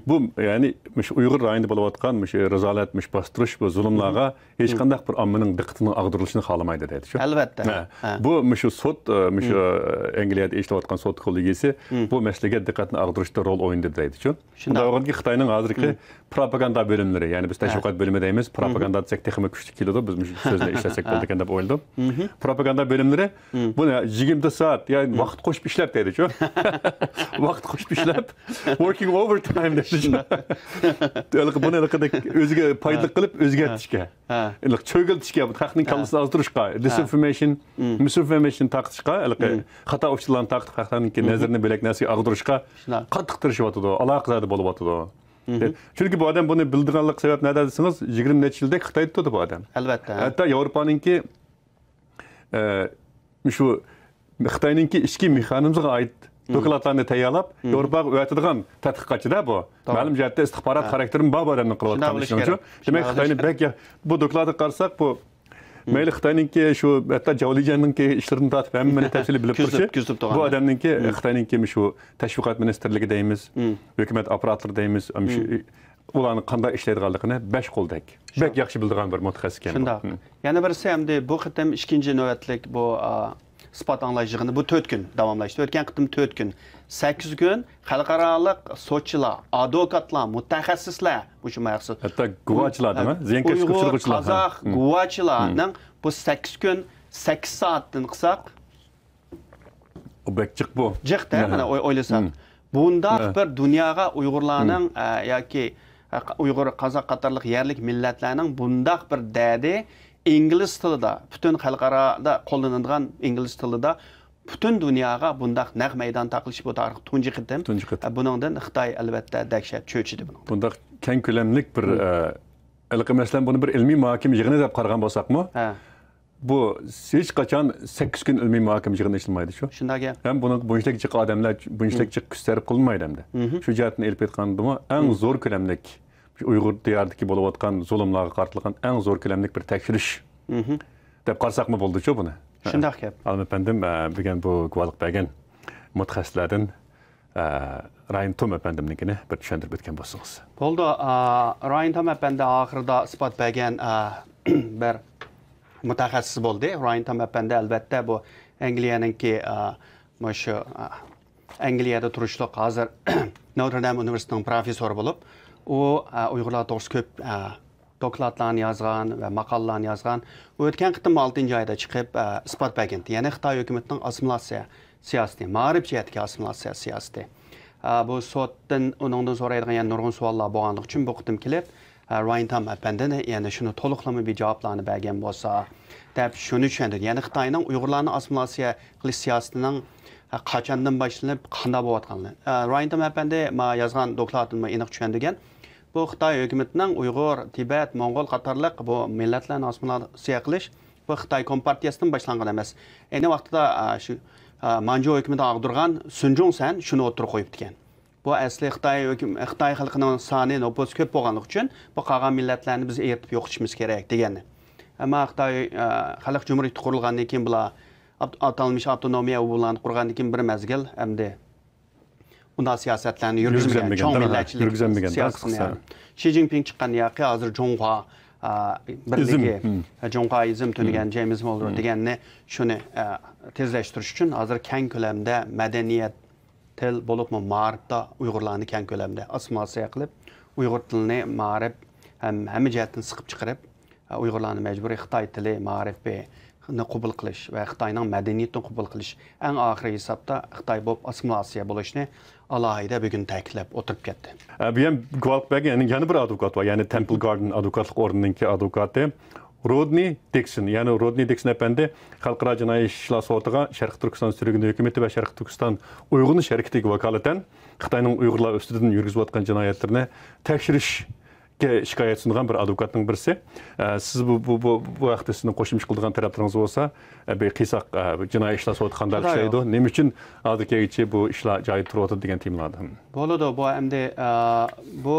بۇ، يەنى مۇشۇ ئۇيغۇر رايونىدا بولۇۋاتقان مۇشۇ رازالەت، مۇشۇ باستۇرۇش، بۇ زۇلۇملارغا ھېچقانداق بىر ئاممىنىڭ دىققىتىنىڭ ئاغدۇرۇلۇشىنى خالىمايدۇ دەيدىچۇ. ئەلۋەتتە. ھە. بۇ مۇشۇ سوت، ئە، مۇشۇ، ئە، ئەنگلىيەدە ئىشلەۋاتقان سوت كوللېگىيىسى بۇ مەسىلىگە دىققەتنى ئاغدۇرۇشتا رول ئوينىدى دەيدىچۇ. شۇنداق. شۇنداق بولغاندىكىن خىتاينىڭ ھازىرقى پروپاگاندا بۆلۈملىرى، يەنى بىز تەشۋىقات بۆلۈمى دەيمىز، پروپاگاندا دېسەك تېخىمۇ كۈچلۈك كېلىدۇ، بىز مۇشۇ سۆزنى ئىشلەتسەك بولىدىكەن دەپ ئويلىدىم. پروپاگاندا بۆلۈملىرى بۇنى يىگىرمە سائەت، يا ۋاقىت قوشۇپ ئىشلەپ دەيدىچۇ. ۋاقىت قوشۇپ ئىشلەپ، working overtime دەيدىچۇ. ھېلىقى بۇنى ھېلىقىدەك ئۆزىگە پايدىلىق قىلىپ ئۆزگەرتىشكە. ھە. ئېنىق چۆگۈلتىشكە، خەقنىڭ كاللىسىنى ئازدۇرۇشقا، دىسئىنفورمېيشن، مىسئىنفورمېيشن تارقىتىشقا، ھېلىقى خاتا ئۇچۇرلارنى تارقىتىپ، خەقلەرنىڭكى نەزىرىنى بۆلەك نەرسىگە ئاغدۇرۇشقا قاتتىق تىرىشىۋاتىدۇ، ئالاقىدار بولۇۋاتىدۇ. چۈنكى بۇ ئادەم بۇنى بىلىدىغانلىق سەۋەب نەدە دېسىڭىز، يىگىرمە نەچچە يىلدەك خىتايدا تۇردى بۇ ئادەم. ئەلۋەتتە. ھەتتا ياۋروپانىڭكى ئە، شۇ خىتاينىڭكى ئىچكى مېخانىزمىغا ئائىت دوكلاتلارنى تەييارلاپ، ياۋروپاغا ئەۋەتىدىغان تەتقىقاتچىدا بۇ. توغرا. مەلۇم جەھەتتە ئىستىخبارات خاراكتېرىمۇ بار بۇ ئادەمنىڭ قىلىۋاتقان ئىشىنىڭچۇ. دېمەك، خىتاينى بەك يا-، بۇ دوكلاتقا قارىساق، بۇ مەيلى خىتاينىڭكى شۇ ھەتتا جاۋ لىجيەننىڭكى ئىشلىرىدىن تارتىپ ھەممىنى تەپسىلىي بىلىپ تۇرۇشى. بۇ ئادەمنىڭكى خىتاينىڭكى شۇ تەشۋىقات مىنىستىرلىكى دەيمىز، ھۆكۈمەت ئاپپاراتلىرى دەيمىز، ئۇلارنىڭ قانداق ئىشلەيدىغانلىقىنى بەش قولدەك بەك ياخشى بىلىدىغان بىر مۇتەخەسسىس ئىكەن بۇ. شۇنداق. يەنە بىرسى، ئەمدى بۇ قېتىم ئىككىنچى نۆۋەتلىك بۇ، ئا، ئىسپات ئاڭلاش يىغىنى، بۇ تۆت كۈن داۋاملاشتى. ئۆتكەن قېتىم تۆت كۈن، سەككىز كۈن خەلقئارالىق سوتچىلار، ئادۋوكاتلار، مۇتەخەسسىسلەر، مۇشۇ مەخسۇس. ھەتتا گۇۋاچىلار دەڭە، زىيانكەشلىككە ئۇيغۇر، ئۇچرىغۇچىلار. قازاق گۇۋاچىلارنىڭ بۇ سەككىز كۈن، سەككىز سائەتتىن قىلساق، ئۇ بەك جىق بۇ. جىق-دە، مانا ئوي-، ئويلىساق. بۇنداق بىر دۇنياغا ئۇيغۇرلارنىڭ، ئە، ياكى، ئە، ق-، ئۇيغۇر، قازاق قاتارلىق يەرلىك مىللەتلەرنىڭ بۇنداق بىر دەردى ئىنگلىز تىلىدا، پۈتۈن خەلقئارادا قوللىنىدىغان ئىنگلىز تىلىدا پۈتۈن دۇنياغا بۇنداق نەق مەيدان تارقىلىشى بۇ تارىختا تۇنجى قېتىم. تۇنجى قېتىم. ئە، بۇنىڭدىن خىتاي ئەلۋەتتە دەھشەت چۆچۈدى بۇنىڭدىن. بۇنداق كەڭ كۆلەملىك بىر، ئە، ھېلىقى مەسىلەن، بۇنى بىر ئىلمىي مۇھاكىمە يىغىنى دەپ قارىغان بولساقمۇ، بۇ ھېچقاچان سەككىز كۈن ئىلمىي مۇھاكىمە يىغىنى ئېچىلمايدۇ شۇ. شۇنداق گەپ. ھەم بۇنىڭ بۇنچىلىك جىق ئادەملەر، بۇنچىلىك جىق كۈچ سەرپ قىلىنمايدۇ ئەمدى. شۇ جەھەتتىن ئېلىپ ئېيتقاندىمۇ، ئەڭ زور كۆلەملىك شۇ ئۇيغۇر دىيارىدىكى بولۇۋاتقان زۇلۇملارغا قارىتىلغان ئەڭ زور كۆلەملىك بىر تەكشۈرۈش دەپ قارىساقمۇ بولىدۇچۇ بۇنى. شۇنداق گەپ. ئالىم ئەپەندىم، ئە، بۈگۈن بۇ گۇۋاھلىق بەرگەن مۇتەخەسسىسلەردىن ئە، رايان توم ئەپەندىمنىڭكىنى بىر چۈشەندۈرۈپ ئۆتكەن بولسىڭىز. بولدى. ئا، رايان توم ئەپەندى ئاخىرىدا ئىسپات بەرگەن، ئا، بىر مۇتەخەسسىس بولدى. رايان توم ئەپەندى، ئەلۋەتتە، بۇ ئەنگلىيەنىڭكى، ئا، مۇشۇ، ئا، ئەنگلىيەدە تۇرۇشلۇق ھازىر نوتر دام ئۇنىۋېرسىتېتىنىڭ پروفېسسورى بولۇپ، ئۇ، ئا، ئۇيغۇرلار توغرىسىدا كۆپ، ئا، دوكلاتلارنى يازغان ۋە ماقالىلەرنى يازغان. ئۇ ئۆتكەن قېتىم ئالتىنچى ئايدا چىقىپ، ئە، ئىسپات بەرگەنىدى. يەنى خىتاي ھۆكۈمىتىنىڭ ئاسسىمىلياتسىيە سىياسىتى، مائارىپ جەھەتتىكى ئاسسىمىلياتسىيە سىياسىتى. ئە، بۇ سوتتىن، ئۇنىڭدىن سورايدىغان يەنە نۇرغۇن سوئاللار بولغانلىقى ئۈچۈن بۇ قېتىم كېلىپ، ئە، رايان تام ئەپەندىنى يەنە شۇنى تولۇقلىما بىر جاۋابلارنى بەرگەن بولسا، دەپ شۇنى چۈشەندۈردى. يەنى خىتاينىڭ ئۇيغۇرلارنى ئاسسىمىلياتسىيە قىلىش سىياسىتىنىڭ، ئە، قاچاندىن باشلىنىپ قانداق بولۇۋاتقانلىقىنى. ئە، رايان تام ئەپەندى ما يازغان دوكلاتىدىمۇ ئېنىق چۈشەندۈرگەن. بۇ خىتاي ھۆكۈمىتىنىڭ ئۇيغۇر، تىبەت، موڭغۇل قاتارلىق بۇ مىللەتلەرنى ئاسسىمىلياتسىيە قىلىش، بۇ خىتاي كومپارتىيەسىدىن باشلانغان ئەمەس. ئەينى ۋاقتىدا، ئا، شۇ، ئا، مانجۇ ھۆكۈمىتىنى ئاغدۇرغان سۇن جۇڭسەن شۇنى ئوتتۇرىغا قويۇپتىكەن. بۇ ئەسلى خىتاي ھۆكۈم-، خىتاي خەلقىنىڭ سانى، نوپۇسى كۆپ بولغانلىقى ئۈچۈن بۇ قالغان مىللەتلەرنى بىز ئېرىتىپ يوقىتىشىمىز كېرەك دېگەننى. ئەمما خىتاي، ئا، خەلق جۇمھۇرىيىتى قۇرۇلغاندىن كېيىن بۇلار ئاپت-، ئاتالمىش ئاپتونومىيە ئۇيغۇرلارنى قۇرغاندىن كېيىن بىر مەزگىل ئەمدى ئۇنداق سىياسەتلەرنى يۈرگۈزمىگەن، يۈرگۈزەلمىگەن، چوڭ مىللەتچىلىك سىياسىتىنى. شى جىنپىڭ چىققان ياقى ھازىر جۇڭخۇا، ئا، بىرلىكى، جۇڭخۇائىزم تۈنىگەن، جېيمىز مولرو دېگەننى، شۇنى، ئا، تېزلەشتۈرۈش ئۈچۈن ھازىر كەڭ كۆلەمدە مەدەنىيەت، تىل، بولۇپمۇ مائارىپتا ئۇيغۇرلارنى كەڭ كۆلەمدە ئاسسىمىلياتسىيە قىلىپ، ئۇيغۇر تىلىنى، مائارىپ ھەم ھەممە جەھەتتىن سىقىپ چىقىرىپ، ئۇيغۇرلارنى مەجبۇرىي خىتاي تىلى، مائارىپى، قوبۇل قىلىش ۋە خىتاينىڭ مەدەنىيىتىنى قوبۇل قىلىش، ئەڭ ئاخىرى ھېسابتا خىتاي بولۇپ ئاسسىمىلياتسىيە بولۇشنى ئالاھىدە بۈگۈن تەكىتلەپ ئولتۇرۇپ كەتتى. ئە، بۇ يەنە گۇۋاھلىق بەرگەن يەنە، يەنە بىر ئادۋوكات بار، يەنى تېمپل گاردېن ئادۋوكاتلىق ئورنىنىڭكى ئادۋوكاتى رودنى دىكسون. يەنى رودنى دىكسون ئەپەندى خەلقئارا جىنايى ئىشلار سوتىغا شەرقىي تۈركىستان سۈرگۈندە ھۆكۈمىتى ۋە شەرقىي تۈركىستان ئۇيغۇرلىنىش ھەرىكىتىگە ۋاكالىتەن خىتاينىڭ ئۇيغۇرلار ئۈستىدىن يۈرگۈزۈۋاتقان جىنايەتلىرىنى تەكشۈرۈش شىكايەت سۇنغان بىر ئادۋوكاتنىڭ بىرسى. ئە، سىز بۇ، بۇ، بۇ، بۇ ھەقتە سىزنىڭ قوشۇمچە قىلىدىغان تەرەپلىرىڭىز بولسا، ئە، بىر قىيساق، ئە، جىنايى ئىشلار سوتى قانداق ئىشلەيدۇ؟ نېمە ئۈچۈن ھازىرغىچە بۇ ئىشلار جارى تۇرۇۋاتىدۇ دېگەن تېمىلاردا. بولىدۇ. بۇ ئەمدى، ئە، بۇ،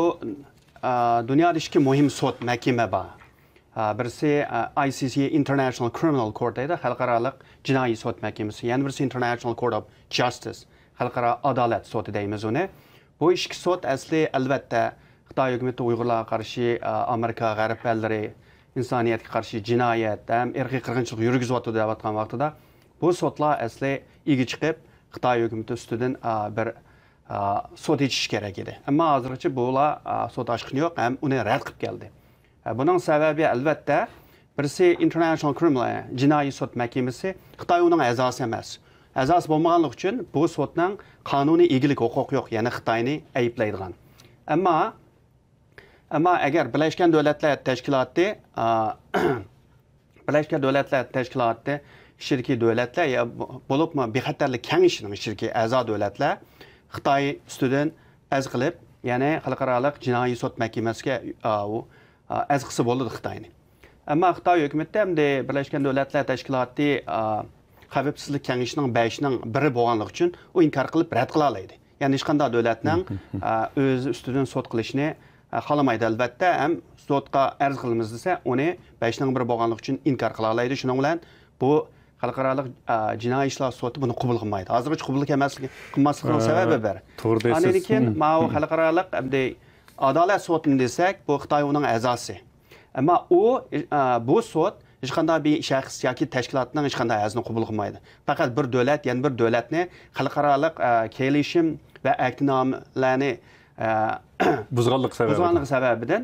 ئە، دۇنيادا ئىككى مۇھىم سوت مەھكىمە بار. ئە، بىرسى، ئە، ئاي سىي سىي، International Criminal Court دەيدۇ، خەلقئارالىق جىنايى سوت مەھكىمىسى. يەنە بىرسى International Court of Justice، خەلقئارا ئادالەت سوتى دەيمىز ئۇنى. بۇ ئىككى سوت ئەسلى، ئەلۋەتتە، خىتاي ھۆكۈمىتى ئۇيغۇرلارغا قارشى، ئا، ئامېرىكا، غەرب ئەللىرى ئىنسانىيەتكە قارشى جىنايەت ھەم ئىرقىي قىرغىنچىلىق يۈرگۈزۈۋاتىدۇ دەۋاتقان ۋاقتىدا، بۇ سوتلار ئەسلى ئىگە چىقىپ، خىتاي ھۆكۈمىتى ئۈستىدىن، ئا، بىر، ئا، سوت ئېچىشى كېرەك ئىدى. ئەمما ھازىرغىچە بۇلار، ئا، سوت ئاچقىنى يوق ھەم ئۇنى رەت قىلىپ كەلدى. ئە، بۇنىڭ سەۋەبى، ئەلۋەتتە، بىرسى، International Criminal، جىنايى سوت مەھكىمىسى، خىتاي ئۇنىڭ ئەزاسى ئەمەس. ئەزاسى بولمىغانلىقى ئۈچۈن بۇ سوتنىڭ قانۇنىي ئىگىلىك ھوقۇقى يوق، يەنى خىتاينى ئەيىبلەيدىغان. ئەمما، ئەمما ئەگەر بىرلەشكەن دۆلەتلەر تەشكىلاتى، ئا، بىرلەشكەن دۆلەتلەر تەشكىلاتى ئىچىدىكى دۆلەتلەر، يا بولۇپمۇ بىخەتەرلىك كېڭىشىنىڭ ئىچىدىكى ئەزا دۆلەتلەر خىتاي ئۈستىدىن ئەرز قىلىپ، يەنى خەلقئارالىق جىنايى سوت مەھكىمىسىگە، ئا، ئۇ، ئا، ئەرز قىلسا بولىدۇ خىتاينى. ئەمما خىتاي ھۆكۈمىتى ئەمدى بىرلەشكەن دۆلەتلەر تەشكىلاتى، ئا، خەۋپسىزلىك كېڭىشىنىڭ بەشنىڭ بىرى بولغانلىقى ئۈچۈن ئۇ ئىنكار قىلىپ رەت قىلالايدى. يەنى ھېچقانداق دۆلەتنىڭ، ئا، ئۆزى ئۈستىدىن سوت قىلىشنى، ئا، خالىمايدۇ، ئەلۋەتتە. ھەم سوتقا ئەرز قىلىمىز دېسە، ئۇنى بەشنىڭ بىرى بولغانلىقى ئۈچۈن ئىنكار قىلالايدۇ. شۇنىڭ بىلەن بۇ خەلقئارالىق، ئا، جىنايى ئىشلار سوتى بۇنى قوبۇل قىلمايدۇ. ھازىرغىچە قوبۇل قىلماسلىقى، قىلماسلىقىنىڭ سەۋەبى بىر. توغرا دەيسىز. ئاندىن كېيىن ماۋۇ خەلقئارالىق ئەمدى ئادالەت سوتىنى دېسەك، بۇ خىتاي ئۇنىڭ ئەزاسى. ئەمما ئۇ، ئا، بۇ سوت ھېچقانداق بىر شەخس ياكى تەشكىلاتنىڭ ھېچقانداق ئەزىسىنى قوبۇل قىلمايدۇ. پەقەت بىر دۆلەت يەنە بىر دۆلەتنى خەلقئارالىق، ئا، كېلىشىم ۋە ئەھدىنامىلەرنى، ئا، بۇزغانلىقى سەۋەبىدىن، بۇزغانلىقى سەۋەبىدىن،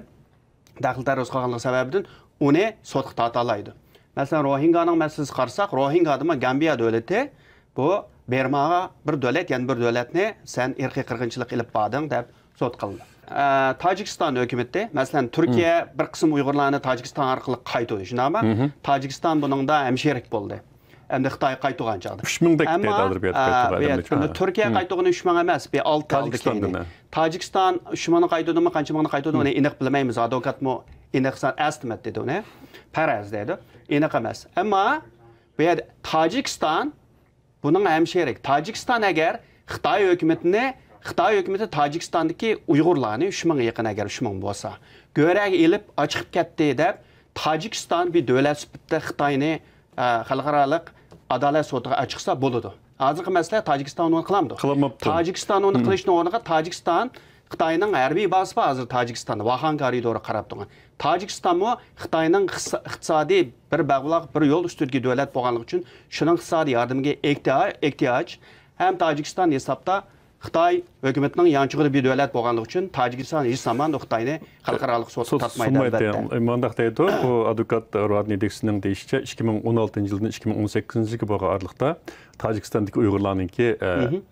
دەخلى تەرۇز قىلغانلىقى سەۋەبىدىن ئۇنى سوتقا تارتالايدۇ. مەسىلەن، روھىنگانىڭ مەسىلىسىگە قارىساق، روھىنگا دېمە گامبىيا دۆلىتى، بۇ بىرماغا بىر دۆلەت يەنە بىر دۆلەتنى سەن ئىرقىي قىرغىنچىلىق ئېلىپ باردىڭ دەپ سوت قىلدى. ئە، تاجىكىستان ھۆكۈمىتى، مەسىلەن، تۈركىيە بىر قىسىم ئۇيغۇرلارنى تاجىكىستان ئارقىلىق قايتۇردى، شۇنداقمۇ؟ تاجىكىستان بۇنىڭدا ھەمشېرىك بولدى. ئەمدى خىتاي قايتۇرغان چاغدا. ئۈچ مىڭدەك ئەمما، دەيدۇ ھازىر بۇ يەردە ئە، قايتۇرغان بۇ ئادەمنى يەردە چاغ. تۈركىيە قايتۇرغىنى ئۈچ مىڭ ئەمەس، بىر ئالتە ئالدى كەينى. تاجىكىستان قايتۇردىمۇ، قانچە مىڭنى قايتۇردى، ئۇنى ئېنىق بىلمەيمىز. ئادۋوكاتمۇ ئېنىق سان ئەستىمەت دېدى ئۇنى. پەرەز دەيدۇ. ئېنىق ئەمەس. ئەمما بۇ يەردە تاجىكىستان بۇنىڭ ھەمشېرىك. تاجىكىستان ئەگەر خىتاي ھۆكۈمىتىنى، خىتاي ھۆكۈمىتى تاجىكىستاندىكى ئۇيغۇرلارنى ئۈچ مىڭ يېقىن، ئەگەر ئۈچ مىڭ بولسا، گۆرەگە ئېلىپ ئاچىقىپ كەتتى دەپ، تاجىكىستان بىر دۆلەت سۈپىتىدە خىتاينى، ئە، خەلقئارالىق ئادالەت سوتىغا ئاچىقسا بولىدۇ. ھازىرقى مەسىلە تاجىكىستان ئۇنى قىلامدۇ؟ قىلالماپتۇ. تاجىكىستان ئۇنى قىلىشنىڭ ئورنىغا تاجىكىستان، خىتاينىڭ ھەربىي بازىسى بار ھازىر تاجىكىستاندا، ۋاخان كارىدورىغا قاراپ تۇرغان. تاجىكىستانمۇ خىتاينىڭ ئىقتىسا-، ئىقتىسادىي بىر باغلاق، بىر يول ئۈستىدىكى دۆلەت بولغانلىقى ئۈچۈن شۇنىڭ ئىقتىسادىي ياردىمىگە ئېھتىيا-، ئېھتىياج ھەم تاجىكىستان ھېسابتا خىتاي ھۆكۈمىتىنىڭ يانچۇقىدا بىر دۆلەت بولغانلىقى ئۈچۈن تاجىكىستان ھېچ زامان خىتاينى خەلقئارالىق سوتقا تارتمايدۇ، ئەلۋەتتە. مۇنداق دەيدۇ، بۇ ئادۋوكات رودنى دىكسوننىڭ دېيىشىچە، ئىككى مىڭ ئون ئالتىنچى يىلدىن ئىككى مىڭ ئون سەككىزىنچى يىلغا بولغان ئارىلىقتا تاجىكىستاندىكى ئۇيغۇرلارنىڭكى، ئە،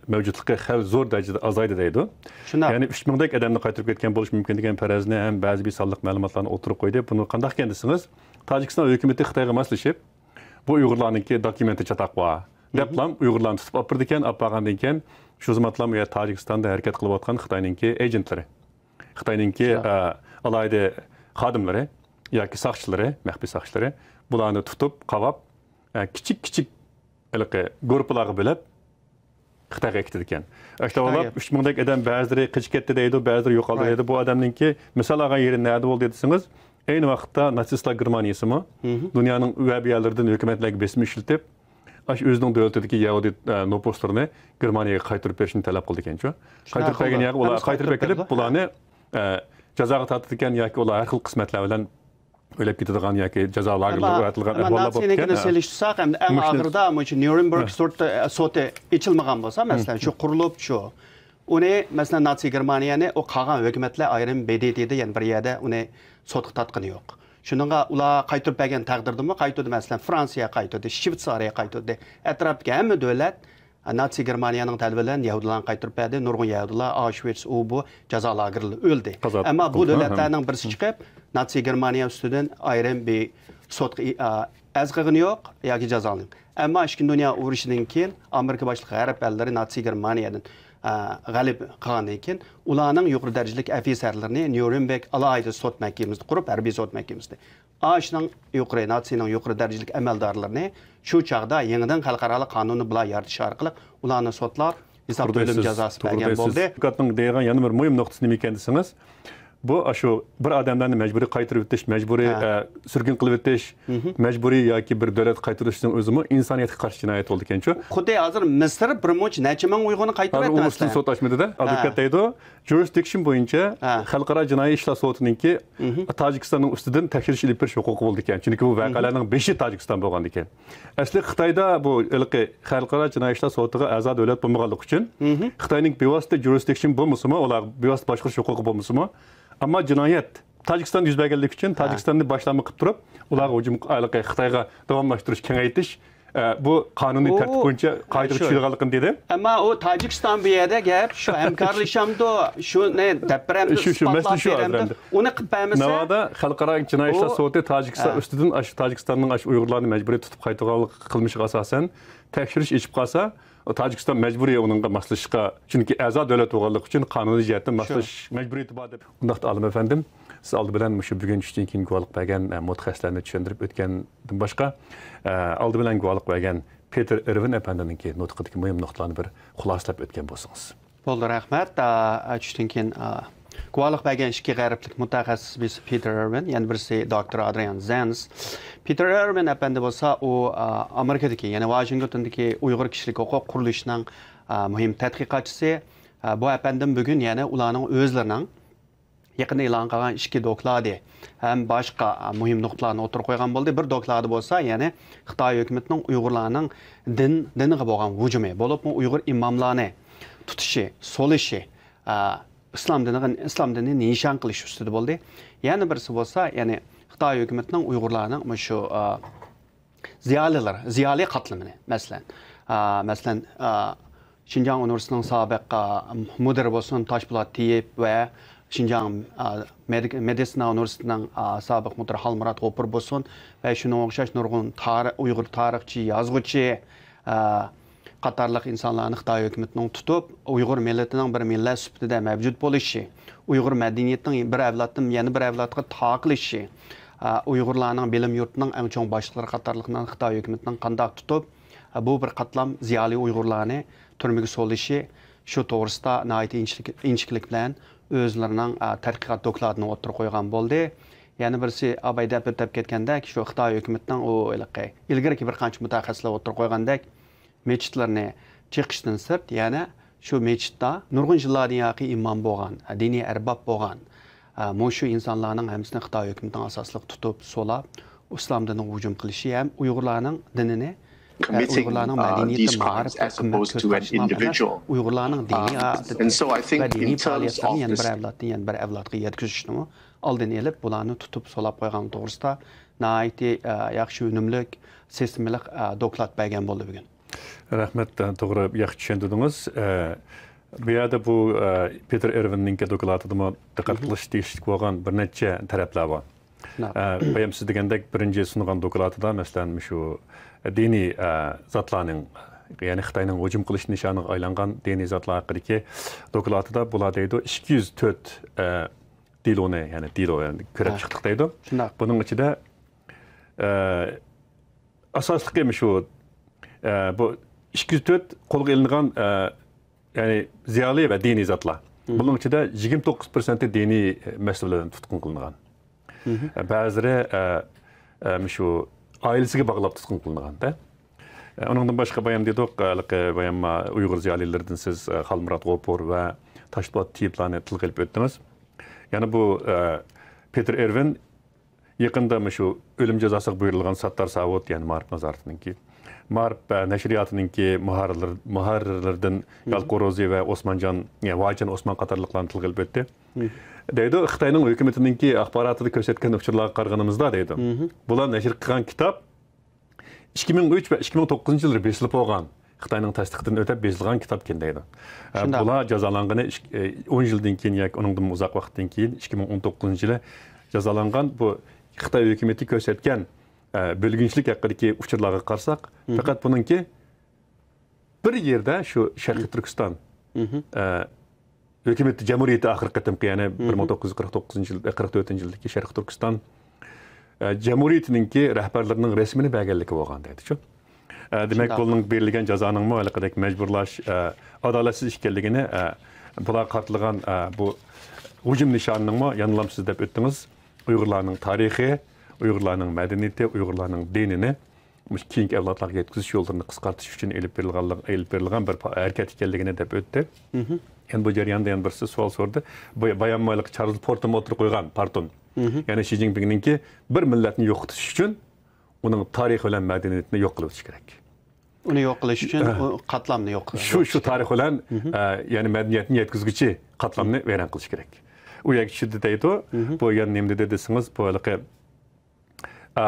مەۋجۇتلۇقى خېلى زور دەرىجىدە ئازايدى دەيدۇ. شۇنداق. يەنى ئۈچ مىڭدەك ئادەمنى قايتۇرۇپ كەتكەن بولۇشى مۇمكىن دېگەن پەرەزنى ھەم بەزى بىر سانلىق مەلۇماتلارنى ئوتتۇرىغا قويدى. بۇنى قانداق ئىكەن دېسىڭىز، تاجىكىستان ھۆكۈمىتى خىتايغا ماسلىشىپ، بۇ ئۇيغۇرلارنىڭكى دوكۇمېنتى چاتاق بار دەپلا ئۇيغۇرلارنى تۇتۇپ ئاپىرىدىكەن، ئاپارغاندىن كېيىن شۇ زامانلام ئۇ يەر تاجىكىستاندا ھەرىكەت قىلىۋاتقان خىتاينىڭكى ئېجېنتلىرى، خىتاينىڭكى، ئە، ئالاھىدە خادىملىرى ياكى ساقچىلىرى، مەخپىي ساقچىلىرى بۇلارنى تۇتۇپ، قاۋاپ، ئە، كىچىك، كىچىك ھېلىقى گۇرۇپپىلارغا بۆلۈپ، خىتايغا ئەكېتىدىكەن. ئاشۇنداق بولۇپ، ئۈچ مىڭدەك ئادەم بەزىلىرى قېچىپ كەتتى دەيدۇ، بەزىلىرى يوقالدى دەيدۇ. بۇ ئادەمنىڭكى مىسال ئالغان يېرى نەدە بولدى دېسىڭىز، ئەينى ۋاقىتتا ناتسىستلار گېرمانىيىسىمۇ دۇنيانىڭ ۋەھبىيەلىرىدىن ھۆكۈمەتلەرگە بېسىم ئىشلىتىپ، ئاشۇ ئۆزىنىڭ دۆلىتىدىكى يەھۇدىي، ئە، نوپۇسلىرىنى گېرمانىيەگە قايتۇرۇپ بېرىشنى تەلەپ قىلىدىكەنچۇ. قايتۇرۇپ بەرگەن يەرگە ئۇلار قايتۇرۇپ ئەكېلىپ، بۇلارنى، ئە، جازاغا تارتىدىكەن ياكى ئۇلار ھەر خىل قىسمەتلەر بىلەن ئۆلۈپ كېتىدىغان ياكى جازا لاگېرلىرىغا ئەمما، ئەۋەتىلغان ئەمما ئەھۋاللار بولۇپتىكەن. ناتسىنىڭكىنى سېلىشتۇرساق، ئەمدى ئەڭ ئاخىرىدا مۇشۇ نيۇرنبېرگ سوتى، سوتى ئېچىلمىغان بولسا، مەسىلەن، شۇ قۇرۇلۇپ شۇ، ئۇنى، مەسىلەن، ناتسىي گېرمانىيەنى ئۇ قالغان ھۆكۈمەتلەر ئايرىم ب د ت دا يەنە بىر يەردە ئۇنى سوتقا تارتقىنى يوق. شۇنىڭغا ئۇلار قايتۇرۇپ بەرگەن تەقدىردىمۇ قايتۇردى، مەسىلەن، فرانسىيە قايتۇردى، شۋېتسارىيە قايتۇردى. ئەتراپتىكى ھەممە دۆلەت ناتسىي گېرمانىيەنىڭ تەلىپى بىلەن يەھۇدىيلارنى قايتۇرۇپ بەردى. نۇرغۇن يەھۇدىيلار ئاۋشۋىتس، ئۇ بۇ جازا لاگېرلىرىدا ئۆلدى. ئەمما بۇ دۆلەتلەرنىڭ بىرسى چىقىپ، ناتسىي گېرمانىيە ئۈستىدىن ئايرىم بىر سوتقا ئى-، ئا، ئەرز قىلغىنى يوق ياكى جازالىنىپ. ئەمما ئىككىنچى دۇنيا ئۇرۇشىدىن كېيىن ئامېرىكا باشلىق غەرب ئەللىرى ناتسىي گېرمانىيەدىن، ئا، غەلىبە قىلغاندىن كېيىن، ئۇلارنىڭ يۇقىرى دەرىجىلىك ئەفسەرلىرىنى نيۇرنبېرگ ئالاھىدە سوت مەھكىمىسىدە قۇرۇپ، ھەربىي سوت مەھكىمىسىدە. ئاشۇنىڭ يۇقىرى، ناتسىنىڭ يۇقىرى دەرىجىلىك ئەمەلدارلىرىنى شۇ چاغدا يېڭىدىن خەلقئارالىق قانۇننى بۇلار يارىتىش ئارقىلىق ئۇلارنى سوتلاپ، ھېساب ئۆلۈم جازاسى بەرگەن بولدى. ئادۋوكاتنىڭ دېيىدىغان يەنە بىر مۇھىم نۇقتىسى نېمە ئىكەن دېسىڭىز، بۇ ئاشۇ بىر ئادەملەرنى مەجبۇرىي قايتۇرۇۋېتىش، مەجبۇرىي، ھە. ئە، سۈرگۈن قىلىۋېتىش، مەجبۇرىي ياكى بىر دۆلەتكە قايتۇرۇشنىڭ ئۆزىمۇ ئىنسانىيەتكە قارشى جىنايەت بولىدىكەنچۇ. خۇددى ھازىر مىسىر بىر مۇنچە نەچچە مىڭ ئۇيغۇرنى قايتۇرۇۋەتتى، ھازىر ئۇ ئۇستىنى مەسىلەن. سوت ئاچمىدى-دە، ئادۋوكات ھە. دەيدۇ. جۇرىسدىكشن بويىچە ھە. خەلقئارا جىنايى ئىشلار سوتىنىڭكى ھىم. تاجىكىستاننىڭ ئۈستىدىن تەكشۈرۈش ئېلىپ بېرىش ھوقۇقى بولىدىكەن. چۈنكى بۇ ھىم. ۋەقەلەرنىڭ بېشى تاجىكىستان بولغاندىكەن. ئەسلى خىتايدا بۇ ھېلىقى خەلقئارا جىنايى ئىشلار سوتىغا ئەزا دۆلەت بولمىغانلىقى ئۈچۈن ھىم. خىتاينىڭ بىۋاسىتە جۇرىسدىكشن بولمىسىمۇ، ئۇلار بىۋاسىتە باشقۇرۇش ھوقۇقى بولمىسىمۇ، ئەمما جىنايەت تاجىكىستاندا يۈز بەرگەنلىكى ئۈچۈن ھە. تاجىكىستاننى باشلامچى قىلىپ تۇرۇپ، ئۇلارغا ھۇجۇم، ھېلىقى خىتايغا داۋاملاشتۇرۇش، كېڭەيتىش، ئە، بۇ قانۇنىي ئۇ، تەرتىپ بويىچە قائىدىگە شۇ. چۈشىدىغانلىقىنى دېدى. ئەمما ئۇ تاجىكىستان بۇ يەردە گەپ شۇ ھەمكارلىشامدۇ، شۇنى دەپ بېرەمدۇ، شۇ، شۇ، مەسىلە ئىسپاتلاپ شۇ ھازىر بېرەمدۇ؟ ئەمدى. ئۇنى قىلىپ بەرمىسە، ناۋادا خەلقئارا جىنايى ئىشلار ئۇ، سوتى تاجىكىستان ھە. ئۈستىدىن ئاشۇ تاجىكىستاننىڭ ئاشۇ ئۇيغۇرلارنى مەجبۇرىي تۇتۇپ قايتۇرغانلىق قىلمىشىغا ئاساسەن تەكشۈرۈش ئېچىپ قالسا، تاجىكىستان مەجبۇرىي ئۇنىڭغا ماسلىشىشقا، چۈنكى ئەزا دۆلەت بولغانلىقى ئۈچۈن قانۇنىي جەھەتتىن شۇ. ماسلىشىش مەجبۇرىيىتى بار دەپ. ئۇنداقتا، ئالىم ئەپەندىم، سىز ئالدى بىلەن مۇشۇ بۈگۈن چۈشتىن كېيىن گۇۋاھلىق بەرگەن، ئە، مۇتەخەسسىسلەرنى چۈشەندۈرۈپ ئۆتكەندىن باشقا، ئە، ئالدى بىلەن گۇۋاھلىق بەرگەن پېتېر ئىرۋىن ئەپەندىنىڭكى نۇتقىدىكى مۇھىم نۇقتىلارنى بىر خۇلاسىلەپ ئۆتكەن بولسىڭىز. بولدى، رەھمەت. ئا، ئا، چۈشتىن كېيىن، ئا، گۇۋاھلىق بەرگەن ئىككى غەربلىك مۇتەخەسسىس، بىرسى پېتېر ئىرۋىن، يەنە بىرسى دوكتور ئادرىيان زېنز. پېتېر ئىرۋىن ئەپەندى بولسا، ئۇ، ئا، ئامېرىكىدىكى، يەنى ۋاشىنگتوندىكى ئۇيغۇر كىشىلىك ھوقۇق قۇرۇلۇشىنىڭ، ئا، مۇھىم تەتقىقاتچىسى. ئا، بۇ ئەپەندىم بۈگۈن يەنە ئۇلارنىڭ ئۆزلىرىنىڭ يېقىندا ئېلان قىلغان ئىككى دوكلاتى ھەم باشقا، ئا، مۇھىم نۇقتىلارنى ئوتتۇرىغا قويغان بولدى. بىر دوكلاتى بولسا، يەنى خىتاي ھۆكۈمىتىنىڭ ئۇيغۇرلارنىڭ دىن، دىنىغا بولغان ھۇجۇمى، بولۇپمۇ ئۇيغۇر ئىماملارنى تۇتۇشى، سولىشى، ئا، ئىسلام دىنىغا، ئىسلام دىنىنى نىشان قىلىش ئۈستىدە بولدى. يەنە بىرسى بولسا، يەنى خىتاي ھۆكۈمىتىنىڭ ئۇيغۇرلارنىڭ مۇشۇ، ئا، زىيالىيلار، زىيالىي قاتلىمىنى، مەسىلەن، ئا، مەسىلەن، ئا، شىنجاڭ ئۇنىۋېرسىتېتىنىڭ سابىق، ئا، مۇدىرى بولسۇن، تاشپولات تېيىپ ۋە شىنجاڭ، ئا، مېدىك-، مېدىتسىنا ئۇنىۋېرسىتېتىنىڭ، ئا، سابىق مۇدىرى خالمۇرات غوپۇر بولسۇن ۋە شۇنىڭغا ئوخشاش نۇرغۇن تارىخ، ئۇيغۇر تارىخچى، يازغۇچى، ئا، قاتارلىق ئىنسانلارنى خىتاي ھۆكۈمىتىنىڭ تۇتۇپ، ئۇيغۇر مىللىتىنىڭ بىر مىللەت سۈپىتىدە مەۋجۇت بولۇشى، ئۇيغۇر مەدەنىيىتىنىڭ بىر ئەۋلادتىن يەنە بىر ئەۋلادقا تارقىلىشى، ئۇيغۇرلارنىڭ بىلىم يۇرتىنىڭ ئەڭ چوڭ باشلىقلىرى قاتارلىقلارنى خىتاي ھۆكۈمىتىنىڭ قانداق تۇتۇپ، بۇ بىر قاتلام زىيالىي ئۇيغۇرلارنى تۈرمىگە سولىشى، شۇ توغرىسىدا ناھايىتى ئىنچىكىلىك، ئىنچىكىلىك بىلەن ئۆزلىرىنىڭ، ئە، تەتقىقات دوكلاتىنى ئوتتۇرىغا قويغان بولدى. يەنە بىرسى، ئاباي دەپ ئۆتۈپ كەتكەندەك، شۇ خىتاي ھۆكۈمىتىنىڭ ئۇ ھېلىقى ئىلگىرىكى بىر قانچە مۇتەخەسسىسلەر ئوتتۇرىغا قويغاندەك، مەسچىتلەرنى چېقىشتىن سىرت، يەنە شۇ مەسچىتتا نۇرغۇن يىللاردىن ياقى ئىمام بولغان، دىنىي ئەرباب بولغان، مۇشۇ ئىنسانلارنىڭ ھەممىسىنى خىتاي ھۆكۈمىتىنىڭ ئاساسلىق تۇتۇپ، سولاپ، ئىسلام دىنىغا ھۇجۇم قىلىشى ھەم ئۇيغۇرلارنىڭ دىنىنى، ئە، ئۇيغۇرلارنىڭ مەدەنىيىتى، مائارىپى قىممەت كۆز قارىشىنى ئەمەس، ئۇيغۇرلارنىڭ دىنىي ئادىتى ۋە دىنىي پائالىيەتلىرىنى يەنە بىر ئەۋلادتىن يەنە بىر ئەۋلادقا يەتكۈزۈشنىمۇ ئالدىنى ئېلىپ، بۇلارنى تۇتۇپ، سولاپ قويغانلىقى توغرىسىدا ناھايىتى، ئە، ياخشى ئۈنۈملۈك، سىستېمىلىق، ئە، دوكلات بەرگەن بولدى بۈگۈن. رەھمەت، توغرا، ياخشى چۈشەندۈردىڭىز. ئە، بۇ يەردە بۇ، ئە، پېتېر ئېرۋىننىڭكى دوكلاتىدىمۇ دىققەت قىلىش تېگىشلىك بولغان بىر نەچچە تەرەپلەر بار. ئە، بايام سىز دېگەندەك، بىرىنچى سۇنغان دوكلاتىدا، مەسىلەن، مۇشۇ دىنىي، ئە، زاتلارنىڭ، يەنى خىتاينىڭ ھۇجۇم قىلىش نىشانىغا ئايلانغان دىنىي زاتلار ھەققىدىكى دوكلاتىدا بۇلار دەيدۇ، ئىككى يۈز تۆت، ئە، دېلونى، يەنى دېلو، يەنى كۆرۈپ چىقتۇق دەيدۇ. شۇنداق. بۇنىڭ ئىچىدە، ئە، ئاساسلىقى مۇشۇ، ئە، بۇ ئىككى يۈز تۆت قولغا ئېلىنغان، ئە، يەنى زىيالىي ۋە دىنىي زاتلار. بۇنىڭ ئىچىدە يىگىرمە توققۇز پىرسەنتى دىنىي مەسىلە بىلەن تۇتقۇن قىلىنغان. بەزىلىرى، ئە، ئە، مۇشۇ ئائىلىسىگە باغلاپ تۇتقۇن قىلىنغان-دە. ئە، ئۇنىڭدىن باشقا بايام دېدۇق، ھېلىقى بايام ئۇيغۇر زىيالىيلىرىدىن سىز، ئە، خالمۇرات غوپۇر ۋە تاشپولات تېيىپلارنى تىلغا ئېلىپ ئۆتتىڭىز. يەنە بۇ، ئە، پېتېر ئېرۋىن يېقىندا مۇشۇ ئۆلۈم جازاسىغا بۇيرۇلغان ساتتار ساۋۇت، يەنى مائارىپ نازارىتىنىڭكى مائارىپ، ئە، نەشرىياتىنىڭكى مۇھەررىرلىرى-، مۇھەررىرلىرىدىن يالقۇن روزى ۋە ئوسمانجان، يا، ۋاجىن ئوسمان قاتارلىقلارنى تىلغا ئېلىپ ئۆتتى. دەيدۇ، خىتاينىڭ ھۆكۈمىتىنىڭكى ئاخباراتىدا كۆرسەتكەن ئۇچۇرلارغا قارىغىنىمىزدا دەيدۇ، بۇلار نەشر قىلغان كىتاب ئىككى مىڭ ئۈچ ۋە ئىككى مىڭ توققۇزىنچى يىللىرى بېسىلىپ بولغان، خىتاينىڭ تەستىقىدىن ئۆتۈپ بېسىلغان كىتابكەن دەيدۇ. ئە، شۇنداق. بۇلار جازالانغىنى ئىك-، ئە، ئون يىلدىن كېيىن ياكى ئۇنىڭدىن ئۇزاق ۋاقىتتىن كېيىن، ئىككى مىڭ ئون توققۇزىنچى يىلى جازالانغان. بۇ خىتاي ھۆكۈمىتى كۆرسەتكەن، ئە، بۆلگۈنچىلىك ھەققىدىكى ئۇچۇرلارغا قارىساق، پەقەت بۇنىڭكى بىر يەردە شۇ شەرقىي تۈركىستان، ئە، ھۆكۈمىتى جەمھۇرىيىتى ئاخىرقى قېتىمقى، يەنى بىر مىڭ توققۇز يۈز قىرىق توققۇزىنچى يىل، قىرىق تۆتىنچى يىلدىكى شەرقىي تۈركىستان، ئە، جەمھۇرىيىتىنىڭكى رەھبەرلىرىنىڭ رەسىمىنى بەرگەنلىكى بولغان دەيدىچۇ. ئە، دېمەك، شۇنداق. بۇنىڭ بېرىلگەن جازانىڭمۇ ھېلىقىدەك مەجبۇرلاش، ئە، ئادالەتسىز ئىكەنلىكىنى، ئە، بۇلارغا قارىتىلغان، ئە، بۇ ھۇجۇم نىشانىنىڭمۇ يەنىلا سىز دەپ ئۆتتىڭىز. ئۇيغۇرلارنىڭ تارىخى، ئۇيغۇرلارنىڭ مەدەنىيىتى، ئۇيغۇرلارنىڭ دىنىنى مۇشۇ كېيىنكى ئەۋلادلارغا يەتكۈزۈش يوللىرىنى قىسقارتىش ئۈچۈن ئېلىپ بېرىلغانلىق، ئېلىپ بېرىلغان بىر پا-، ھەرىكەت ئىكەنلىكىنى دەپ ئۆتتى. يەنە بۇ جەرياندا يەنە بىرسى سوئال سورىدى. بۇ باياننامىلىق چارلز پورتىمۇ ئوتتۇرىغا قويغان، پارتون. يەنى شى جىنپىڭنىڭكى بىر مىللەتنى يوقىتىش ئۈچۈن ئۇنىڭ تارىخى بىلەن مەدەنىيىتىنى يوق قىلىۋېتىش كېرەك. ئۇنى يوق قىلىش ئۈچۈن ئۇ قاتلامنى يوق قىلىش شۇ، شۇ كېرەك. تارىخ بىلەن، ئە، يەنى مەدەنىيەتنى يەتكۈزگۈچى قاتلامنى ۋەيران قىلىش كېرەك. ئۇ يەرگە چۈشتى دەيدۇ. بۇ يەنە نېمە دېدى دېسىڭىز، بۇ ھېلىقى، ئە،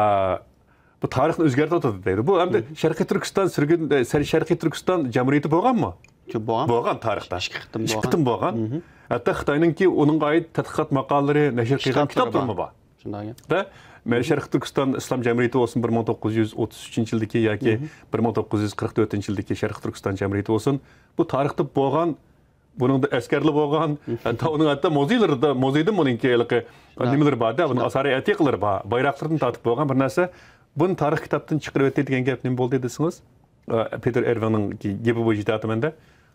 بۇ تارىخنى ئۆزگەرتىۋاتىدۇ دەيدۇ. بۇ ئەمدى شەرقىي تۈركىستان سۈرگۈن، ئە، سەر-، شەرقىي تۈركىستان جەمھۇرىيىتى بولغانمۇ؟ شۇ بولغان. بولغان تارىختا. ئىككى قېتىم ئىككى بولغان. قېتىم بولغان. ھەتتا خىتاينىڭكى ئۇنىڭغا ئائىت تەتقىقات ماقالىلىرى، نەشر قىلغان كىتابلىرى بار. كىتابلىرىمۇ بار. شۇنداق. دە، مەيلى شەرقىي تۈركىستان ئىسلام جەمھۇرىيىتى بولسۇن، بىر مىڭ توققۇز يۈز ئوتتۇز ئۈچىنچى يىلدىكى ياكى بىر مىڭ توققۇز يۈز قىرىق تۆتىنچى يىلدىكى شەرقىي تۈركىستان جەمھۇرىيىتى بولسۇن، بۇ تارىختا بولغان، بۇنىڭدا ئەسكەرلەر بولغان، ھەتتا ئۇنىڭ ھەتتا مۇزېيلىرىدا، مۇزېيدا بۇنىڭكى ھېلىقى نېمىلىرى بار-دە، بۇنىڭ ئاسارىي ئەتىقىلىرى بار، بايراقلىرىدىن تارتىپ بولغان بىر نەرسە. بۇنى تارىخ كىتابتىن چىقىرىۋەتتى دېگەن گەپ نېمە بولدى دېسىڭىز، ئە، پېتېر ئېرۋىننىڭ گېپى بويىچە ئېيتىۋاتىمەن-دە،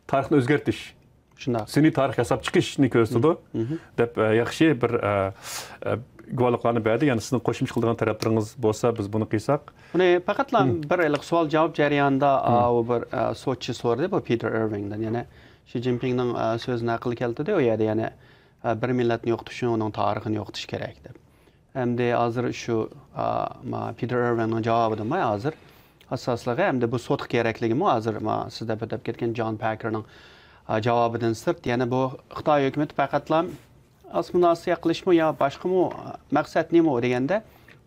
تارىخنى ئۆزگەرتىش. شۇنداق. سۈنئىي تارىخ ياساپ چىقىشنى كۆرسىتىدۇ دەپ، ئە، ياخشى بىر، ئە، ئە، گۇۋاھلىقلارنى بەردى. يەنى سىزنىڭ قوشۇمچە قىلىدىغان تەرەپلىرىڭىز بولسا، بىز بۇنى قىلساق. بۇنى پەقەتلا بىر ھېلىقى سوئال جاۋاب جەريانىدا، ئا، ئۇ بىر، ئە، سوتچى سورىدى بۇ پېتېر ئېرۋىنگدىن. يەنى شى جىنپىڭنىڭ، ئە، سۆزىنى ئەقىل كەلتۈردى ئۇ يەردە، يەنى، ئە، بىر مىللەتنى يوقىتىش ئۈچۈن ئۇنىڭ تارىخىنى يوقىتىش كېرەك دەپ. ئەمدى ھازىر شۇ، ئا، ما، پېتېر ئېرۋىننىڭ جاۋابىدىنمۇ ھازىر ئاساسلىقى، ئەمدى بۇ سوتقا كېرەكلىكىمۇ ھازىر ما، سىز دەپ ئۆتۈپ كەتكەن جان پاكېرنىڭ، ئا، جاۋابىدىن سىرت، يەنە بۇ خىتاي ھۆكۈمىتى پەقەتلا ئاسسىمىلياتسىيە قىلىشمۇ يا باشقىمۇ، مەقسەت نېمە دېگەندە،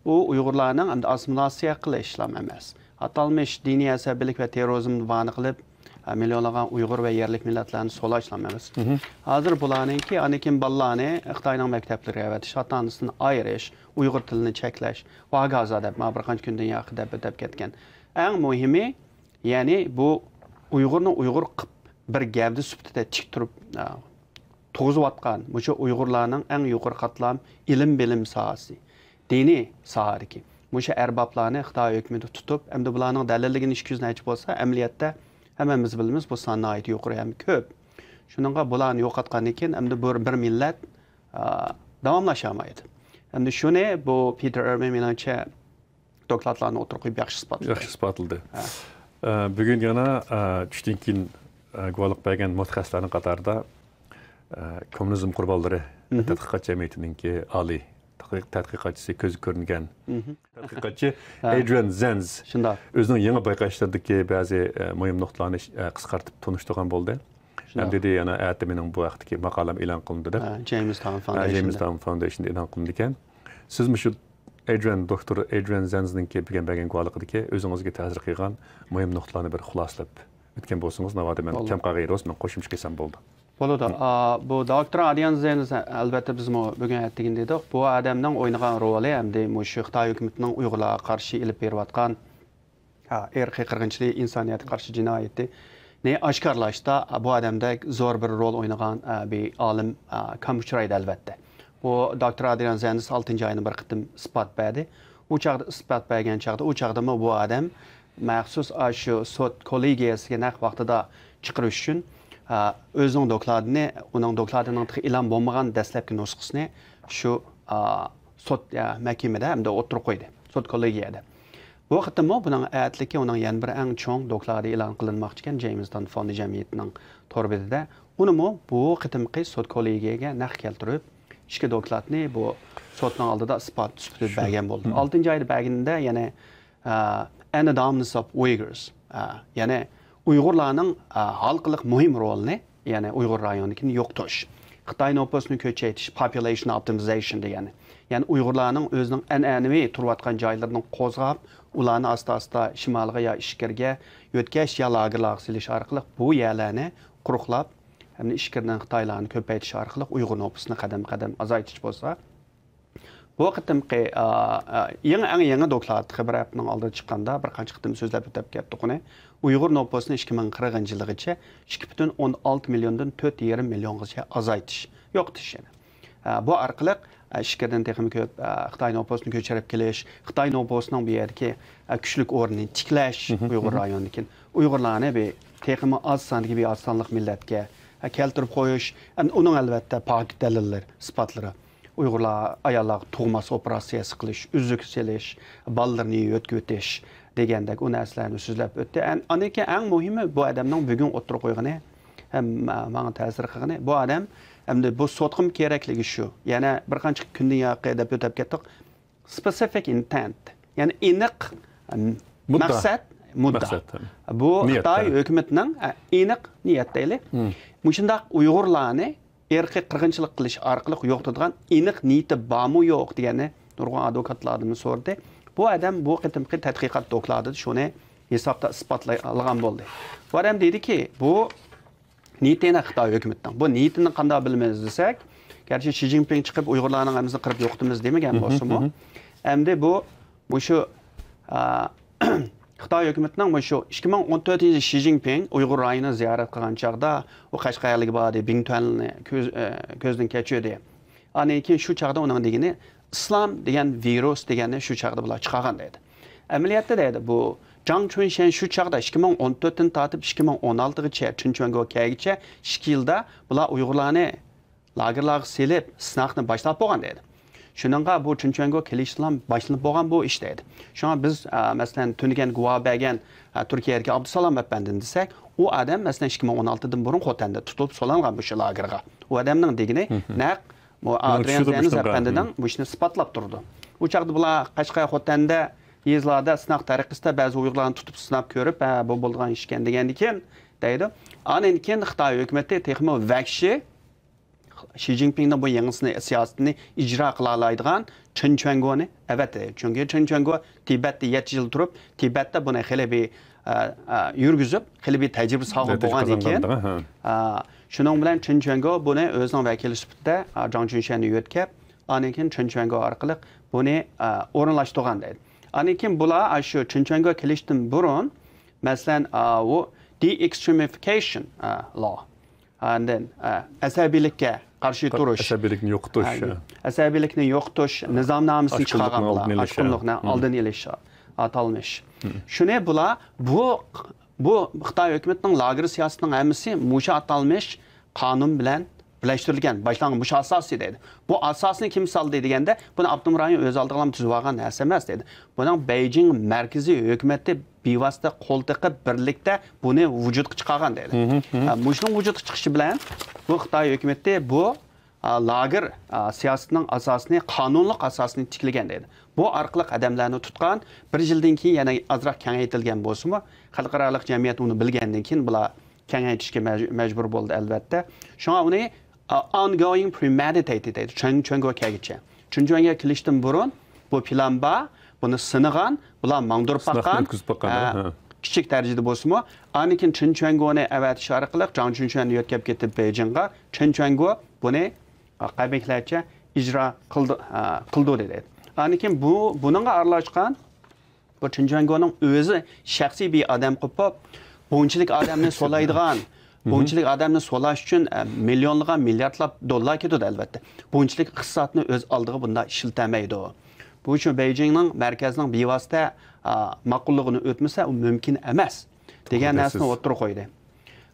ئۇ ئۇيغۇرلارنىڭ ئەمدى ئاسسىمىلياتسىيە قىلىشلام ئەمەس. ئاتالمىش دىنىي ئەسەبىيلىك ۋە تېررورىزمنى باھانە قىلىپ، مىليونلىغان ئۇيغۇر ۋە يەرلىك مىللەتلەرنى سولاش ئەمەس. ھازىر بۇلارنىڭكى، ئاندىن كېيىن بالىلارنى خىتاينىڭ مەكتەپلىرىگە ئەۋەتىش، ئاتا-ئانىسىدىن ئايرىش، ئۇيغۇر تىلىنى چەكلەش، ۋاگازا دەپ، مانا بىر قانچە كۈندىن ياقى دەپ ئۆتۈپ كەتكەن. ئەڭ مۇھىمى، يەنى بۇ ئۇيغۇرنى ئۇيغۇر قىلىپ، بىر گەۋدە سۈپىتىدە تىك تۇرۇپ، ئا، تۇرغۇزۇۋاتقان مۇشۇ ئۇيغۇرلارنىڭ ئەڭ يۇقىرى قاتلام ئىلىم-بىلىم ساھەسى، دىنىي ساھەدىكى مۇشۇ ئەربابلارنى خىتاي ھۆكۈمىتى تۇتۇپ، ئەمدى بۇلارنىڭ دەلىللىگىنى ئىككى يۈز نەچچە بولسا، ئەمەلىيەتتە ھەممىمىز بىلىمىز، بۇ سان ناھايىتى يۇقىرى ھەم كۆپ. شۇنىڭغا بۇلارنى يوقاتقاندىن كېيىن، ئەمدى بۇ بىر مىللەت، ئا، داۋاملاشالمايدۇ. ئەمدى شۇنى بۇ پېتېر ئېرۋىن، مېنىڭچە، دوكلاتلارنى ئوتتۇرىغا قويۇپ ياخشى ئىسپاتلىدى. ياخشى ئىسپاتلىدى. ھە. ئە، بۈگۈن يەنە، ئە، چۈشتىن كېيىن، ئە، گۇۋاھلىق بەرگەن مۇتەخەسسىسلەرنىڭ قاتارىدا، ئە، كوممۇنىزم قۇربانلىرى تەتقىقات جەمئىيىتىنىڭكى ئالىي تەتقىق-، تەتقىقاتچىسى، كۆزگە كۆرۈنگەن تەتقىقاتچى ھە. ئەيدرىيەن زېنز شۇنداق. ئۆزىنىڭ يېڭى بايقاشلىرىدىكى بەزى، ئە، مۇھىم نۇقتىلارنى، ئە، قىسقارتىپ تونۇشتۇرغان بولدى. شۇنداق. ھەم دېدى، يەنە ئەتە مېنىڭ بۇ ھەقتىكى ماقالەم ئېلان قىلىنىدۇ دەپ. ھە، جېيمىس تاون ھە، فاوندېيشندا. جېيمس تاون فاوندېيشندا ئېلان قىلىنىدىكەن. سىز مۇشۇ ئەيدرىيەن، دوكتور ئەيدرىيەن زېنزنىڭكى بۈگۈن بەرگەن گۇۋاھلىقىدىكى ئۆزىڭىزگە تەسىر قىلغان مۇھىم نۇقتىلارنى بىر خۇلاسىلەپ ئۆتكەن بولسىڭىز، ناۋادا مەن بولدى. كەم قالغان يېرى بولسا، مەن قوشۇمچە قىلسام بولدى. بولىدۇ. ئا، بۇ دوكتور ئەيدرىيەن زېنز، ئەلۋەتتە، بىزمۇ بۈگۈن ئەتىگىن دېدۇق. بۇ ئادەمنىڭ ئوينىغان رولى ئەمدى مۇشۇ خىتاي ھۆكۈمىتىنىڭ ئۇيغۇرلارغا قارشى ئېلىپ بېرىۋاتقان ھە، ئىرقىي قىرغىنچىلىق، ئىنسانىيەتكە قارشى جىنايىتىنى ئاشكارىلاشتا بۇ ئادەمدەك زور بىر رول ئوينىغان، ئە، بىر ئالىم، ئە، كەم ئۇچرايدۇ، ئەلۋەتتە. بۇ دوكتور ئەيدرىيەن زېنز ئالتىنچى ئاينىڭ بىر قېتىم ئىسپات بەردى. ئۇ چاغدا ئىسپات بەرگەن چاغدا، ئۇ چاغدىمۇ بۇ ئادەم مەخسۇس ئاشۇ سوت كوللېگىيەسىگە نەق ۋاقتىدا چىقىرىش ئۈچۈن، ئە، ئۆزىنىڭ دوكلاتىنى، ئۇنىڭ دوكلاتىنىڭ تېخى ئېلان بولمىغان دەسلەپكى نۇسخىسىنى شۇ، ئە، سوت، ئە، مەھكىمىدە ھەمدە ئوتتۇرىغا قويدى. سوت كوللېگىيەدە. بۇ قېتىممۇ بۇنىڭ ئەتىلىكى ئۇنىڭ يەنە بىر ئەڭ چوڭ دوكلاتى ئېلان قىلىنماقچىكەن، جېيمىس تاون فاوندېيشن جەمئىيىتىنىڭ تور بېتىدە. ئۇنىمۇ بۇ قېتىمقى سوت كوللېگىيەگە نەق كەلتۈرۈپ، ئىككى دوكلاتنى بۇ سوتنىڭ ئالدىدا ئىسپات سۈپىتىدە شۇ. بەرگەن بولدى. مم. ئالتىنچى ئايدا بەرگىنىدە يەنە، ئە، and the dominance of Uyghurs. ئە، يەنى ئۇيغۇرلارنىڭ، ئە، ھالقىلىق مۇھىم رولىنى، يەنى ئۇيغۇر رايونىدىكىنى يوقىتىش. خىتاي نوپۇسىنى كۆچەيتىش، population optimization دېگەنى. يەنى ئۇيغۇرلارنىڭ ئۆزىنىڭ ئەنئەنىۋى تۇرۇۋاتقان جايلىرىنى قوزغاپ، ئۇلارنى ئاستا-ئاستا شىمالغا يا ئىچكىرىگە يۆتكەش يا لاگېرلارغا سېلىش ئارقىلىق بۇ يەرلەرنى قۇرۇقلاپ، ھەمدە ئىچكىرىدىن خىتايلارنى كۆپەيتىش ئارقىلىق ئۇيغۇر نوپۇسىنى قەدەممۇ قەدەم ئازايتىش بولسا، بۇ قېتىمقى، ئا، ئا، يېڭى، ئەڭ يېڭى دوكلات خەبەر ھەپتىنىڭ ئالدىدا چىققاندا بىر قانچە قېتىم سۆزلەپ ئۆتۈپ كەتتۇق ئۇنى. ئۇيغۇر نوپۇسىنى ئىككى مىڭ قىرىقىنچى يىلغىچە ئىككى پۈتۈن ئون ئالتە مىليوندىن تۆت يېرىم مىليونغىچە ئازايتىش، يوقىتىش يەنى. ئا، بۇ ئارقىلىق، ئا، ئىچكىرىدىن تېخىمۇ كۆپ، ئا، خىتاي نوپۇسىنى كۆچۈرۈپ كېلىش، خىتاي نوپۇسىنىڭ بۇ يەردىكى، ئا، كۈچلۈك ئورنىنى تىكلەش، مھم، ئۇيغۇر مھم. رايونىدىكى ئۇيغۇرلارنى بىر تېخىمۇ ئاز ساندىكى بىر ئاز سانلىق مىللەتكە، ئا، كەلتۈرۈپ قويۇش، ئەم، ئۇنىڭ ئەلۋەتتە پاكىت دەلىللىرى، ئىسپاتلىرى. ئۇيغۇرلار ئاياللارغا تۇغماس ئوپېراتسىيەسى قىلىش، ئۈزۈك سېلىش، بالىلىرىنى يۆتكىۋېتىش دېگەندەك ئۇ نەرسىلەرنى سۆزلەپ ئۆتتى. ئەن-، ئاندىن كېيىن ئەڭ مۇھىمى بۇ ئادەمنىڭ بۈگۈن ئوتتۇرىغا قويغىنى ھەم ماڭا تەسىر قىلغىنى، بۇ ئادەم ئەمدى بۇ سوتقىمۇ كېرەكلىكى شۇ. يەنە بىر قانچە كۈندىن ياقى دەپ ئۆتۈپ كەتتۇق. Specific intent، يەنى ئېنىق، ئەم، مۇددا. مەقسەت، مۇددا. مەقسەت، ھە. بۇ نىيەت، خىتاي ھە. ھۆكۈمىتىنىڭ، ئە، ئېنىق نىيەت دەيلى. مم. مۇشۇنداق ئۇيغۇرلارنى ئىرقىي قىرغىنچىلىق قىلىش ئارقىلىق يوقىتىدىغان ئېنىق نىيىتى بارمۇ يوق دېگەننى نۇرغۇن ئادۋوكاتلاردىن سورىدى. بۇ ئادەم بۇ قېتىمقى تەتقىقات دوكلاتىدا شۇنى ھېسابتا ئىسپاتلىغان بولدى. بۇ ئادەم دېدىكى، بۇ نىيىتى ئېنىق خىتاي ھۆكۈمىتىنىڭ. بۇ نىيىتىنى قانداق بىلىمىز دېسەك، گەرچە شى جىنپىڭ چىقىپ ئۇيغۇرلارنىڭ ھەممىسىنى قىرىپ يوقىتىمىز دېمىگەن مھم، بولسىمۇ، مھم. ئەمدى بۇ مۇشۇ، ئا، خىتاي ھۆكۈمىتىنىڭ مۇشۇ ئىككى مىڭ ئون تۆتىنچى يىلى شى جىنپىڭ ئۇيغۇر رايونىنى زىيارەت قىلغان چاغدا، ئۇ قەشقەرگە باردى، بىڭتۈەننى كۆز-، ئە، كۆزدىن كەچۈردى. ئاندىن كېيىن شۇ چاغدا ئۇنىڭ دېگىنى، ئىسلام دېگەن ۋىرۇس دېگەننى شۇ چاغدا بۇلار چىقارغان دەيدۇ. ئەمەلىيەتتە دەيدۇ، بۇ جاڭ چۈنشەن شۇ چاغدا ئىككى مىڭ ئون تۆتتىن تارتىپ ئىككى مىڭ ئون ئالتىغىچە، چېن چۈەنگو كەلگۈچە ئىككى يىلدا بۇلار ئۇيغۇرلارنى لاگېرلارغا سېلىپ، سىناقنى باشلاپ بولغان دەيدۇ. شۇنىڭغا بۇ چېن چۈەنگو كېلىشتىلا باشلىنىپ بولغان بۇ ئىش دەيدۇ. شۇڭا بىز، ئە، مەسىلەن، تۈنۈگۈن گۇۋاھ بەرگەن، ئە، تۈركىيەدىكى ئابدۇسالام ئەپەندىنى دېسەك، ئۇ ئادەم، مەسىلەن، ئىككى مىڭ ئون ئالتىدىن بۇرۇن خوتەندە تۇتۇلۇپ سولانغان مۇشۇ لاگېرغا. ئۇ ئادەمنىڭ دېگىنى مھم. نەق مۇ-، ئۇنىڭ ئادرىيان چۈشىدە زېنز مۇشۇنىڭغا، ئەپەندىنىڭ مھم. مۇشۇنى ئىسپاتلاپ تۇرىدۇ. ئۇ چاغدا بۇلار قەشقەر، خوتەندە يېزىلاردا سىناق تەرىقىسىدە بەزى ئۇيغۇرلارنى تۇتۇپ سىناپ كۆرۈپ، ھە، بۇ بولىدىغان ئىشكەن دېگەندىكىن دەيدۇ. ئاندىن كېيىن خىتاي ھۆكۈمىتى تېخىمۇ ۋەھشىي شى جىنپىڭنىڭ بۇ يېڭى سىياسىتىنى ئىجرا قىلالايدىغان چېن چۈەنگونى ئەۋەتتى. چۈنكى چېن چۈەنگو تىبەتتە يەتتە يىل تۇرۇپ، تىبەتتە بۇنى خېلى بىر، ئە، ئە، يۈرگۈزۈپ، خېلى بىر تەجرىبە ساغلام نەتىجە بولغاندىن كېيىن، قازانغاندا، ھە. ئە، شۇنىڭ بىلەن چېن چۈەنگو بۇنى ئۆزىنىڭ ۋەكىلى سۈپىتىدە، ئە، جاڭ چۈنشەننى يۆتكەپ، ئاندىن كېيىن چېن چۈەنگو ئارقىلىق بۇنى، ئە، ئورۇنلاشتۇرغان دەيدۇ. ئاندىن كېيىن بۇلار، ئە، شۇ چېن چۈەنگو كېلىشتىن بۇرۇن، مەسىلەن، ئە، ئۇ de-extremification، ئە، law. ئاندىن، ئە، ئەسەبىيلىككە قارشى تۇرۇش. ئەسەبىيلىكنى يوقىتىش، ھە، ھە. ئەسەبىيلىكنى يوقىتىش نىزامنامىسىنى ئاشقۇنلۇقنىڭ چىقارغان بۇلار. ئالدىنى ئېلىش، ھە. ئاشقۇنلۇقنى مم. ئالدىنى ئېلىش ئاتالمىش. مم. شۇنى بۇلار، بۇ، بۇ خىتاي ھۆكۈمىتىنىڭ لاگېر سىياسىتىنىڭ ھەممىسى مۇشۇ ئاتالمىش قانۇن بىلەن بىرلەشتۈرۈلگەن، باشلانغان مۇشۇ ئاساسى دەيدۇ. بۇ ئاساسنى كىم سالدى دېگەندە، بۇنى ئاپتونوم رايون ئۆز ئالدىغىلا تۈزۈۋالغان نەرسە ئەمەس دەيدۇ. بۇنىڭ بېيجىڭ مەركىزىي ھۆكۈمىتى بىۋاسىتە قول تېقىپ، بىرلىكتە بۇنى ۋۇجۇدقا چىقارغان دەيدۇ. مھم، مھم. ئە، مۇشۇنىڭ ۋۇجۇدقا چىقىشى بىلەن بۇ خىتاي ھۆكۈمىتى بۇ، ئە، لاگېر، ئە، سىياسىتىنىڭ ئاساسىنى، قانۇنلۇق ئاساسىنى تىكلىگەن دەيدۇ. بۇ ئارقىلىق ئادەملەرنى تۇتقان، بىر يىلدىن كېيىن يەنە ئازراق كېڭەيتىلگەن بولسىمۇ، خەلقئارالىق جەمئىيەت ئۇنى بىلگەندىن كېيىن بۇلار كېڭەيتىشكە مەج-، مەجبۇر بولدى، ئەلۋەتتە. شۇڭا ئۇنى، ئا، ongoing premeditated دەيدۇ، چۈەن-، چۈەنگو كەلگۈچە. چۈەنگو كېلىشتىن بۇرۇن بۇ پىلان بار، بۇنى سىنىغان، بۇلار ماڭدۇرۇپ سىناقنى باققان، ئۆتكۈزۈپ باققان، ئا، ھە. كىچىك دەرىجىدە بولسىمۇ، ئاندىن كېيىن چېن چۈەنگونى ئەۋەتىش ئارقىلىق جاڭ چۈنشەننى يۆتكەپ كېتىپ بېيجىڭغا، چېن چۈەنگو بۇنى، ئا، قەبىھلەرچە ئىجرا قىلدى، ئا، قىلدۇردى دەيدۇ. ئاندىن كېيىن بۇ، بۇنىڭغا ئارىلاشقان بۇ چېن چۈەنگونىڭ ئۆزى شەخسىي بىر ئادەم قوپۇپ، بۇنچىلىك ئادەمنى سولايدىغان، مھم. بۇنچىلىك ئادەمنى سولاش ئۈچۈن، ئە، مىليونلىغان، مىلياردلاپ دوللار كېتىدۇ، ئەلۋەتتە. بۇنچىلىك ئىقتىسادنى ئۆز ئالدىغا بۇنداق ئىشلىتەلمەيدۇ. بۇ شۇ بېيجىڭنىڭ مەركەزنىڭ بىۋاسىتە، ئا، ماقۇللۇقىنى ئۆتمىسە، ئۇ مۇمكىن ئەمەس دېگەن نەرسىنى ئوتتۇرىغا قويدى.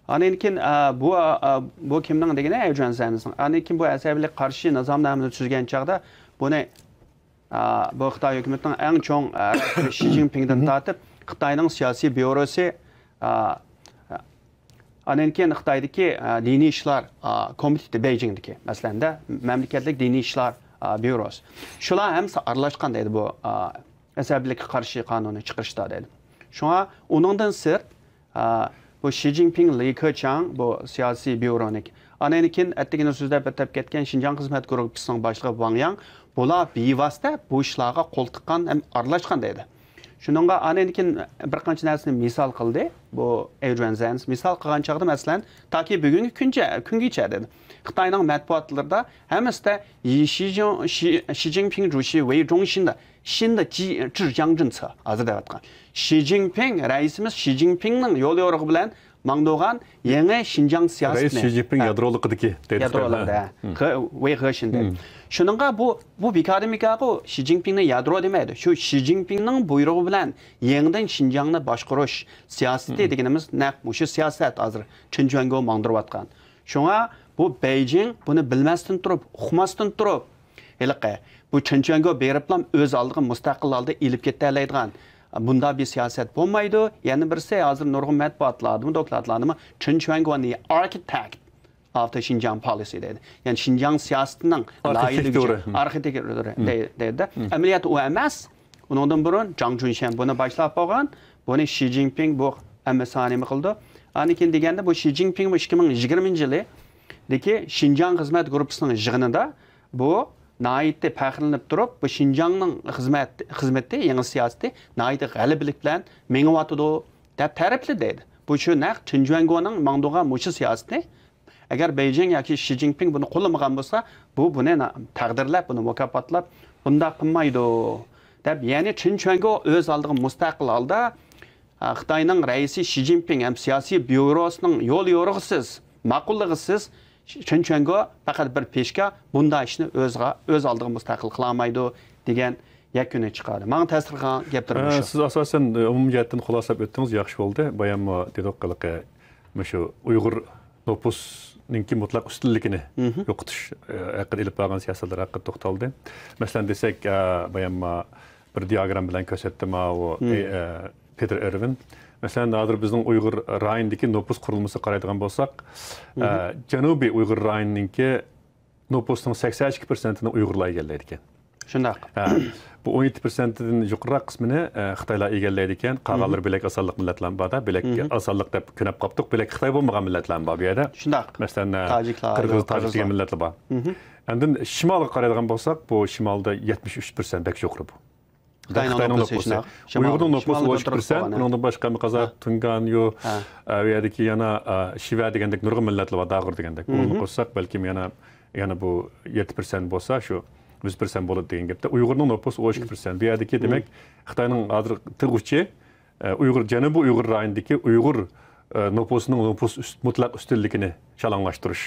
ئاندىن كېيىن، ئا، بۇ، ئا، بۇ كىمنىڭ دېگىنى؟ ئەيجۈەن سەنسىڭ. ئاندىن كېيىن بۇ ئەسەبىيلىككە قارشى نىزامنامىنى تۈزگەن چاغدا بۇنى ئا، بۇ خىتاي ھۆكۈمىتىنىڭ ئەڭ چوڭ، ئا، شى جىنپىڭدىن تارتىپ خىتاينىڭ سىياسىي بيۇروسى، ئا، ئاندىن كېيىن خىتايدىكى، ئا، دىنىي ئىشلار، ئا، كومىتېتى بېيجىڭدىكى، مەسىلەن، دە، مەملىكەتلىك دىنىي ئىشلار، ئا، بيۇروسى. شۇلار ھەممىسى ئارىلاشقان دەيدۇ بۇ، ئا، ئەسەبىيلىككە قارشى قانۇننى چىقىرىشتا دەيدۇ. شۇڭا ئۇنىڭدىن سىرت، ئا، بۇ شى جىنپىڭ، لى كېچياڭ، بۇ سىياسىي بيۇرونىڭ، ئاندىن كېيىن ئەتىگىنى سۆزلەپ ئۆتۈپ كەتكەن شىنجاڭ خىزمەت گۇرۇپپىسىنىڭ باشلىقى ۋاڭ ياڭ، بۇلار بىۋاسىتە بۇ ئىشلارغا قول تىققان ھەم ئارىلاشقان دەيدۇ. شۇنىڭغا ئاندىن كېيىن بىر قانچە نەرسىنى مىسال قىلدى بۇ ئېدرىيەن زېنز. مىسال قىلغان چاغدا، مەسىلەن، تاكى بۈگۈنكى كۈنچە، كۈنگىچە دېدى. خىتاينىڭ مەتبۇئاتلىرىدا ھەممىسىدە يى شى جىن-، شى، شى جىنپىڭ ژۇشى ۋېي جۇڭشىن دە، شىن دە جى، ژى جياڭ جىن سى ھازىر دەۋاتقان. شى جىنپىڭ، رەئىسىمىز شى جىنپىڭنىڭ يول يورۇقى بىلەن ماڭدۇرغان يېڭى شىنجاڭ رەئىس سىياسىتىنى. شى جىنپىڭ ھە. يادرولۇقىدىكى دەيدۇ. يادرولۇقىدا، ھە. ھە. ھە. غې-، ۋېي غېشىن دەيدۇ. ھە. شۇنىڭغا بۇ، بۇ بىكاردىن بىكارغۇ شى جىنپىڭنى يادرو دېمەيدۇ. شۇ شى جىنپىڭنىڭ بۇيرۇقى بىلەن يېڭىدىن شىنجاڭنى باشقۇرۇش سىياسىتى ھە. دېگىنىمىز نەق مۇشۇ سىياسەت ھازىر چېن چۈەنگو ماڭدۇرۇۋاتقان. شۇڭا بۇ بېيجىڭ بۇنى بىلمەستىن تۇرۇپ، ئۇقماستىن تۇرۇپ، ھېلىقى بۇ چېن چۈەنگو بېرىپلام ئۆز ئالدىغا مۇستەقىل ھالدا ئېلىپ كېتەلەيدىغان بۇنداق بىر سىياسەت بولمايدۇ. يەنە بىرسى، ھازىر نۇرغۇن مەتبۇئاتلاردىمۇ، دوكلاتلاردىمۇ چېن چۈەنگونى ئاركىتېكت ئافتېر شىنجاڭ پالىسى دەيدۇ. يەنى شىنجاڭ سىياسىتىنىڭ ئارخىتېكتورى. لايىھىلىگۈچى، ھە. ئارخىتېكتورى ھە. دەي-، دەيدۇ. ھە. ئەمەلىيەتتە ئۇ ئەمەس. ئۇنىڭدىن بۇرۇن جاڭ جۈنشەن بۇنى باشلاپ بولغان. بۇنى شى جىنپىڭ بۇ ھەممىسى نېمە قىلىدۇ؟ ئاندىن كېيىن دېگەندە بۇ شى جىنپىڭمۇ ئىككى مىڭ يىگىرمىنچى يىلىدىكى شىنجاڭ خىزمەت گۇرۇپپىسىنىڭ يىغىنىدا بۇ ناھايىتى پەخىرلىنىپ تۇرۇپ، بۇ شىنجاڭنىڭ خىزمەت، خىزمىتى، يېڭى سىياسىتى ناھايىتى غەلىبىلىك بىلەن مېڭىۋاتىدۇ دەپ تەرىپلىدى دەيدۇ. بۇ شۇ نەق چېن چۈەنگونىڭ ماڭدۇرغان مۇشۇ سىياسىتى. ئەگەر بېيجىڭ ياكى شى جىنپىڭ بۇنى قوللىمىغان بولسا، بۇ بۇنى نا-، تەقدىرلەپ، بۇنى مۇكاپاتلاپ، بۇنداق قىلمايدۇ دەپ، يەنى چېن چۈەنگو ئۆز ئالدىغا مۇستەقىل ھالدا، ئا، خىتاينىڭ رەئىسى شى جىنپىڭ ھەم سىياسىي بيۇروسىنىڭ يول يورۇقىسىز، ماقۇللۇقىسىز چېن چۈەنگو پەقەت بىر پىشكا بۇنداق ئىشنى ئۆزىغا، ئۆز ئالدىغا مۇستەقىل قىلالمايدۇ دېگەن يەكۈننى چىقاردى. ماڭا تەسىر قىلغان گەپلىرى ئە، مۇشۇ. سىز ئاساسەن، ئە، ئومۇمىي جەھەتتىن خۇلاسىلەپ ئۆتتىڭىز، ياخشى بولدى. باياممۇ دېدۇق ھېلىقى مۇشۇ ئۇيغۇر نوپۇسنىڭكى مۇتلەق ئۈستۈنلۈكىنى مھم. يوقىتىش، ئە، ھەققىدە ئېلىپ بارغان سىياسەتلەر ھەققىدە توختالدى. مەسىلەن دېسەك، ئە، باياممۇ بىر دىئاگرام بىلەن كۆرسەتتى ماۋۇ، مم. ئى، ئە، پېتېر ئېرۋىن. مەسىلەن، ھازىر بىزنىڭ ئۇيغۇر رايونىدىكى نوپۇس قۇرۇلمىسىغا قارايدىغان بولساق، مم. ئە، جەنۇبىي ئۇيغۇر رايونىنىڭكى نوپۇسنىڭ سەكسەن ئىككى پىرسەنتىنى ئۇيغۇرلار ئىگىلەيدىكەن. شۇنداق. ھە. بۇ ئون يەتتە پىرسەنتتىن يۇقىرىراق قىسمىنى، ئە، خىتايلار ئىگىلەيدىكەن، قالغانلىرى مم. بۆلەك ئاسانلىق مىللەتلەرمۇ بار-دە، بۆلەك مم. ئاسانلىق دەپ كۆنۈپ قاپتۇق، بۆلەك خىتاي بولمىغان مىللەتلەرمۇ بار بۇ يەردە. شۇنداق. مەسىلەن، ئە، تاجىكلار، قىرغىز، يو-، تاجىك دېگەن قىرغىزلار. مىللەتلەر بار. مم. ئاندىن شىمالغا قارايدىغان بولساق، بۇ شىمالدا يەتمىش ئۈچ پىرسەنت بەك يۇقىرى بۇ. خىتاينىڭ خىتاينىڭ نوپۇسى نوپۇسى. شۇنداق. شىمال-، ئۇيغۇرنىڭ نوپۇسى شىمالدا ئون ئۈچ پىرسەنت، بولغان. ئۇنىڭدىن باشقا قازاق، ھە. تۇڭگان، يو، ھە. ئە، ئۇ يەردىكى يەنە، ئە، شىۋە دېگەندەك نۇرغۇن مىللەتلەر بار، داغۇر دېگەندەك. مم. ئۇنى قوشساق، بەلكىم يەنە، يەنە بۇ يەتتە پىرسەنت بولسا، شۇ يۈز پىرسەنت بولىدۇ دېگەن گەپتە. ئۇيغۇرنىڭ نوپۇسى ئون ئىككى پىرسەنت. بۇ يەردىكى، مم. دېمەك، خىتاينىڭ ھازىرقى تۇغ ئۇچى، ئە، ئۇيغۇر، جەنۇبىي ئۇيغۇر رايونىدىكى ئۇيغۇر، ئە، نوپۇسىنىڭ نوپۇس ئۈست-، مۇتلەق ئۈستۈنلۈكىنى شالاڭلاشتۇرۇش.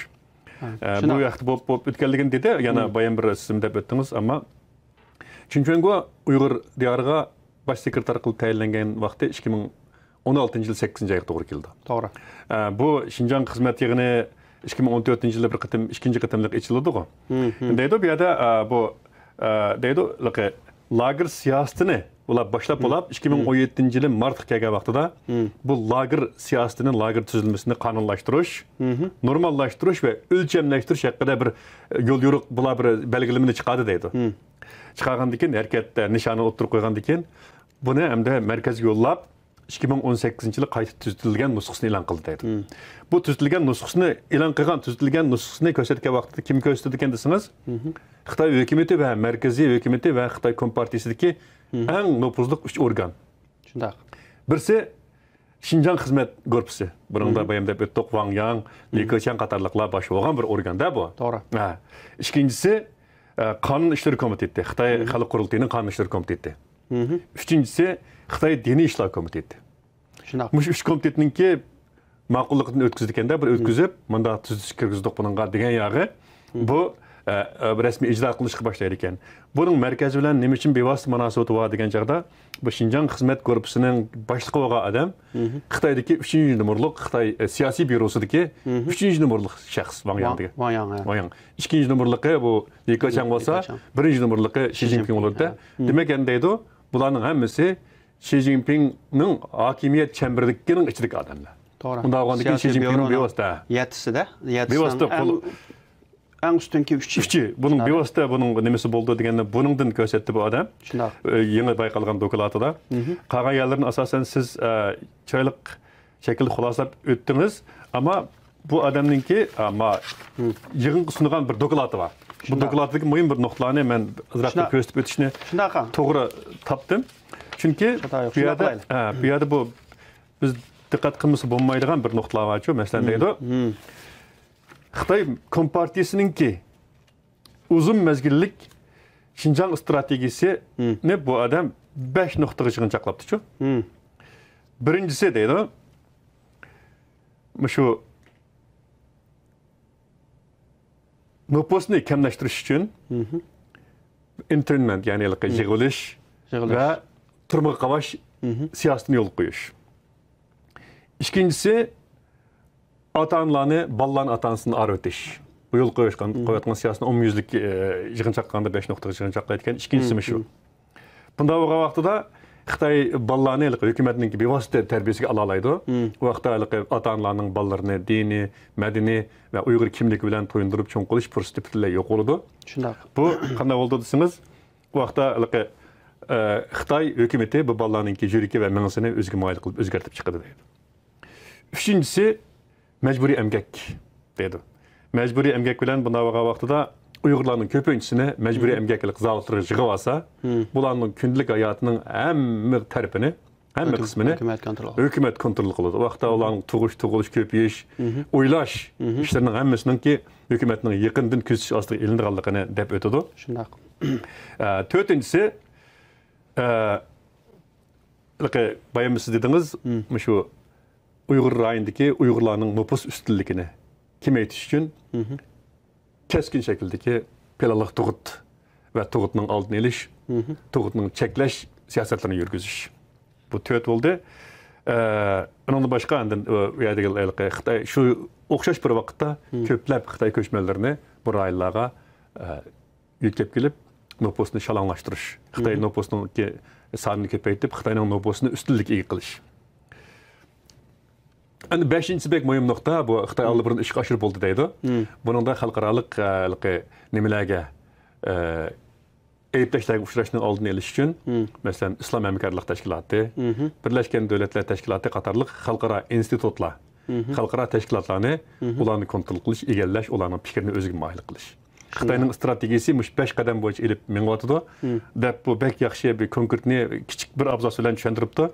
ھە، ئە، بۇ شۇنداق. ھەقتە بولۇپ، بولۇپ ئۆتكەنلىكىنى دېدى، يەنە مم. بايام بىر سىزمۇ دەپ ئۆتتىڭىز، ئەمما چېن چۈەنگو ئۇيغۇر دىيارىغا باش سېكرېتار قىلىپ تەيىنلەنگەن ۋاقتى ئىككى مىڭ ئون ئالتىنچى يىل سەككىزىنچى ئايغا توغرا كېلىدۇ. توغرا. ئە، بۇ شىنجاڭ خىزمەت يىغىنى ئىككى مىڭ ئون تۆتىنچى يىلى بىر قېتىم، ئىككىنچى قېتىملىق ئېچىلىدىغۇ. مم، مم. دەيدۇ، بۇ يەردە، ئە، بۇ، ئە، دەيدۇ، لاگېر سىياسىتىنى ئۇلار باشلاپ مم. بولاپ، مم. ئىككى مىڭ ئون يەتتىنچى يىلى مارتقا كەلگەن ۋاقتىدا مم. بۇ لاگېر سىياسىتىنى، لاگېر تۈزۈلمىسىنى قانۇنلاشتۇرۇش، مم. نورماللاشتۇرۇش ۋە ئۆلچەملەشتۈرۈش ھەققىدە بىر، ئە، يول يورۇق، بۇلار بىر بەلگىلىمىنى چىقاردى دەيدۇ. مم. چىقارغاندىن كېيىن، ھەرىكەت، ئە، نىشانىنى ئوتتۇرىغا قويغاندىن كېيىن، بۇنى ئەمدى مەركەزگە يوللاپ، ئىككى مىڭ ئون سەككىزىنچى يىلى قايتا تۈزىتىلگەن نۇسخىسىنى ئېلان قىلدى دەيدۇ. مم. بۇ تۈزىتىلگەن نۇسخىسىنى ئېلان قىلغان، تۈزىتىلگەن نۇسخىسىنى كۆرسەتكەن ۋاقتىدا كىم كۆرسىتىدىكەن دېسىڭىز، مم. خىتاي ھۆكۈمىتى ۋە مەركىزىي ھۆكۈمىتى ۋە خىتاي كومپارتىيىسىدىكى مم. ئەڭ نوپۇزلۇق ئۈچ ئورگان. شۇنداق. بىرسى شىنجاڭ خىزمەت گۇرۇپپىسى. بۇنىڭدا مم. بايام دەپ ئۆتتۇق، ۋاڭ ياڭ، لى مم. كېچياڭ قاتارلىقلار باش بولغان بىر ئورگان-دە بۇ. توغرا. ھە. ئىككىنچىسى، ئە، قانۇن ئىشلىرى كومىتېتى، خىتاي مم. خەلق قۇرۇلتىيىنىڭ قانۇن ئىشلىرى كومىتېتى. مم. ئۈچىنچىسى، خىتاي دىنىي ئىشلار كومىتېتى. شۇنداق. مۇشۇ ئۈچ كومىتېتنىڭكى ماقۇللۇقىدىن ئۆتكۈزىدىكەن-دە، بىر مم. ئۆتكۈزۈپ، مۇنداق تۈزىتىش كىرگۈزدۇق بۇنىڭغا دېگەن ياغى. مم. بۇ، ئە، ئە، رەسمىي ئىجرا قىلىنىشقا باشلايدىكەن. بۇنىڭ مەركەز بىلەن نېمە ئۈچۈن بىۋاسىتە مۇناسىۋىتى بار دېگەن چاغدا، بۇ شىنجاڭ خىزمەت گۇرۇپپىسىنىڭ باشلىقى بولغان ئادەم مم. خىتايدىكى ئۈچىنچى نومۇرلۇق خىتاي، ئە، سىياسىي بيۇروسىدىكى مم. ئۈچىنچى نومۇرلۇق شەخس، ۋاڭ ياڭ دېگەن. ۋاڭ ياڭ، ھە. ۋاڭ ياڭ. ئىككىنچى نومۇرلۇقى بۇ لى كېچياڭ بولسا، لى كېچياڭ. بىرىنچى نومۇرلۇقى شى شى جىنپىڭ جىنپىڭ، بولىدۇ. ھە. مم. دېمەك، ئەمدى دەيدۇ، بۇلارنىڭ ھەممىسى شى جىنپىڭنىڭ ھاكىمىيەت چەمبىرىكىنىڭ ئىچىدىكى ئادەملەر. توغرا. ئۇنداق بولغاندىكىن شى سىياسىي جىنپىڭنىڭ بيۇرونىڭ بىۋاسىتە. يەتتىسىدە، يەتتىسىنىڭ بىۋاسىتە ئەڭ قول-، ئەڭ ئۈستۈنكى ئۈچى. ئۈچى. بۇنىڭ بىۋاسىتە بۇنىڭ نېمىسى بولىدۇ دېگەننى بۇنىڭدىن كۆرسەتتى بۇ ئادەم. شۇنداق. ئە، يېڭى بايقالغان دوكلاتىدا. قالغان يەرلىرىنى ئاساسەن سىز، ئە، چىرايلىق شەكىلدە خۇلاسىلەپ ئۆتتىڭىز. ئەمما بۇ ئادەمنىڭكى، ئە، ما-، يىغىنغا سۇنغان بىر دوكلاتى بار. بۇ دوكلاتتىكى مۇھىم بىر نۇقتىلارنى مەن ئازراق بىر كۆرسىتىپ ئۆتۈشنى توغرا تاپتىم. چۈنكى بۇ يەردە، ئە، بۇ يەردە بۇ بىز دىققەت قىلمىسا بولمايدىغان بىر نۇقتىلار بارچۇ. مەسىلەن، دەيدۇ، خىتاي كومپارتىيىسىنىڭكى ئۇزۇن مەزگىللىك شىنجاڭ ئىستراتېگىيىسىنى بۇ ئادەم بەش نۇقتىغا يىغىنچاقلاپتىچۇ. بىرىنچىسى دەيدۇ، مۇشۇ نوپۇسنى كەملەشتۈرۈش ئۈچۈن ئىنتېرنمېنت، يەنى ھېلىقى يىغىۋېلىش ۋە تۈرمىگە قاماش سىياسىتىنى يولغا قويۇش. ئىككىنچىسى، ئاتا-ئانىلارنى، بالىلارنى ئاتا-ئانىسىدىن ئايرىۋېتىش. بۇ يولغا قويۇۋاتقان، قويۇۋاتقان سىياسىتىنى ئومۇميۈزلۈك، ئە، يىغىنچاقلىغاندا بەش نۇقتىغا يىغىنچاقلايدىكەن. ئىككىنچىسى مۇشۇ. بۇنداق بولغان ۋاقتىدا خىتاي بالىلارنى ھېلىقى ھۆكۈمەتنىڭكى بىۋاسىتە تەربىيەسىگە ئالالايدۇ. ئۇ ۋاقىتتا ھېلىقى ئاتا-ئانىلارنىڭ بالىلىرىنى دىنىي، مەدەنىي ۋە ئۇيغۇر كىملىكى بىلەن تويۇندۇرۇپ چوڭ قىلىش پۇرسىتى پۈتۈنلەي يوق بولىدۇ. شۇنداق. بۇ قانداق بولىدۇ دېسىڭىز، ئۇ ۋاقىتتا ھېلىقى، ئە، خىتاي ھۆكۈمىتى بۇ بالىلارنىڭكى يۈرىكى ۋە مېڭىسىنى ئۆزىگە مايىل قىلىپ ئۆزگەرتىپ چىقىدۇ دەيدۇ. ئۈچىنچىسى، مەجبۇرىي ئەمگەك دەيدۇ. مەجبۇرىي ئەمگەك بىلەن بۇنداق بولغان ۋاقتىدا ئۇيغۇرلارنىڭ كۆپىنچىسىنى مەجبۇرىي ئەمگەكلىك زاۋۇتلىرىغا يىغىۋالسا، بۇلارنىڭ كۈندىلىك ھاياتىنىڭ ھەممە تەرىپىنى، ھەممە قىسمىنى ھۆكۈمەت كونترول قىلىدۇ. ھۆكۈمەت كونترول قىلىدۇ. ئۇ ۋاقىتتا ئۇلارنىڭ تۇغۇش، تۇغۇلۇش، كۆپىيىش، ئويلاش ئىشلىرىنىڭ ھەممىسىنىڭكى ھۆكۈمەتنىڭ يېقىندىن كۆزىتىش ئاستىغا ئېلىنىدىغانلىقىنى دەپ ئۆتىدۇ. شۇنداق. ئە، تۆتىنچىسى، ئە، ھېلىقى بايام سىز دېدىڭىز، مۇشۇ ئۇيغۇر رايونىدىكى ئۇيغۇرلارنىڭ نوپۇس ئۈستۈنلۈكىنى كېمەيتىش ئۈچۈن كەسكىن شەكىلدىكى پىلانلىق تۇغۇت ۋە تۇغۇتنىڭ ئالدىنى ئېلىش، تۇغۇتنىڭ چەكلەش سىياسەتلىرىنى يۈرگۈزۈش. بۇ تۆت بولدى. ئە، ئۇنىڭدىن باشقا ئاندىن، ئە، ئۇ يەردىكى ھېلىقى خىتاي شۇ ئوخشاش بىر ۋاقىتتا كۆپلەپ خىتاي كۆچمەنلىرىنى بۇ رايونلارغا، ئە، يۆتكەپ كېلىپ، نوپۇسنى شالاڭلاشتۇرۇش. خىتاي نوپۇسىنىڭكى سانىنى كۆپەيتىپ، خىتاينىڭ نوپۇسىنى ئۈستۈنلۈككە ئىگە قىلىش. ئەنە بەشىنچىسى بەك مۇھىم نۇقتا، بۇ خىتاي ئاللىبۇرۇن ئىشقا ئاشۇرۇپ بولدى دەيدۇ. بۇنىڭدا خەلقئارالىق، ئە، ھېلىقى نېمىلەرگە، ئە، ئەيىبلەشلەرگە ئۇچراشنىڭ ئالدىنى ئېلىش ئۈچۈن، مەسىلەن، ئىسلام ھەمكارلىق تەشكىلاتى، بىرلەشكەن دۆلەتلەر تەشكىلاتى قاتارلىق خەلقئارا ئىنستىتۇتلار، خەلقئارا تەشكىلاتلارنى ئۇلارنى كونترول قىلىش، ئىگىلەش، ئۇلارنىڭ پىكرىنى ئۆزىگە مايىل قىلىش. خىتاينىڭ ئىستراتېگىيىسى مۇشۇ بەش قەدەم بويىچە ئېلىپ مېڭىۋاتىدۇ دەپ، بۇ بەك ياخشى بىر كونكرېتنى كىچىك بىر ئابزاس بىلەن چۈشەندۈرۈپتۇ.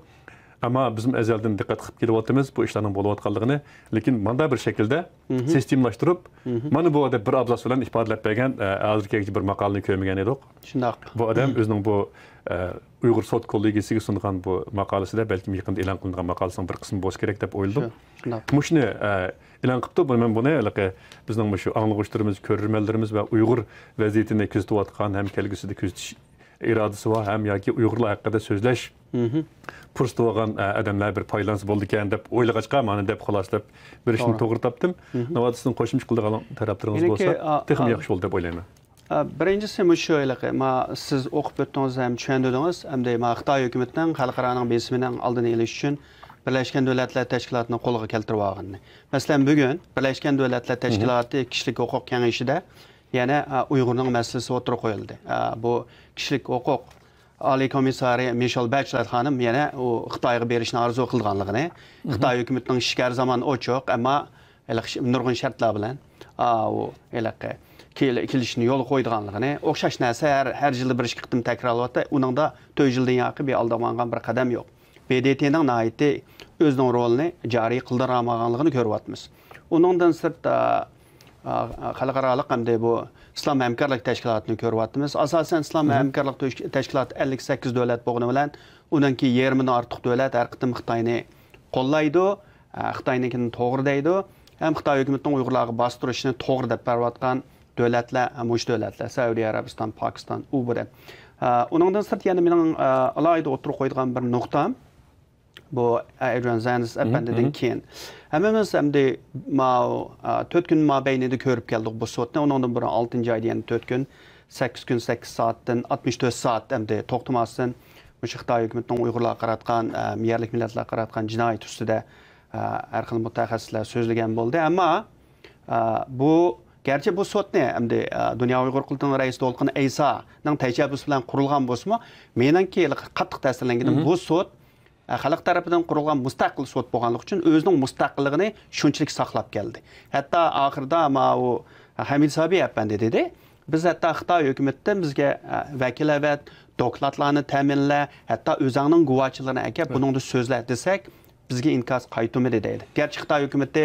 ئەمما بىزمۇ ئەزەلدىن دىققەت قىلىپ كېلىۋاتىمىز بۇ ئىشلارنىڭ بولۇۋاتقانلىقىنى. لېكىن مانداق بىر شەكىلدە سىستېمىلاشتۇرۇپ، مانا بۇ دەپ بىر ئابزاس بىلەن ئىپادىلەپ بەرگەن، ئە، ھازىرغىچە بىر ماقالىنى كۆرمىگەن ئىدۇق. شۇنداق. بۇ ئادەم ئۆزىنىڭ بۇ، ئە، ئۇيغۇر سوت كوللېگىيىسىگە سۇنغان بۇ ماقالىسىدە، بەلكىم يېقىندا ئېلان قىلىنغان ماقالىسىنىڭ بىر قىسمى بولسا كېرەك دەپ ئويلىدىم. شۇ، شۇنداق. مۇشۇنى، ئە، ئېلان قىپتۇ. بۇ، مەن بۇنى ھېلىقى بىزنىڭ مۇشۇ ئاڭلىغۇچىلىرىمىز، كۆرۈرمەنلىرىمىز ۋە ئۇيغۇر ۋەزىيىتىنى كۆزىتىۋاتقان ھەم كەلگۈسىدە كۆزىتىش ئىرادىسى بار ھەم ياكى ئۇيغۇرلار ھەققىدە سۆزلەش پۇرسىتى بولغان، ئە، ئادەملەر بىر پايدىلانسا بولىدىكەن دەپ ئويلىغاچقا، مانا دەپ خۇلاسىلەپ بېرىشنى توغرا تاپتىم. ناۋادا سىزنىڭ قوشۇمچە قىلىدىغان تەرەپلىرىڭىز بولسا، تېخىمۇ ياخشى بولدى دەپ ئويلايمەن. ئە، بىرىنچىسى مۇشۇ ھېلىقى، ما، سىز ئوقۇپ ئۆتتىڭىز ھەم چۈشەندۈردىڭىز، ئەمدى ما خىتاي ھۆكۈمىتىنىڭ خەلقئارانىڭ بېسىمىنىڭ ئالدىنى ئېلىش ئۈچۈن بىرلەشكەن دۆلەتلەر تەشكىلاتىنى قولغا كەلتۈرۈۋالغىنىنى. مەسىلەن، بۈگۈن بىرلەشكەن دۆلەتلەر تەشكىلاتى كىشىلىك ھوقۇق كېڭىشىدە يەنە، ئە، ئۇيغۇرنىڭ مەسىلىسى ئوتتۇرىغا قويۇلدى. ئە، بۇ كىشىلىك ھوقۇق ئالىي كومىسسارى مىشېل بەچلەر خانىم يەنە ئۇ خىتايغا بېرىشنى ئارزۇ قىلىدىغانلىقىنى، خىتاي ھۆكۈمىتىنىڭ ئىشىكى ھەر زامان ئوچۇق، ئەمما ھېلىقى نۇرغۇن شەرتلەر بىلەن، ئا، ئۇ ھېلىقى كېل-، كېلىشىشنى يولغا قويىدىغانلىقىنى، ئوخشاش نەرسە ھەر، ھەر يىلدا بىر ئىككى قېتىم تەكرارلىنىۋاتىدۇ. ئۇنىڭدا تۆت يىلدىن ياقى بىر ئالدىرىۋالغان بىر قەدەم يوق. ب د ت نىڭ ناھايىتى ئۆزىنىڭ رولىنى جارى قىلدۇرالمىغانلىقىنى كۆرۈۋاتىمىز. ئۇنىڭدىن سىرت، ئا، ئا، خەلقئارالىق ھەمدە بۇ ئىسلام ھەمكارلىق تەشكىلاتىنى كۆرۈۋاتىمىز. ئاساسەن، ئىسلام ھەمكارلىق تۆش-، تەشكىلاتى ئەللىك سەككىز دۆلەت بولغىنى بىلەن، ئۇنىڭكى يېرىمىدىن ئارتۇق دۆلەت ھەر قېتىم خىتاينى قوللايدۇ، ئە، خىتاينىڭكىنى توغرا دەيدۇ. ھەم خىتاي ھۆكۈمىتىنىڭ ئۇيغۇرلارغا باستۇرۇشنى توغرا دەپ بېرىۋاتقان دۆلەتلەر، ھە، مۇشۇ دۆلەتلەر، سەئۇدى ئەرەبىستان، پاكىستان، ئۇ بۇ دەپ. ئە، ئۇنىڭدىن سىرت يەنە مېنىڭ، ئە، ئالاھىدە ئوتتۇرىغا قويىدىغان بىر نۇقتام، بۇ، ئە، ئېدرىيان زايونىست ئەپەندىدىن كېيىن. ھەممىمىز ئەمدى ماۋۇ، ئە، تۆت كۈن مابەينىدە كۆرۈپ كەلدۇق بۇ سوتنى. ئۇنىڭدىن بۇرۇن ئالتىنچى ئايدا يەنە تۆت كۈن، سەككىز كۈن، سەككىز سائەتتىن ئاتمىش تۆت سائەت ئەمدى توختىماستىن مۇشۇ خىتاي ھۆكۈمىتىنىڭ ئۇيغۇرلارغا قاراتقان، ئە، يەرلىك مىللەتلەرگە قاراتقان جىنايىتى ئۈستىدە، ئە، ھەر خىل مۇتەخەسسىسلەر سۆزلىگەن بولدى. ئەمما، ئە، بۇ گەرچە بۇ سوتنى ئەمدى، ئە، دۇنيا ئۇيغۇر قۇرۇلتىيىنىڭ رەئىسى دولقۇن ئەيسانىڭ تەشەببۇسى بىلەن قۇرۇلغان بولسىمۇ، مېنىڭكى قاتتىق تەسىرلەنگىنىم بۇ سوت، ئە، خەلق تەرىپىدىن قۇرۇلغان مۇستەقىل سوت بولغانلىقى ئۈچۈن ئۆزىنىڭ مۇستەقىللىقىنى شۇنچىلىك ساقلاپ كەلدى. ھەتتا ئاخىرىدا ماۋۇ ھەمىد سابىي ئەپەندى دېدى، بىز ھەتتا خىتاي ھۆكۈمىتىدىن بىزگە، ئە، ۋەكىل ئەۋەت، دوكلاتلارنى تەمىنلە، ھەتتا ئۆزۈڭنىڭ گۇۋاھچىلىرىنى ئەكەپ، بۇنىڭدا سۆزلە دېسەك، بىزگە ئىنكاس قايتۇرمىدى دەيدۇ. گەرچە خىتاي ھۆكۈمىتى،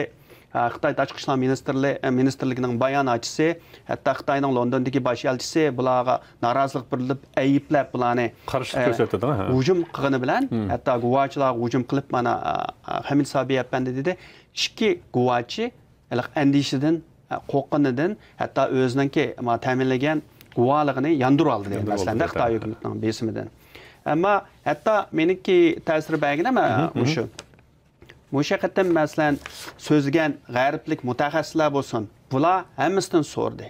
ئە، خىتاي تاشقى ئىشلار مىنىستىرلىقى، ئە، مىنىستىرلىكىنىڭ باياناتچىسى، ھەتتا خىتاينىڭ لوندوندىكى باش ئەلچىسى بۇلارغا نارازىلىق بىلدۈرۈپ، ئەيىبلەپ، بۇلارنى، قارشىلىق ئە، كۆرسەتتى، ھە. ھۇجۇم قىلغىنى بىلەن، ھەتتا گۇۋاھچىلارغا ھۇجۇم قىلىپ، مانا، ئە، ھەمىد سابىي ئەپەندى دېدى، ئىككى گۇۋاھچى ھېلىقى ئەندىشىدىن، قورققىنىدىن ھەتتا ئۆزىنىڭكى ما تەمىنلىگەن گۇۋاھلىقىنى ياندۇرۇۋالدى دېگەن مەسىلەندە خىتاي ھۆكۈمىتىنىڭ بېسىمىدىن. ئەمما ھەتتا مېنىڭكى تەسىر بەرگىنى مۇشۇ. مۇشۇ قېتىم، مەسىلەن، سۆزلىگەن غەربلىك مۇتەخەسسىسلەر بولسۇن، بۇلار ھەممىسىدىن سورىدى.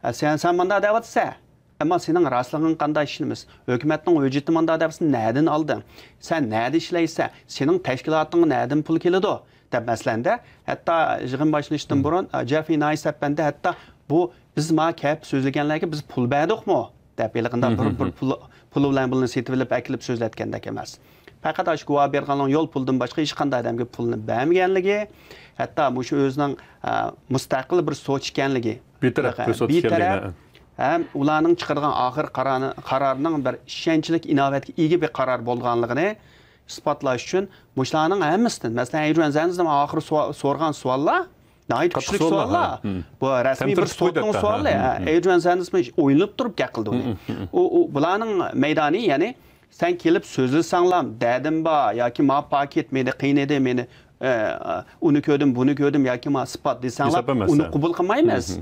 ئە، سەن، سەن مۇنداق دەۋاتىسەن، ئەمما سېنىڭ راستلىقىڭغا قانداق ئىشىنىمىز؟ ھۆكۈمەتنىڭ ھۆججىتى مۇنداق دەپ، سەن نەدىن ئالدىڭ؟ سەن نەدە ئىشلەيسەن؟ سېنىڭ تەشكىلاتىڭغا نەدىن پۇل كېلىدۇ؟ دەپ مەسىلەندە، ھەتتا يىغىن باشلىنىشتىن بۇرۇن، ئە، جېفرى نايس ئەپەندى ھەتتا بۇ، بىز ما كەپ سۆزلىگەنلەرگە بىز پۇل بەردۇقمۇ؟ دەپ ھېلىقىنداق بىر، بىر پۇل، پۇل بىلەن بۇلارنى سېتىۋېلىپ ئەكېلىپ سۆزلەتكەندەك ئەمەس. پەقەت ئاشۇ گۇۋاھ بەرگەننىڭ يول پۇلىدىن باشقا ھېچقانداق ئادەمگە پۇلنى بەرمىگەنلىكى، ھەتتا مۇشۇ ئۆزىنىڭ، ئە، مۇستەقىل بىر سوت ئىكەنلىكى، بىتەرەپ بىر سوت بىتەرەپ ئىكەنلىكىنى. ھەم ئۇلارنىڭ چىقارغان ئاخىرقى قارارنى، قارارنىڭ بىر ئىشەنچلىك ئىناۋەتكە ئىگە بىر قارار بولغانلىقىنى ئىسپاتلاش ئۈچۈن مۇشۇلارنىڭ ھەممىسىدىن، مەسىلەن، ئەيدرىيان زەنزدىن ئاخىرى سوئا-، سورىغان سوئاللار ناھايىتى كۈچلۈك سوئاللار. بۇ رەسمىي بىر سوتنىڭ سوئالى. ئەيدرىيان زەنزمۇ ئويلىنىپ تۇرۇپ گەپ قىلدى ئۇنى. ئۇ، ئۇ، بۇلارنىڭ مەيدانى، يەنى سەن كېلىپ سۆزلىسەڭلام، دەردىم بار ياكى ما پاكىت مېنى قىينىدى، مېنى، ئە، ئۇنى كۆردۈم، بۇنى كۆردۈم ياكى ما ئىسپات دېسەڭلار، ئۇنى قوبۇل قىلمايمىز.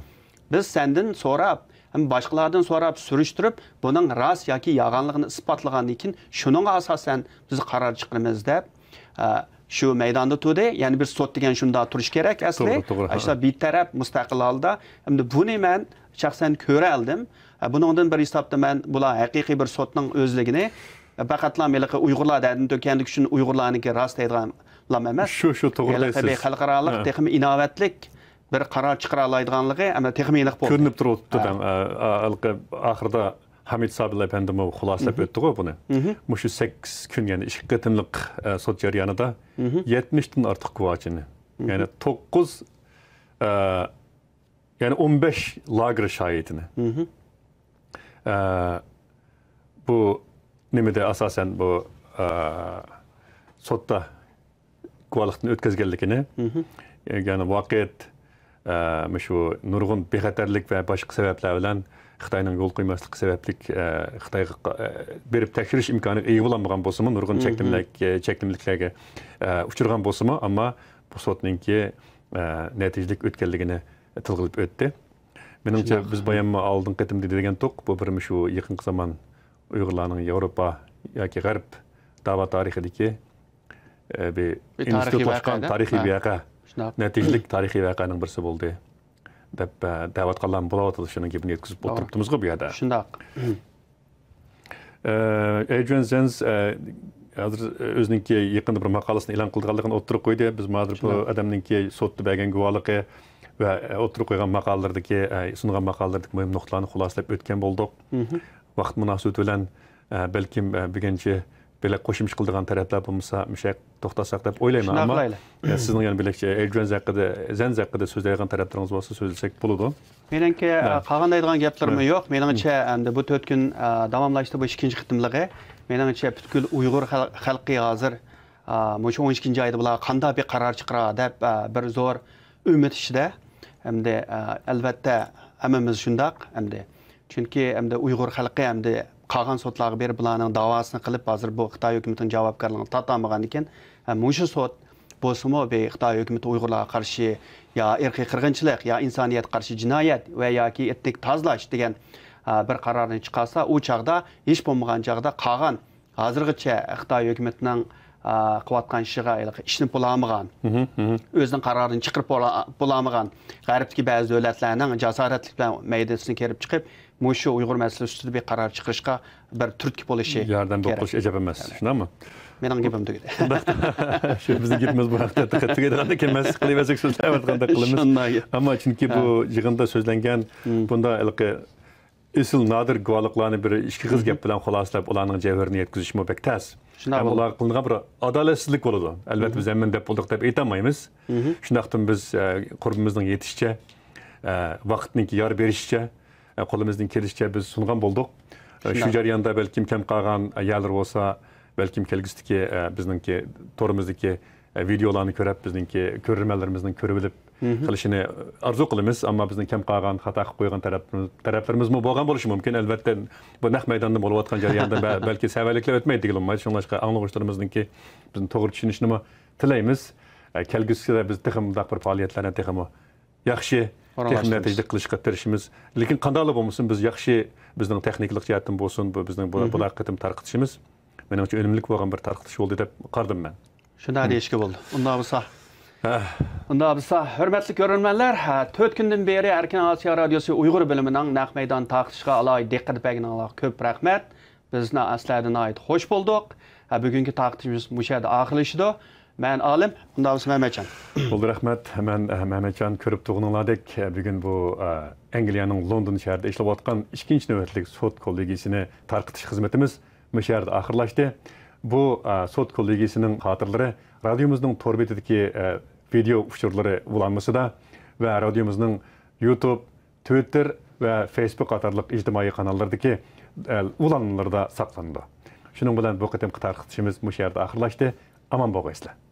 بىز سەندىن سوراپ، ھەم باشقىلاردىن سوراپ، سۈرۈشتۈرۈپ، بۇنىڭ راست ياكى يالغانلىقىنى ئىسپاتلىغاندىن كېيىن، شۇنىڭغا ئاساسەن بىز قارار چىقىرىمىز دەپ، ئە، شۇ مەيداندا تۇردى. يەنى بىر سوت دېگەن شۇنداق تۇرۇشى كېرەك ئەسلى. توغرا، توغرا. ئاشۇنداق بىتەرەپ، مۇستەقىل ھالدا. ئەمدى بۇنى مەن شەخسەن كۆرەلدىم. ئە، بۇنىڭدىن بىر ھېسابتا مەن بۇلار ھەقىقىي بىر سوتنىڭ ئۆزلۈكىنى، ئە، پەقەتلا ھېلىقى ئۇيغۇرلار دەردىنى تۆككەندىكى ئۈچۈن ئۇيغۇرلارنىڭكى راست دەيدىغانلام ئەمەس. شۇ، شۇ، توغرا دەيسىز. خەلقئارالىق تېخىمۇ ئىناۋەتلىك بىر قارار چىقىرالايدىغانلىقى، ئەمدى تېخىمۇ ئېنىق بولدى. كۆرۈنۈپ تۇرۇپتۇ دەڭ. ئە، ئە، ھېلىقى ئاخىرىدا ھامىت سابىر ئەپەندىمۇ خۇلاسىلەپ ئۆتتىغۇ بۇنى. مۇشۇ سەككىز كۈن، يەنى ئىككى قېتىملىق، ئە، سوت جەريانىدا يەتمىشتىن ئارتۇق گۇۋاچىنى، يەنى توققۇز، ئە، يەنى ئون بەش لاگېر شاھىتىنى. ئە، بۇ نېمىدە ئاساسەن بۇ، ئە، سوتتا گۇۋاھلىقتىن ئۆتكۈزگەنلىكىنى، يەنى ۋاقىت، ئە، مۇشۇ نۇرغۇن بىخەتەرلىك ۋە باشقا سەۋەبلەر بىلەن خىتاينىڭ يول قويماسلىقى سەۋەبلىك، ئە، خىتايغا، ئە، بېرىپ تەكشۈرۈش ئىمكانىغا ئىگە بولالمىغان بولسىمۇ، نۇرغۇن چەكلىمىلەك-، ئە، چەكلىمىلىكلەرگە، ئە، ئۇچرىغان بولسىمۇ، ئەمما بۇ سوتنىڭكى، ئە، نەتىجىلىك ئۆتكەنلىكىنى تىلغا ئېلىپ ئۆتتى. مېنىڭچە، بىز باياممۇ ئالدىنقى قېتىمدا دېگەنتۇق، بۇ بىر مۇشۇ يېقىنقى زامان ئۇيغۇرلارنىڭ ياۋروپا ياكى غەرب داۋا تارىخىدىكى، ئە، بىر بىر تارىخىي ئىنستىتۇتلاشقان ۋەقەدە. تارىخىي ۋەقە، نەتىجىلىك تارىخىي ۋەقەنىڭ بىرسى بولدى دەپ، ئە، دەۋاتقانلارمۇ بولاۋاتىدۇ. شۇنىڭ گېپىنى يەتكۈزۈپ ئولتۇرۇپتىمىزغۇ بۇ يەردە. شۇنداق. ئە، ئەيدرىيان زەنز، ئە، ھازىر ئۆزىنىڭكى يېقىندا بىر ماقالىسىنى ئېلان قىلىدىغانلىقىنى ئوتتۇرىغا قويدى. بىز ھازىر بۇ ئادەمنىڭكى سوتتا بەرگەن گۇۋاھلىقى ۋە، ئە، ئوتتۇرىغا قويغان ماقالىلىرىدىكى، ئە، سۇنغان ماقالىلىرىدىكى مۇھىم نۇقتىلارنى خۇلاسىلەپ ئۆتكەن بولدۇق. ۋاقىت مۇناسىۋىتى بىلەن، ئە، بەلكىم، ئە، بۈگۈنچە بۆلەك قوشۇمچە قىلىدىغان تەرەپلەر بولمىسا، مۇشۇ يەردە توختاتساق دەپ ئويلايمەن. شۇنداق ئەمما، قىلايلى. ئە، سىزنىڭ يەنە بۆلەكچە ئەيدرىيان زەنز ھەققىدە، زەنز ھەققىدە سۆزلەيدىغان تەرەپلىرىڭىز بولسا سۆزلىسەك بولىدۇ. مېنىڭكى، ئە، قالغان دەيدىغان گەپلىرىممۇ يوق. مېنىڭچە، ئەمدى بۇ تۆت كۈن، ئە، داۋاملاشتى، بۇ ئىككىنچى قېتىملىقى. مېنىڭچە، پۈتكۈل ئۇيغۇر خەل-، خەلقى ھازىر، ئە، مۇشۇ ئون ئىككىنچى ئايدا بۇلار قانداق بىر قارار چىقىرار دەپ، ئە، بىر زور ئۈمىد ئىچىدە. ئەمدى، ئە، ئەلۋەتتە، ھەممىمىز شۇنداق ئەمدى. چۈنكى ئەمدى ئۇيغۇر خەلقى ئەمدى قالغان سوتلارغا بېرىپ، بۇلارنىڭ داۋاسىنى قىلىپ، ھازىر بۇ خىتاي ھۆكۈمىتىنىڭ جاۋابكارلىقىنى تارتالمىغاندىكىن، ھە، مۇشۇ سوت بولسىمۇ بىر خىتاي ھۆكۈمىتى ئۇيغۇرلارغا قارشى يا ئىرقىي قىرغىنچىلىق، يا ئىنسانىيەتكە قارشى جىنايەت ۋە ياكى ئېتنىك تازىلاش دېگەن، ھە، بىر قارارنى چىقارسا، ئۇ چاغدا ھېچ بولمىغان چاغدا قالغان ھازىرغىچە خىتاي ھۆكۈمىتىنىڭ، ئا، قىلىۋاتقان ئىشىغا ھېلىقى ئىشىنىپ بولالمىغان، ئۆزىنىڭ قارارىنى چىقىرىپ بولا-، بولالمىغان غەربتىكى بەزى دۆلەتلەرنىڭ جاسارەتلىك بىلەن مەيدىسىنى كىرىپ چىقىپ، مۇشۇ ئۇيغۇر مەسىلىسى ئۈستىدە بىر قارار چىقىرىشقا بىر تۈرتكە بولۇشى ياردەم بولۇپ كېرەك. قېلىشى ئەجەب ئەمەس، شۇنداقمۇ؟ مېنىڭ گېپىم تۈگىدى. شۇ بىزنىڭ گېپىمىز بۇ ھەقتە تېخى تۈگىدىغاندەك ئەمەس، قىلىۋەرسەك سۆزلەۋاتقاندەك قىلىمىز. شۇنداق گەپ. ئەمما چۈنكى بۇ يىغىندا سۆزلەنگەن بۇنداق ھېلىقى ئېسىل نادىر گۇۋاھلىقلارنى بىر ئىككى ئېغىز گەپ بىلەن خۇلاسىلەپ، ئۇلارنىڭ جەۋھىرىنى يەتكۈزۈشمۇ بەك تەس. شۇنداق ھەم بولدى. ئۇلارغا قىلىنغان بىر ئادالەتسىزلىك بولىدۇ. ئەلۋەتتە، بىز ھەممىنى دەپ بولدۇق دەپ ئېيتالمايمىز. شۇنداقتىن بىز، ئە، قۇربىمىزنىڭ يېتىشىچە، ئە، ۋاقىتنىڭكى يار بېرىشىچە، ئە، قولىمىزدىن كېلىشىچە بىز سۇنغان بولدۇق. ئە، شۇ شۇنداق. جەرياندا بەلكىم كەم قالغان، ئە، يەرلىرى بولسا، بەلكىم كەلگۈسىدىكى، ئە، بىزنىڭكى تورىمىزدىكى، ئە، ۋىدېئولارنى كۆرۈپ، بىزنىڭكى كۆرۈرمەنلىرىمىزنىڭ كۆرۈۋېلىپ قىلىشىنى ئارزۇ قىلىمىز. ئەمما بىزنىڭ كەم قالغان، خاتا قىلىپ قويغان تەرەپلىرىمىز، تەرەپلىرىمىزمۇ بولغان بولۇشى مۇمكىن. ئەلۋەتتە، بۇ نەق مەيداندا بولۇۋاتقان جەرياندا بە-، بەلكى سەۋەنلىكلەر ئۆتمەيدۇ دېگىلى بولمايدۇ. شۇڭلاشقا ئاڭلىغۇچىلىرىمىزنىڭكى بىزنى توغرا چۈشىنىشىنىمۇ تىلەيمىز. ئە، كەلگۈسىدە بىز تېخىمۇ مۇنداق بىر پائالىيەتلەرنى تېخىمۇ ياخشى، تېخىمۇ نەتىجىلىك قىلىشقا تىرىشىمىز. لېكىن قانداقلا بولمىسۇن، بىز ياخشى، بىزنىڭ تېخنىكىلىق جەھەتتىن بولسۇن، بۇ بىزنىڭ بۇ، بۇ قېتىم تارقىتىشىمىز، مېنىڭچە، ئۈنۈملۈك بولغان بىر تارقىتىش بولدى دەپ قارىدىم مەن. شۇنداق دېيىشكە بولىدۇ. ئۇنداق بولسا، ئۇنداق بولسا، ھۆرمەتلىك كۆرۈرمەنلەر، ھە، تۆت كۈندىن بېرى ئەركىن ئاسىيا رادىيوسى ئۇيغۇر بۆلۈمىنىڭ نەق مەيدان تارقىتىشىغا ئالاھىدە دىققەت بەرگىنىڭلارغا كۆپ رەھمەت. بىز سىلەردىن ناھايىتى خوش بولدۇق. ھە، بۈگۈنكى تارقىتىشىمىز مۇشۇ يەردە ئاخىرلىشىدۇ. مەن ئالىم، ئۇنداق بولسا مەمەتجان. بولدى، رەھمەت. مەن، ئە، مەمەتجان، كۆرۈپ تۇرغىنىڭلاردەك، ئە، بۈگۈن بۇ، ئە، ئەنگلىيەنىڭ لوندون شەھىرىدە ئېچىلىۋاتقان ئىككىنچى نۆۋەتلىك سوت كوللېگىيىسىنى تارقىتىش خىزمىتىمىز مۇشۇ يەردە ئاخىرلاشتى. بۇ، ئە، سوت كوللېگىيىسىنىڭ خاتىرىلىرى رادىيومىزنىڭ تور بېتىدىكى، ئە، ۋىدېئو ئۇچۇرلىرى ئۇلانمىسىدا ۋە رادىيومىزنىڭ يۇتۇب، تىۋىتتېر ۋە فېيسبۇك قاتارلىق ئىجتىمائىي قاناللىرىدىكى، ئە، ئۇلانمىلىرىدا ساقلىنىدۇ. شۇنىڭ بىلەن بۇ قېتىمقى تارقىتىشىمىز مۇشۇ يەردە ئاخىرلاشتى. ئامان بولغايسىلەر.